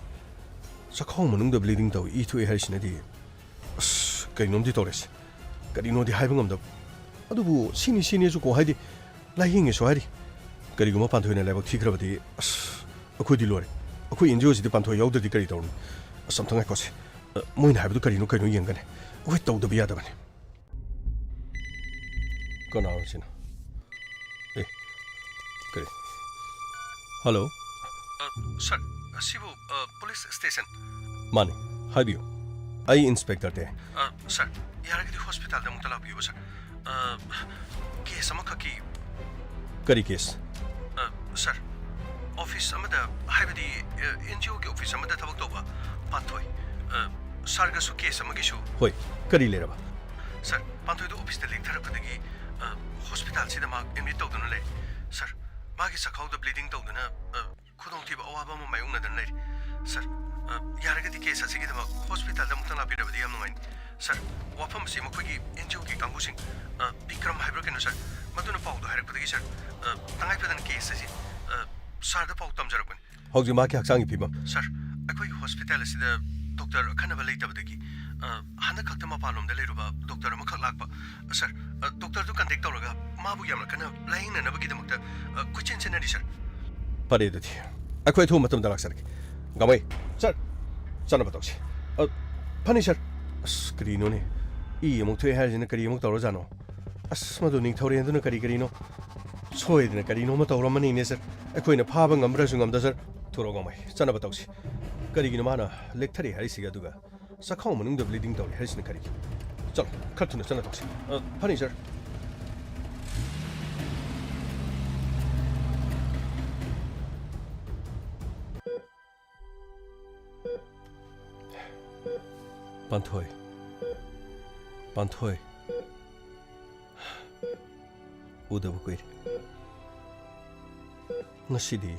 ꯆꯈꯥꯎ ꯃꯅꯨꯡꯗ ꯕ꯭ꯂꯤꯗꯤꯡ ꯇꯧꯏ, ꯏ ꯊꯣꯛꯑꯦ ꯍꯥꯏꯔꯤꯁꯤꯅꯗꯤ꯫ ꯑꯁ, ꯀꯩꯅꯣꯝꯗꯤ ꯇꯧꯔꯦꯁꯦ꯫ ꯀꯔꯤꯅꯣꯗꯤ ꯍꯥꯏꯕ ꯉꯝꯗꯕ꯫ ꯑꯗꯨꯕꯨ ꯁꯤꯅꯤ ꯁꯤꯅꯤꯁꯨ ꯀꯣ ꯍꯥꯏꯗꯤ, ꯂꯥꯏꯌꯦꯡꯉꯦꯁꯨ ꯍꯥꯏꯔꯤ꯫ ꯀꯔꯤꯒꯨꯝꯕ ꯄꯥꯟꯊꯣꯏꯅ ꯂꯥꯏꯕꯛ ꯊꯤꯈ꯭ꯔꯕꯗꯤ, ꯑꯁ, ꯑꯩꯈꯣꯏꯗꯤ ꯂꯣꯏꯔꯦ꯫ ꯑꯩꯈꯣꯏ ꯑꯦꯟ ꯖꯤ ꯑꯣꯁꯤꯗꯤ ꯄꯥꯟꯊꯣꯏ ꯌꯥꯎꯗ꯭ꯔꯗꯤ ꯀꯔꯤ ꯇꯧꯔꯨꯅꯤ? ꯑꯁ, ꯑꯝꯇ ꯉꯥꯏꯈꯣꯁꯦ꯫ ꯑ, ꯃꯣꯏꯅ ꯍꯥꯏꯕꯗꯨ ꯀꯔꯤꯅꯣ ꯀꯩꯅꯣ ꯌꯦꯡꯒꯅꯤ꯫ ꯑꯩꯈꯣꯏ ꯇꯧꯗꯕ ꯌꯥꯗꯕꯅꯤ꯫ ꯀꯅꯥꯅꯣ ꯁꯤꯅ? ꯑꯦ, ꯀꯔꯤ? ꯍꯜꯂꯣ? ꯑ, ꯁꯥꯔ, ꯑꯁꯤꯕꯨ, ꯑ, ꯄꯨꯂꯤꯁ ꯁ꯭ꯇꯦꯁꯟ? ꯃꯥꯅꯤ, ꯍꯥꯏꯕꯤꯌꯨ꯫ ꯑꯩ ꯏꯟꯁꯄꯦꯛꯇꯔꯅꯦ꯫ ꯑ, ꯁꯥꯔ, ꯌꯥꯔꯒꯗꯤ ꯍꯣꯁꯄꯤꯇꯥꯜꯗ ꯑꯃꯨꯛꯇ ꯂꯥꯛꯄꯤꯌꯨ, ꯁꯥꯔ꯫ ꯑ, ꯀꯦꯁ ꯑꯃꯈꯛꯀꯤ꯫ ꯀꯔꯤ ꯀꯦꯁ? ꯑ, ꯁꯥꯔ, ꯑꯣꯐꯤꯁ ꯑꯃꯗ, ꯍꯥꯏꯕꯗꯤ, ꯑ, ꯑꯦꯟ ꯖꯤ ꯑꯣꯒꯤ ꯑꯣꯐꯤꯁ ꯑꯃꯗ ꯊꯕꯛ ꯇꯧꯕ ꯄꯥꯟꯊꯣꯏ, ꯑ, ꯁꯥꯔꯒꯁꯨ ꯀꯦꯁ ꯑꯃꯒꯤꯁꯨ꯫ ꯍꯣꯏ, ꯀꯔꯤ ꯂꯩꯔꯕ? ꯁꯥꯔ, ꯄꯥꯟꯊꯣꯏꯗꯨ ꯑꯣꯐꯤꯁꯇ ꯂꯦꯡꯊꯔꯛꯄꯗꯒꯤ, ꯑ, ꯍꯣꯁꯄꯤꯇꯥꯜꯁꯤꯗ ꯃꯍꯥꯛ ꯑꯦꯗꯃꯤꯠ ꯇꯧꯗꯨꯅ ꯂꯩ꯫ ꯁꯥꯔ, ꯃꯥꯒꯤ ꯆꯈꯥꯎꯗ ꯕ꯭ꯂꯤꯗꯤꯡ ꯇꯧꯗꯨꯅ, ꯑ, ꯈꯨꯗꯣꯡꯊꯤꯕ ꯑꯋꯥꯕ ꯑꯃ ꯃꯥꯌꯣꯛꯅꯗꯨꯅ ꯂꯩꯔꯤ꯫ ꯁꯥꯔ, ꯑ, ꯌꯥꯔꯒꯗꯤ ꯀꯦꯁ ꯑꯁꯤꯒꯤꯗꯃꯛ ꯍꯣꯁꯄꯤꯇꯥꯜꯗ ꯑꯃꯨꯛꯇꯪ ꯂꯥꯛꯄꯤꯔꯕꯗꯤ ꯌꯥꯝ ꯅꯨꯡꯉꯥꯏꯅꯤ꯫ ꯁꯥꯔ, ꯋꯥꯐꯝ ꯑꯁꯤ ꯃꯈꯣꯏꯒꯤ ꯑꯦꯟ ꯖꯤ ꯑꯣꯒꯤ ꯀꯥꯡꯕꯨꯁꯤꯡ, ꯑ, ꯕꯤꯀ꯭ꯔꯝ ꯍꯥꯏꯕ꯭ꯔꯥ ꯀꯩꯅꯣ, ꯁꯥꯔ, ꯃꯗꯨꯅ ꯄꯥꯎꯗꯣ ꯍꯥꯏꯔꯛꯄꯗꯒꯤ, ꯁꯥꯔ, ꯑ, ꯇꯉꯥꯏ ꯐꯗꯅ ꯀꯦꯁ ꯑꯁꯤ, ꯑ, ꯁꯥꯔꯗ ꯄꯥꯎ ꯇꯝꯖꯔꯛꯄꯅꯤ꯫ ꯍꯧꯖꯤꯛ ꯃꯍꯥꯛꯀꯤ ꯍꯛꯆꯥꯡꯒꯤ ꯐꯤꯕꯝ? ꯁꯥꯔ, ꯑꯩꯈꯣꯏꯒꯤ ꯍꯣꯁꯄꯤꯇꯥꯜ ꯑꯁꯤꯗ ꯗꯣꯛꯇꯔ ꯑꯈꯟꯅꯕ ꯂꯩꯇꯕꯗꯒꯤ, ꯑ, ꯍꯟꯗꯛ ꯈꯛꯇ ꯃꯄꯥꯟꯂꯣꯝꯗ ꯂꯩꯔꯨꯕ ꯗꯣꯛꯇꯔ ꯑꯃꯈꯛ ꯂꯥꯛꯄ꯫ ꯁꯥꯔ, ꯑ, ꯗꯣꯛꯇꯔꯗꯨ ꯀꯟꯇꯦꯛ ꯇꯧꯔꯒ ꯃꯥꯕꯨ ꯌꯥꯝꯅ ꯀꯟꯅ ꯂꯥꯌꯦꯡꯅꯅꯕꯒꯤꯗꯃꯛꯇ, ꯑ, ꯀꯣꯏꯆꯦꯟ ꯆꯦꯟꯅꯔꯤ, ꯁꯥꯔ꯫ ꯐꯔꯦ ꯑꯗꯨꯗꯤ, ꯑꯩꯈꯣꯏ ꯑꯊꯨꯕ ꯃꯇꯝꯗ ꯂꯥꯛꯆꯔꯒꯦ꯫ ꯒꯥꯃꯩ, ꯁꯥꯔ, ꯆꯠꯅꯕ ꯇꯧꯁꯤ꯫ ꯑ, ꯐꯅꯤ, ꯁꯥꯔ꯫ ꯑꯁ, ꯀꯔꯤꯅꯣꯅꯦ? ꯏ ꯑꯃꯨꯛ ꯊꯣꯛꯑꯦ ꯍꯥꯏꯔꯤꯁꯤꯅ ꯀꯔꯤ ꯑꯃꯨꯛ ꯇꯧꯔꯖꯥꯠꯅꯣ? ꯑꯁ, ꯃꯗꯨ ꯅꯤꯡꯊꯧꯔꯦꯟꯗꯨꯅ ꯀꯔꯤ ꯀꯔꯤꯅꯣ ꯁꯣꯏꯗꯅ ꯀꯔꯤꯅꯣꯃ ꯇꯧꯔꯝꯃꯅꯤꯅꯦ, ꯁꯔ꯫ ꯑꯩꯈꯣꯏꯅ ꯐꯥꯕ ꯉꯝꯕ꯭ꯔꯁꯨ ꯉꯝꯗ, ꯁꯔ꯫ ꯊꯨꯔꯣ ꯒꯣꯃꯩ, ꯆꯠꯅꯕ ꯇꯧꯁꯤ꯫ ꯀꯔꯤꯒꯤꯅꯣ ꯃꯥꯅ ꯂꯦꯛꯊꯔꯤ ꯍꯥꯏꯔꯤꯁꯤꯒ, ꯑꯗꯨꯒ ꯆꯥꯛꯈꯥꯎ ꯃꯅꯨꯡꯗ ꯕ꯭ꯂꯤꯗꯤꯡ ꯇꯧꯔꯤ ꯍꯥꯏꯔꯤꯁꯤꯅ ꯀꯔꯤꯒꯤ? ꯆꯠꯂꯣ, ꯈꯔ ꯊꯨꯅ ꯆꯠꯅ ꯇꯧꯁꯤ꯫ ꯑ, ꯐꯅꯤ, ꯁꯔ꯫ ꯄꯥꯟꯊꯣꯏ꯫ ꯄꯥꯟꯊꯣꯏ꯫ ꯎꯗꯕ ꯀꯨꯏꯔꯦ꯫ ꯉꯁꯤꯗꯤ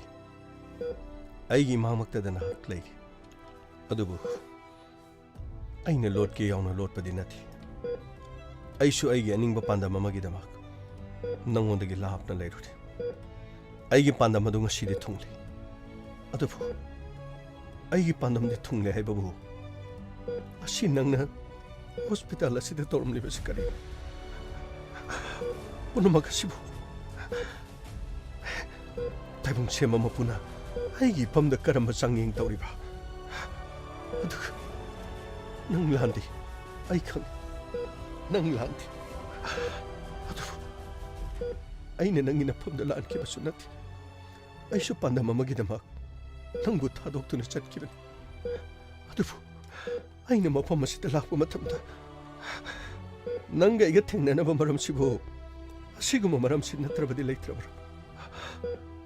ꯑꯩꯒꯤ ꯏꯃꯥꯡꯃꯛꯇꯗ ꯅꯍꯥꯛ ꯂꯩꯔꯤ꯫ ꯑꯗꯨꯕꯨ ꯑꯩꯅ ꯂꯣꯠꯀꯦ ꯌꯥꯎꯅ ꯂꯣꯠꯄꯗꯤ ꯅꯠꯇꯦ꯫ ꯑꯩꯁꯨ ꯑꯩꯒꯤ ꯑꯅꯤꯡꯕ ꯄꯥꯟꯗꯝ ꯑꯃꯒꯤꯗꯃꯛ ꯅꯪꯉꯣꯟꯗꯒꯤ ꯂꯥꯞꯅ ꯂꯩꯔꯨꯔꯦ꯫ ꯑꯩꯒꯤ ꯄꯥꯟꯗꯝ ꯑꯗꯨ ꯉꯁꯤꯗꯤ ꯊꯨꯡꯂꯦ꯫ ꯑꯗꯨꯕꯨ ꯑꯩꯒꯤ ꯄꯥꯟꯗꯝꯗꯤ ꯊꯨꯡꯂꯦ ꯍꯥꯏꯕꯕꯨ ꯉꯁꯤ ꯅꯪꯅ ꯍꯣꯁꯄꯤꯇꯥꯜ ꯑꯁꯤꯗ ꯇꯧꯔꯝꯂꯤꯕꯁꯤ ꯀꯔꯤꯅꯣ? ꯄꯨꯝꯅꯃꯛ ꯑꯁꯤꯕꯨ ꯇꯥꯏꯕꯪ ꯁꯦꯝꯕ ꯃꯄꯨꯅ ꯑꯩꯒꯤ ꯏꯐꯝꯗ ꯀꯔꯝꯕ ꯆꯥꯡꯌꯦꯡ ꯇꯧꯔꯤꯕ? ꯑꯗꯨꯒ ꯅꯪ ꯂꯥꯟꯗꯦ, ꯑꯩ ꯈꯪꯏ, ꯅꯪ ꯂꯥꯟꯗꯦ꯫ ꯑꯗꯨꯕꯨ ꯑꯩꯅ ꯅꯪꯒꯤ ꯅꯐꯝꯗ ꯂꯥꯟꯈꯤꯕꯁꯨ ꯅꯠꯇꯦ꯫ ꯑꯩꯁꯨ ꯄꯥꯟꯗꯝ ꯑꯃꯒꯤꯗꯃꯛ ꯅꯪꯕꯨ ꯊꯥꯗꯣꯛꯇꯨꯅ ꯆꯠꯈꯤꯕꯅꯤ꯫ ꯑꯗꯨꯕꯨ ꯑꯩꯅ ꯃꯐꯝ ꯑꯁꯤꯗ ꯂꯥꯛꯄ ꯃꯇꯝꯗ ꯅꯪꯒ ꯑꯩꯒ ꯊꯦꯡꯅꯅꯕ ꯃꯔꯝꯁꯤꯕꯨ ꯑꯁꯤꯒꯨꯝꯕ ꯃꯔꯝꯁꯤ ꯅꯠꯇ꯭ꯔꯕꯗꯤ ꯂꯩꯇ꯭ꯔꯕ꯭ꯔꯥ?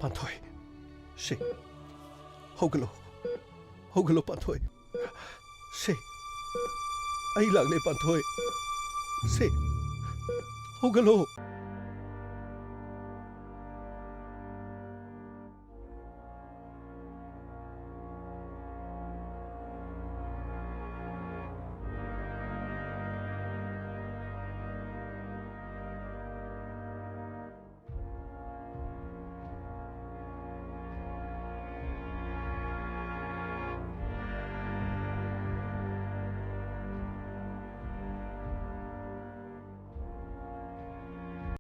ꯄꯥꯟꯊꯣꯏ, ꯁꯦ, ꯍꯧꯒꯠꯂꯣ, ꯍꯧꯒꯠꯂꯣ ꯄꯥꯟꯊꯣꯏ꯫ ꯁꯦ, ꯑꯩ ꯂꯥꯛꯂꯦ ꯄꯥꯟꯊꯣꯏ꯫ ꯁꯦ, ꯍꯧꯒꯠꯂꯣ꯫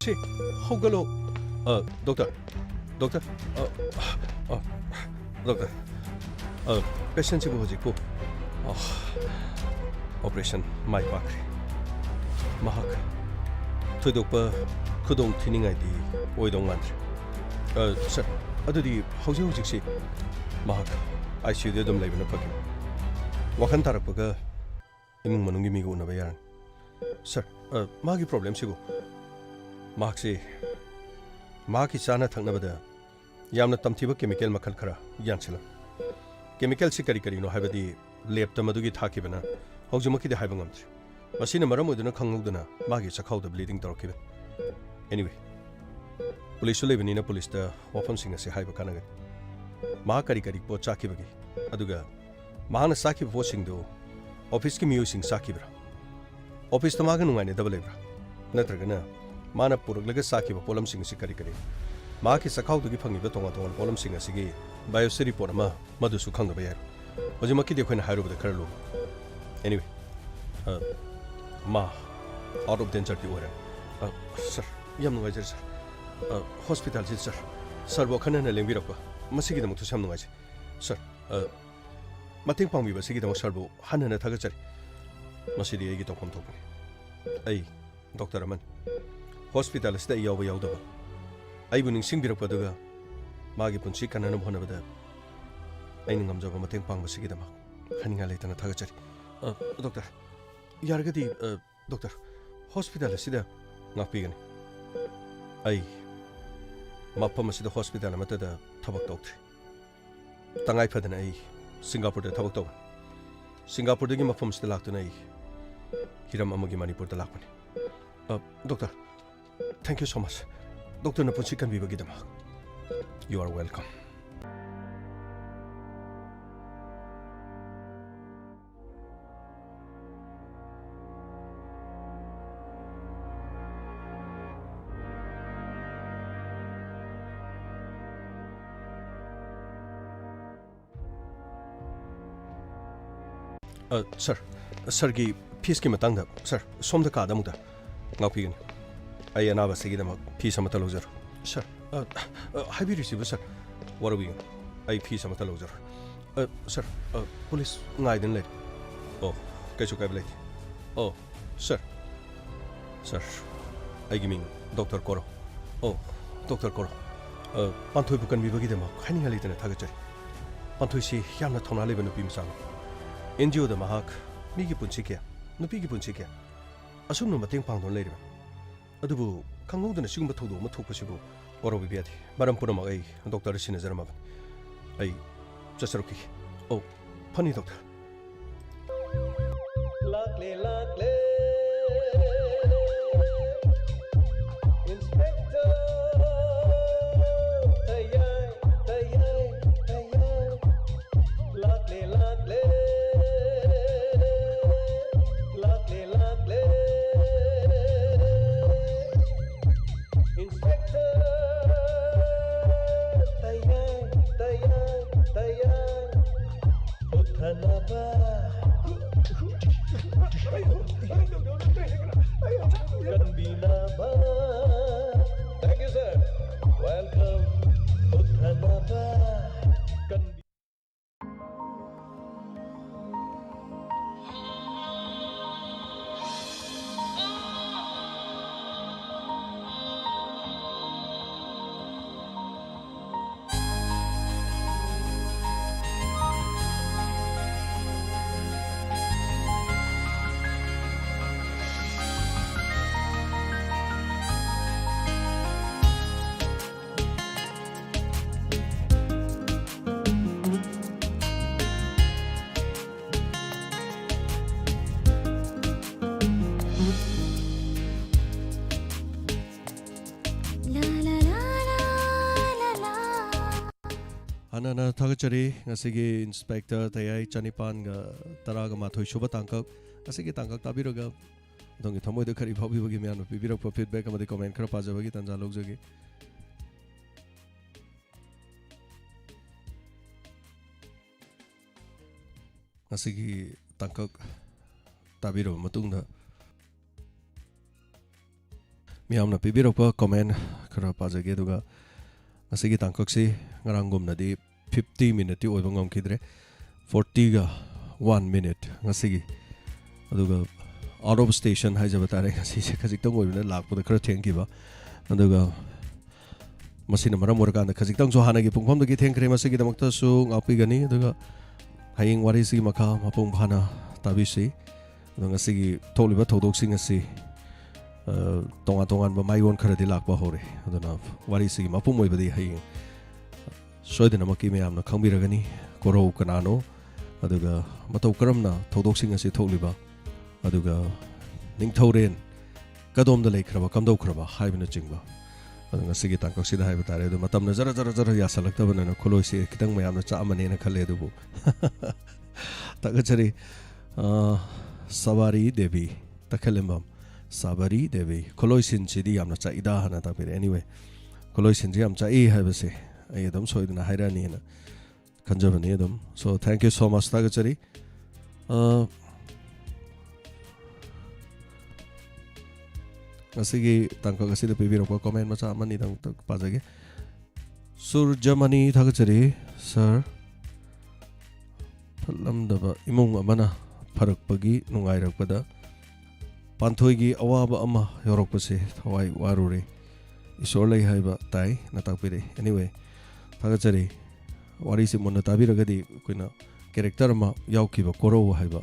ꯁꯤ, ꯍꯧꯒꯠꯂꯣ꯫ ꯑ, ꯗꯣꯛꯇꯔ, ꯗꯣꯛꯇꯔ, ꯑ, ꯑ, ꯗꯣꯛꯇꯔ, ꯑ, ꯄꯦꯁꯦꯟꯁꯤꯕꯨ ꯍꯧꯖꯤꯛꯄꯨ, ꯑ, ꯑꯣꯄꯔꯦꯁꯟ ꯃꯥꯏ ꯄꯥꯛꯈ꯭ꯔꯦ꯫ ꯃꯍꯥꯛ ꯊꯣꯏꯗꯣꯛꯄ ꯈꯨꯗꯣꯡ ꯊꯤꯅꯤꯡꯉꯥꯏꯗꯤ ꯑꯣꯏꯗꯧ ꯃꯥꯟꯗ꯭ꯔꯦ꯫ ꯑ, ꯁꯔ, ꯑꯗꯨꯗꯤ ꯍꯧꯖꯤꯛ ꯍꯧꯖꯤꯛꯁꯤ ꯃꯍꯥꯛ ICUꯗ ꯑꯗꯨꯝ ꯂꯩꯕꯅ ꯐꯒꯅꯤ꯫ ꯋꯥꯈꯜ ꯇꯥꯔꯛꯄꯒ ꯏꯃꯨꯡ ꯃꯅꯨꯡꯒꯤ ꯃꯤꯒ ꯎꯅꯕ ꯌꯥꯔꯅꯤ꯫ ꯁꯔ, ꯑ, ꯃꯥꯒꯤ problemꯁꯤꯕꯨ, ꯃꯍꯥꯛꯁꯤ ꯃꯍꯥꯛꯀꯤ ꯆꯥꯅ ꯊꯛꯅꯕꯗ ꯌꯥꯝꯅ ꯇꯝꯊꯤꯕ chemical ꯃꯈꯜ ꯈꯔ ꯌꯥꯟꯁꯤꯜꯂꯝꯃꯤ꯫ Chemicalꯁꯤ ꯀꯔꯤ ꯀꯔꯤꯅꯣ ꯍꯥꯏꯕꯗꯤ labꯇ ꯃꯗꯨꯒꯤ ꯊꯥꯈꯤꯕꯅ ꯍꯧꯖꯤꯛꯃꯛꯀꯤꯗꯤ ꯍꯥꯏꯕ ꯉꯝꯗ꯭ꯔꯤ꯫ ꯃꯁꯤꯅ ꯃꯔꯝ ꯑꯣꯏꯗꯨꯅ ꯈꯪꯍꯧꯗꯅ ꯃꯥꯒꯤ ꯆꯈꯥꯎꯗ bleeding ꯇꯧꯔꯛꯈꯤꯕꯅꯤ꯫ Anyway, ꯄꯨꯂꯤꯁꯁꯨ ꯂꯩꯕꯅꯤꯅ ꯄꯨꯂꯤꯁꯇ ꯋꯥꯐꯝꯁꯤꯡ ꯑꯁꯤ ꯍꯥꯏꯕ ꯀꯥꯟꯅꯒꯅꯤ꯫ ꯃꯍꯥꯛ ꯀꯔꯤ ꯀꯔꯤ ꯄꯣꯠ ꯆꯥꯈꯤꯕꯒꯦ, ꯑꯗꯨꯒ ꯃꯍꯥꯛꯅ ꯆꯥꯈꯤꯕ ꯄꯣꯠꯁꯤꯡꯗꯨ ꯑꯣꯐꯤꯁꯀꯤ ꯃꯤꯑꯣꯏꯁꯤꯡ ꯆꯥꯈꯤꯕ꯭ꯔꯥ? ꯑꯣꯐꯤꯁꯇ ꯃꯥꯒ ꯅꯨꯡꯉꯥꯏꯅꯗꯕ ꯂꯩꯕ꯭ꯔꯥ? ꯅꯠꯇ꯭ꯔꯒꯅ ꯃꯥꯅ ꯄꯨꯔꯛꯂꯒ ꯆꯥꯈꯤꯕ ꯄꯣꯠꯂꯝꯁꯤꯡ ꯑꯁꯤ ꯀꯔꯤ ꯀꯔꯤ? ꯃꯍꯥꯛꯀꯤ ꯆꯈꯥꯎꯗꯒꯤ ꯐꯪꯉꯤꯕ ꯇꯣꯉꯥꯟ ꯇꯣꯉꯥꯟꯕ ꯄꯣꯠꯂꯝꯁꯤꯡ ꯑꯁꯤꯒꯤ biopsy report ꯑꯃ ꯃꯗꯨꯁꯨ ꯈꯪꯗꯕ ꯌꯥꯏ꯫ ꯍꯧꯖꯤꯛꯃꯛꯀꯤꯗꯤ ꯑꯩꯈꯣꯏꯅ ꯍꯥꯏꯔꯨꯕꯗ ꯈꯔ ꯂꯨꯕ꯫ Anyway, ꯑ, ꯃꯥ out of dangerꯗꯤ ꯑꯣꯏꯔꯦ꯫ ꯑ, ꯁꯔ, ꯌꯥꯝ ꯅꯨꯡꯉꯥꯏꯖꯔꯦ, ꯁꯔ꯫ ꯑ, ꯍꯣꯁꯄꯤꯇꯥꯜꯁꯤꯗ, ꯁꯔ, ꯁꯔꯕꯨ ꯑꯈꯟꯅꯅ ꯂꯦꯡꯕꯤꯔꯛꯄ, ꯃꯁꯤꯒꯤꯗꯃꯛꯇꯁꯨ ꯌꯥꯝ ꯅꯨꯡꯉꯥꯏꯖꯩ꯫ ꯁꯔ, ꯑ, ꯃꯇꯦꯡ ꯄꯥꯡꯕꯤꯕ ꯑꯁꯤꯒꯤꯗꯃꯛ ꯁꯔꯕꯨ ꯍꯟꯅ ꯍꯟꯅ ꯊꯥꯒꯠꯆꯔꯤ꯫ ꯃꯁꯤꯗꯤ ꯑꯩꯒꯤ ꯇꯧꯐꯝ ꯊꯣꯛꯄꯅꯤ꯫ ꯑꯩ ꯗꯣꯛꯇꯔ ꯑꯃꯅꯤ꯫ ꯍꯣꯁꯄꯤꯇꯥꯜ ꯑꯁꯤꯗ ꯑꯩ ꯌꯥꯎꯕ ꯌꯥꯎꯗꯕ, ꯑꯩꯕꯨ ꯅꯤꯡꯁꯤꯡꯕꯤꯔꯛꯄ ꯑꯗꯨꯒ ꯃꯥꯒꯤ ꯄꯨꯟꯁꯤ ꯀꯟꯅꯅꯕ ꯍꯣꯠꯅꯕꯗ ꯑꯩꯅ ꯉꯝꯖꯕ ꯃꯇꯦꯡ ꯄꯥꯡꯕꯁꯤꯒꯤꯗꯃꯛ ꯍꯥꯏꯅꯤꯡꯉꯥꯏ ꯂꯩꯇꯅ ꯊꯥꯒꯠꯆꯔꯤ꯫ ꯑ, ꯗꯣꯛꯇꯔ, ꯌꯥꯔꯒꯗꯤ, ꯑ, ꯗꯣꯛꯇꯔ, ꯍꯣꯁꯄꯤꯇꯥꯜ ꯑꯁꯤꯗ ꯉꯥꯛꯄꯤꯒꯅꯤ꯫ ꯑꯩ ꯃꯐꯝ ꯑꯁꯤꯗ ꯍꯣꯁꯄꯤꯇꯥꯜ ꯑꯃꯠꯇꯗ ꯊꯕꯛ ꯇꯧꯗ꯭ꯔꯤ꯫ ꯇꯉꯥꯏ ꯐꯗꯅ ꯑꯩ ꯁꯤꯡꯒꯥꯄꯨꯔꯗ ꯊꯕꯛ ꯇꯧꯕꯅꯤ꯫ ꯁꯤꯡꯒꯥꯄꯨꯔꯗꯒꯤ ꯃꯐꯝ ꯑꯁꯤꯗ ꯂꯥꯛꯇꯨꯅ ꯑꯩ ꯍꯤꯔꯝ ꯑꯃꯒꯤ ꯃꯅꯤꯄꯨꯔꯗ ꯂꯥꯛꯄꯅꯤ꯫ ꯑ, doctor, thank you so much꯫ ꯗꯣꯛꯇꯔꯅ ꯄꯨꯟꯁꯤ ꯀꯟꯕꯤꯕꯒꯤꯗꯃꯛ꯫ You are welcome꯫ ꯑ, ꯁꯔ, ꯁꯔꯒꯤ feesꯀꯤ ꯃꯇꯥꯡꯗ, ꯁꯔ, ꯁꯣꯝꯗ ꯀꯥꯗ ꯑꯃꯨꯛꯇ ꯉꯥꯛꯄꯤꯒꯅꯤ꯫ ꯑꯩ ꯑꯅꯥꯕꯁꯤꯒꯤꯗꯃꯛ fees ꯑꯃꯠꯇ ꯂꯧꯖꯔꯣꯏ꯫ ꯁꯔ, ꯑ, ꯑ, ꯍꯥꯏꯕꯤꯔꯤꯁꯤꯕꯨ, ꯁꯔ? ꯋꯥꯔꯧꯕꯤꯒꯅꯨ, ꯑꯩ fees ꯑꯃꯠꯇ ꯂꯧꯖꯔꯣꯏ꯫ ꯑ, ꯁꯔ, ꯑ, ꯄꯨꯂꯤꯁ ꯉꯥꯏꯗꯨꯅ ꯂꯩꯔꯦ꯫ ꯑꯣ, ꯀꯩꯁꯨ ꯀꯥꯏꯕ ꯂꯩꯇꯦ꯫ ꯑꯣ, ꯁꯔ, ꯁꯥꯔ, ꯑꯩꯒꯤ ꯃꯤꯡ ꯗꯣꯛꯇꯔ ꯀꯣꯔꯣ꯫ ꯑꯣ, ꯗꯣꯛꯇꯔ ꯀꯣꯔꯣ꯫ ꯑ, ꯄꯥꯟꯊꯣꯏꯕꯨ ꯀꯟꯕꯤꯕꯒꯤꯗꯃꯛ ꯍꯥꯏꯅꯤꯡꯉꯥꯏ ꯂꯩꯇꯅ ꯊꯥꯒꯠꯆꯔꯤ꯫ ꯄꯥꯟꯊꯣꯏꯁꯤ ꯌꯥꯝꯅ ꯊꯧꯅꯥ ꯂꯩꯕ ꯅꯨꯄꯤ ꯃꯆꯥꯅꯤ꯫ ꯑꯦꯟ ꯖꯤ ꯑꯣꯗ ꯃꯍꯥꯛ ꯃꯤꯒꯤ ꯄꯨꯟꯁꯤ ꯀꯌꯥ, ꯅꯨꯄꯤꯒꯤ ꯄꯨꯟꯁꯤ ꯀꯌꯥ ꯑꯁꯨꯝꯅ ꯃꯇꯦꯡ ꯄꯥꯡꯗꯨꯅ ꯂꯩꯔꯤꯕꯅꯤ꯫ ꯑꯗꯨꯕꯨ ꯈꯪꯍꯧꯗꯅ ꯁꯤꯒꯨꯝꯕ ꯊꯧꯗꯣꯛ ꯑꯃ ꯊꯣꯛꯄꯁꯤꯕꯨ ꯋꯥꯔꯧꯕꯤꯕ ꯌꯥꯗꯦ꯫ ꯃꯔꯝ ꯄꯨꯝꯅꯃꯛ ꯑꯩ ꯗꯣꯛꯇꯔꯗ ꯁꯤꯟꯅꯖꯔꯝꯃꯕꯅꯤ꯫ ꯑꯩ ꯆꯠꯆꯔꯛꯈꯤꯒꯦ꯫ ꯑꯣ, ꯐꯅꯤ ꯗꯣꯛꯇꯔ꯫ ꯂꯥꯛꯂꯦ, ꯂꯥꯛꯂꯦ꯫ Inspector ꯇꯌꯥꯏ, ꯇꯌꯥꯏ, ꯇꯌꯥꯏ꯫ ꯂꯥꯛꯂꯦ, ꯂꯥꯛꯂꯦ꯫ ꯂꯥꯛꯂꯦ, ꯂꯥꯛꯂꯦ꯫ Inspector ꯇꯌꯥꯏ, ꯇꯌꯥꯏ, ꯇꯌꯥꯏ꯫ ꯄꯨꯊꯅꯕ꯫ ꯀꯟꯕꯤꯅꯕ꯫ Thank you, sir. Welcome. ꯄꯨꯊꯅꯕ꯫ ꯀꯟꯕꯤ- ꯍꯥꯟꯅ ꯍꯥꯟꯅ ꯊꯥꯒꯠꯆꯔꯤ꯫ ꯉꯁꯤꯒꯤ ꯏꯟꯁꯄꯦꯛꯇꯔ ꯇꯌꯥꯏ ꯆꯅꯤꯄꯥꯟꯒ ꯇꯔꯥꯒ ꯃꯥꯊꯣꯏ ꯁꯨꯕ ꯇꯥꯡꯀꯛ, ꯉꯁꯤꯒꯤ ꯇꯥꯡꯀꯛ ꯇꯥꯕꯤꯔꯒ ꯑꯗꯣꯝꯒꯤ ꯊꯃꯣꯏꯗ ꯀꯔꯤ ꯐꯥꯎꯕꯤꯕꯒꯦ? ꯃꯌꯥꯝꯅ ꯄꯤꯕꯤꯔꯛꯄ ꯐꯤꯗꯕꯦꯛ ꯑꯃꯗꯤ ꯀꯣꯃꯦꯟ ꯈꯔ ꯄꯥꯖꯕꯒꯤ ꯇꯥꯟꯖꯥ ꯂꯧꯖꯒꯦ꯫ ꯉꯁꯤꯒꯤ ꯇꯥꯡꯀꯛ ꯇꯥꯕꯤꯔꯕ ꯃꯇꯨꯡꯗ ꯃꯤꯌꯥꯝꯅ ꯄꯤꯕꯤꯔꯛꯄ ꯀꯣꯃꯦꯟ ꯈꯔ ꯄꯥꯖꯒꯦ, ꯑꯗꯨꯒ ꯉꯁꯤꯒꯤ ꯇꯥꯡꯀꯛꯁꯤ ꯉꯔꯥꯡꯒꯨꯝꯅꯗꯤ ꯐꯤꯐꯇꯤ ꯃꯤꯅꯤꯠꯇꯤ ꯑꯣꯏꯕ ꯉꯝꯈꯤꯗ꯭ꯔꯦ, ꯐꯣꯔꯇꯤꯒ ꯋꯥꯟ ꯃꯤꯅꯤꯠ ꯉꯁꯤꯒꯤ꯫ ꯑꯗꯨꯒ out of station ꯍꯥꯏꯖꯕ ꯇꯥꯔꯦ, ꯉꯁꯤꯁꯦ ꯈꯖꯤꯛꯇꯪ ꯑꯣꯏꯕꯅ ꯂꯥꯛꯄꯗ ꯈꯔ ꯊꯦꯡꯈꯤꯕ꯫ ꯑꯗꯨꯒ ꯃꯁꯤꯅ ꯃꯔꯝ ꯑꯣꯏꯔꯀꯥꯟꯗ ꯈꯖꯤꯛꯇꯪꯁꯨ ꯍꯥꯟꯅꯒꯤ ꯄꯨꯡꯐꯝꯗꯒꯤ ꯊꯦꯡꯈ꯭ꯔꯦ꯫ ꯃꯁꯤꯒꯤꯗꯃꯛꯇꯁꯨ ꯉꯥꯛꯄꯤꯒꯅꯤ꯫ ꯑꯗꯨꯒ ꯍꯌꯦꯡ ꯋꯥꯔꯤꯁꯤꯒꯤ ꯃꯈꯥ ꯃꯄꯨꯡ ꯐꯥꯅ ꯇꯥꯕꯤꯁꯤ꯫ ꯑꯗꯣ ꯉꯁꯤꯒꯤ ꯊꯣꯛꯂꯤꯕ ꯊꯧꯗꯣꯛꯁꯤꯡ ꯑꯁꯤ, ꯑ, ꯇꯣꯉꯥꯟ ꯇꯣꯉꯥꯟꯕ ꯃꯥꯏꯑꯣꯟ ꯈꯔꯗꯤ ꯂꯥꯛꯄ ꯍꯧꯔꯦ꯫ ꯑꯗꯨꯅ ꯋꯥꯔꯤꯁꯤꯒꯤ ꯃꯄꯨꯝ ꯑꯣꯏꯕꯗꯤ ꯍꯌꯦꯡ ꯁꯣꯏꯗꯅꯃꯛꯀꯤ ꯃꯌꯥꯝꯅ ꯈꯪꯕꯤꯔꯒꯅꯤ꯫ ꯀꯣꯔꯧ ꯀꯅꯥꯅꯣ, ꯑꯗꯨꯒ ꯃꯇꯧ ꯀꯔꯝꯅ ꯊꯧꯗꯣꯛꯁꯤꯡ ꯑꯁꯤ ꯊꯣꯛꯂꯤꯕ, ꯑꯗꯨꯒ ꯅꯤꯡꯊꯧꯔꯦꯟ ꯀꯗꯣꯝꯗ ꯂꯩꯈ꯭ꯔꯕ, ꯀꯝꯗꯧꯈ꯭ꯔꯕ ꯍꯥꯏꯕꯅꯆꯤꯡꯕ꯫ ꯑꯗꯣ ꯉꯁꯤꯒꯤ ꯇꯥꯡꯀꯛꯁꯤꯗ ꯍꯥꯏꯕ ꯇꯥꯔꯦ꯫ ꯑꯗꯣ ꯃꯇꯝꯅ ꯖꯔ ꯖꯔ ꯖꯔ ꯌꯥꯁꯜꯂꯛꯇꯕꯅꯤꯅ ꯈꯨꯂꯣꯏꯁꯤ ꯈꯤꯇꯪ ꯃꯌꯥꯝꯅ ꯆꯥꯛꯑꯝꯃꯅꯦꯅ ꯈꯜꯂꯦ꯫ ꯑꯗꯨꯕꯨ ꯊꯥꯒꯠꯆꯔꯤ꯫ ꯑ, ꯁꯕꯥꯔꯤ ꯗꯦꯕꯤ, ꯇꯈꯦꯂꯦꯝꯕꯝ ꯁꯕꯥꯔꯤ ꯗꯦꯕꯤ꯫ ꯈꯨꯂꯣꯏꯁꯤꯟꯁꯤꯗꯤ ꯌꯥꯝꯅ ꯆꯥꯛꯏꯗ ꯍꯥꯏꯅ ꯇꯥꯛꯄꯤꯔꯦ꯫ Anyway, ꯈꯨꯂꯣꯏꯁꯤꯟꯁꯤ ꯌꯥꯝ ꯆꯥꯛꯏ ꯍꯥꯏꯕꯁꯦ ꯑꯩ ꯑꯗꯨꯝ ꯁꯣꯏꯗꯅ ꯍꯥꯏꯔꯛꯑꯅꯤꯅ ꯈꯟꯖꯕꯅꯤ ꯑꯗꯨꯝ꯫ So, thank you so much, ꯊꯥꯒꯠꯆꯔꯤ꯫ ꯑ, ꯉꯁꯤꯒꯤ ꯇꯥꯡꯀꯛ ꯑꯁꯤꯗ ꯄꯤꯕꯤꯔꯛꯄ comment ꯃꯆꯥ ꯑꯃꯅꯤꯗꯪ ꯄꯥꯖꯒꯦ꯫ ꯁꯨꯔꯖꯃꯅꯤ, ꯊꯥꯒꯠꯆꯔꯤ sir꯫ ꯐꯠꯂꯝꯗꯕ ꯏꯃꯨꯡ ꯑꯃꯅ ꯐꯔꯛꯄꯒꯤ ꯅꯨꯡꯉꯥꯏꯔꯛꯄꯗ ꯄꯥꯟꯊꯣꯏꯒꯤ ꯑꯋꯥꯕ ꯑꯃ ꯌꯧꯔꯛꯄꯁꯦ ꯊꯋꯥꯏ ꯋꯥꯔꯨꯔꯦ꯫ ꯏꯁꯣꯔ ꯂꯩ ꯍꯥꯏꯕ ꯇꯥꯏ ꯅ ꯇꯥꯛꯄꯤꯔꯛꯏ꯫ Anyway, ꯊꯥꯒꯠꯆꯔꯤ꯫ ꯋꯥꯔꯤꯁꯤ ꯃꯨꯟꯅ ꯇꯥꯕꯤꯔꯒꯗꯤ ꯑꯩꯈꯣꯏꯅ character ꯑꯃ ꯌꯥꯎꯈꯤꯕ ꯀꯣꯔꯧ ꯍꯥꯏꯕ꯫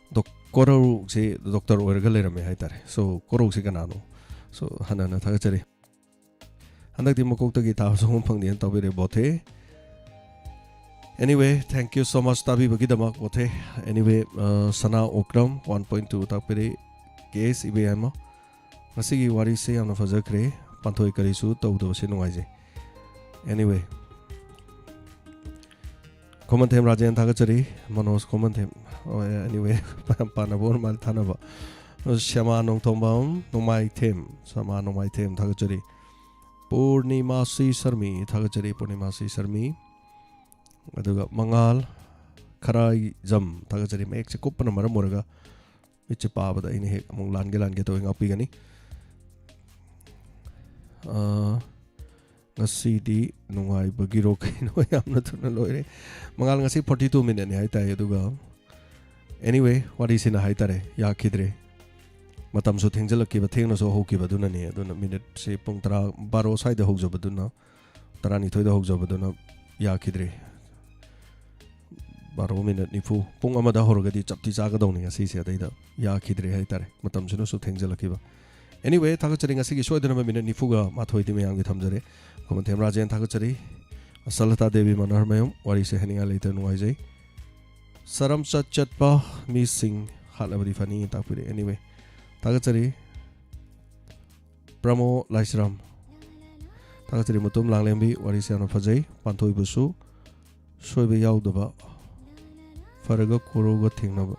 ꯗꯣꯛ-, ꯀꯣꯔꯧꯁꯤ doctor ꯑꯣꯏꯔꯒ ꯂꯩꯔꯝꯃꯦ ꯍꯥꯏꯇꯥꯔꯦ꯫ So, ꯀꯣꯔꯧꯁꯤ ꯀꯅꯥꯅꯣ? So, ꯍꯟꯅ ꯍꯟꯅ ꯊꯥꯒꯠꯆꯔꯤ꯫ ꯍꯟꯗꯛꯇꯤ ꯃꯀꯣꯛꯇꯒꯤ ꯇꯥꯕ ꯁꯪꯒꯣꯝ ꯐꯪꯗꯦꯅ ꯇꯧꯕꯤꯔꯦ ꯕꯣꯊꯦ꯫ Anyway, thank you so much ꯇꯥꯕꯤꯕꯒꯤꯗꯃꯛ ꯕꯣꯊꯦ꯫ Anyway, ꯑ, ꯁꯅꯥ ꯑꯣꯀ꯭ꯔꯝ one point two ꯇꯥꯛꯄꯤꯔꯦ, ꯀꯦ ꯑꯦꯁ ꯏꯕꯦꯝꯃ꯫ ꯉꯁꯤꯒꯤ ꯋꯥꯔꯤꯁꯦ ꯌꯥꯝꯅ ꯐꯖꯈ꯭ꯔꯦ꯫ ꯄꯥꯟꯊꯣꯏ ꯀꯔꯤꯁꯨ ꯇꯧꯗꯕꯁꯦ ꯅꯨꯡꯉꯥꯏꯖꯩ꯫ Anyway, ꯈꯣꯃꯟꯊꯦꯝ ꯔꯥꯖꯦꯟ ꯊꯥꯒꯠꯆꯔꯤ꯫ ꯃꯅꯣꯖ ꯈꯣꯃꯟꯊꯦꯝ꯫ Oh, yeah, anyway, ꯄꯥꯟꯅꯕ ꯑꯣꯏꯔ ꯃꯥꯜꯂꯦ ꯊꯥꯅꯕ꯫ ꯁ꯭ꯌꯥꯃꯥ ꯅꯣꯡꯊꯣꯝꯕꯝ ꯅꯣꯡꯃꯥꯏꯊꯦꯝ, ꯁ꯭ꯌꯥꯃꯥ ꯅꯣꯡꯃꯥꯏꯊꯦꯝ ꯊꯥꯒꯠꯆꯔꯤ꯫ ꯄꯨꯔꯅꯤꯃꯥꯁꯤ ꯁꯔꯃꯤ ꯊꯥꯒꯠꯆꯔꯤ, ꯄꯨꯔꯅꯤꯃꯥꯁꯤ ꯁꯔꯃꯤ꯫ ꯑꯗꯨꯒ ꯃꯉꯥꯜ ꯈꯔꯥꯏꯖꯝ ꯊꯥꯒꯠꯆꯔꯤ꯫ ꯃꯌꯦꯛꯁꯦ ꯀꯨꯞꯄꯅ ꯃꯔꯝ ꯑꯣꯏꯔꯒ ꯃꯤꯠꯁꯦ ꯄꯥꯕꯗ ꯑꯩꯅ ꯍꯦꯛ ꯑꯃꯨꯛ ꯂꯥꯟꯒꯦ ꯂꯥꯟꯒꯦ ꯇꯧꯋꯤ, ꯉꯥꯛꯄꯤꯒꯅꯤ꯫ ꯑꯥ, ꯉꯁꯤꯗꯤ ꯅꯨꯡꯉꯥꯏꯕꯒꯤꯔꯣ ꯀꯩꯅꯣ ꯌꯥꯝꯅ ꯊꯨꯅ ꯂꯣꯏꯔꯦ꯫ ꯃꯉꯥꯜ, ꯉꯁꯤ forty two minute ꯅꯤ ꯍꯥꯏꯇꯥꯔꯦ꯫ ꯑꯗꯨꯒ anyway, ꯋꯥꯔꯤꯁꯤꯅ ꯍꯥꯏꯇꯥꯔꯦ, ꯌꯥꯈꯤꯗ꯭ꯔꯦ꯫ ꯃꯇꯝꯁꯨ ꯊꯦꯡꯖꯤꯜꯂꯛꯈꯤꯕ, ꯊꯦꯡꯅꯁꯨ ꯍꯧꯈꯤꯕ, ꯑꯗꯨꯅꯅꯤ꯫ ꯑꯗꯨꯅ ꯃꯤꯅꯤꯠꯁꯤ ꯄꯨꯡ ꯇꯔꯥ, ꯕꯥꯔꯣ ꯁ꯭ꯋꯥꯏꯗ ꯍꯧꯖꯕꯗꯨꯅ, ꯇꯔꯥꯅꯤꯊꯣꯏꯗ ꯍꯧꯖꯕꯗꯨꯅ ꯌꯥꯈꯤꯗ꯭ꯔꯦ꯫ ꯕꯥꯔꯣ ꯃꯤꯅꯠ ꯅꯤꯐꯨ, ꯄꯨꯡ ꯑꯃꯗ ꯍꯧꯔꯒꯗꯤ ꯆꯞꯇꯤ ꯆꯥꯒꯗꯧꯅꯤ ꯉꯁꯤꯁꯦ, ꯑꯗꯩꯗ ꯌꯥꯈꯤꯗ꯭ꯔꯦ ꯍꯥꯏꯇꯥꯔꯦ, ꯃꯇꯝꯁꯤꯅꯁꯨ ꯊꯦꯡꯖꯤꯜꯂꯛꯈꯤꯕ꯫ Anyway, ꯊꯥꯒꯠꯆꯔꯤ꯫ ꯉꯁꯤꯒꯤ ꯁꯣꯏꯗꯅꯕ ꯃꯤꯅꯠ ꯅꯤꯐꯨꯒ ꯃꯥꯊꯣꯏꯗꯤ ꯃꯌꯥꯝꯒꯤ ꯊꯝꯖꯔꯦ꯫ ꯈꯨꯃꯟꯊꯦꯝ ꯔꯥꯖꯦꯟ ꯊꯥꯒꯠꯆꯔꯤ꯫ ꯑꯁꯂꯇꯥ ꯗꯦꯕꯤ ꯃꯅꯣꯍꯔꯃꯌꯨꯝ, ꯋꯥꯔꯤꯁꯦ ꯍꯥꯏꯅꯤꯡꯉꯥꯏ ꯂꯩꯇꯅ ꯅꯨꯡꯉꯥꯏꯖꯩ꯫ ꯁꯔꯝꯆꯠ ꯆꯠꯄ ꯃꯤꯁꯤꯡ ꯍꯥꯠꯂꯕꯗꯤ ꯐꯅꯤ ꯇꯥꯛꯄꯤꯔꯦ꯫ Anyway, ꯊꯥꯒꯠꯆꯔꯤ꯫ ꯄ꯭ꯔꯃꯣ ꯂꯥꯏꯁ꯭ꯔꯝ ꯊꯥꯒꯠꯆꯔꯤ꯫ ꯃꯇꯨꯝ ꯂꯥꯡꯂꯦꯝꯕꯤ, ꯋꯥꯔꯤꯁꯦ ꯌꯥꯝꯅ ꯐꯖꯩ꯫ ꯄꯥꯟꯊꯣꯏꯕꯁꯨ ꯁꯣꯏꯕ ꯌꯥꯎꯗꯕ ꯐꯔꯒ ꯀꯣꯔꯧꯒ ꯊꯦꯡꯅꯕ,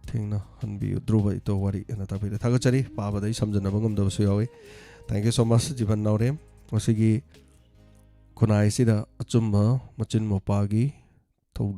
ꯊꯦꯡꯅꯍꯟꯕꯤꯌꯨ ꯙ꯭ꯔꯨꯕ ꯏꯇꯣ ꯋꯥꯔꯤ ꯑꯅ ꯇꯥꯛꯄꯤꯔꯦ꯫ ꯊꯥꯒꯠꯆꯔꯤ꯫ ꯄꯥꯕꯗ ꯑꯩ ꯁꯝꯖꯟꯅꯕ ꯉꯝꯗꯕꯁꯨ ꯌꯥꯎꯏ꯫ Thank you so much, ꯖꯤꯕꯟ ꯅꯥꯎꯔꯦꯝ꯫ ꯃꯁꯤꯒꯤ ꯈꯨꯟꯅꯥꯏꯁꯤꯗ ꯑꯆꯨꯝꯕ ꯃꯆꯤꯟ ꯃꯧꯄꯥꯒꯤ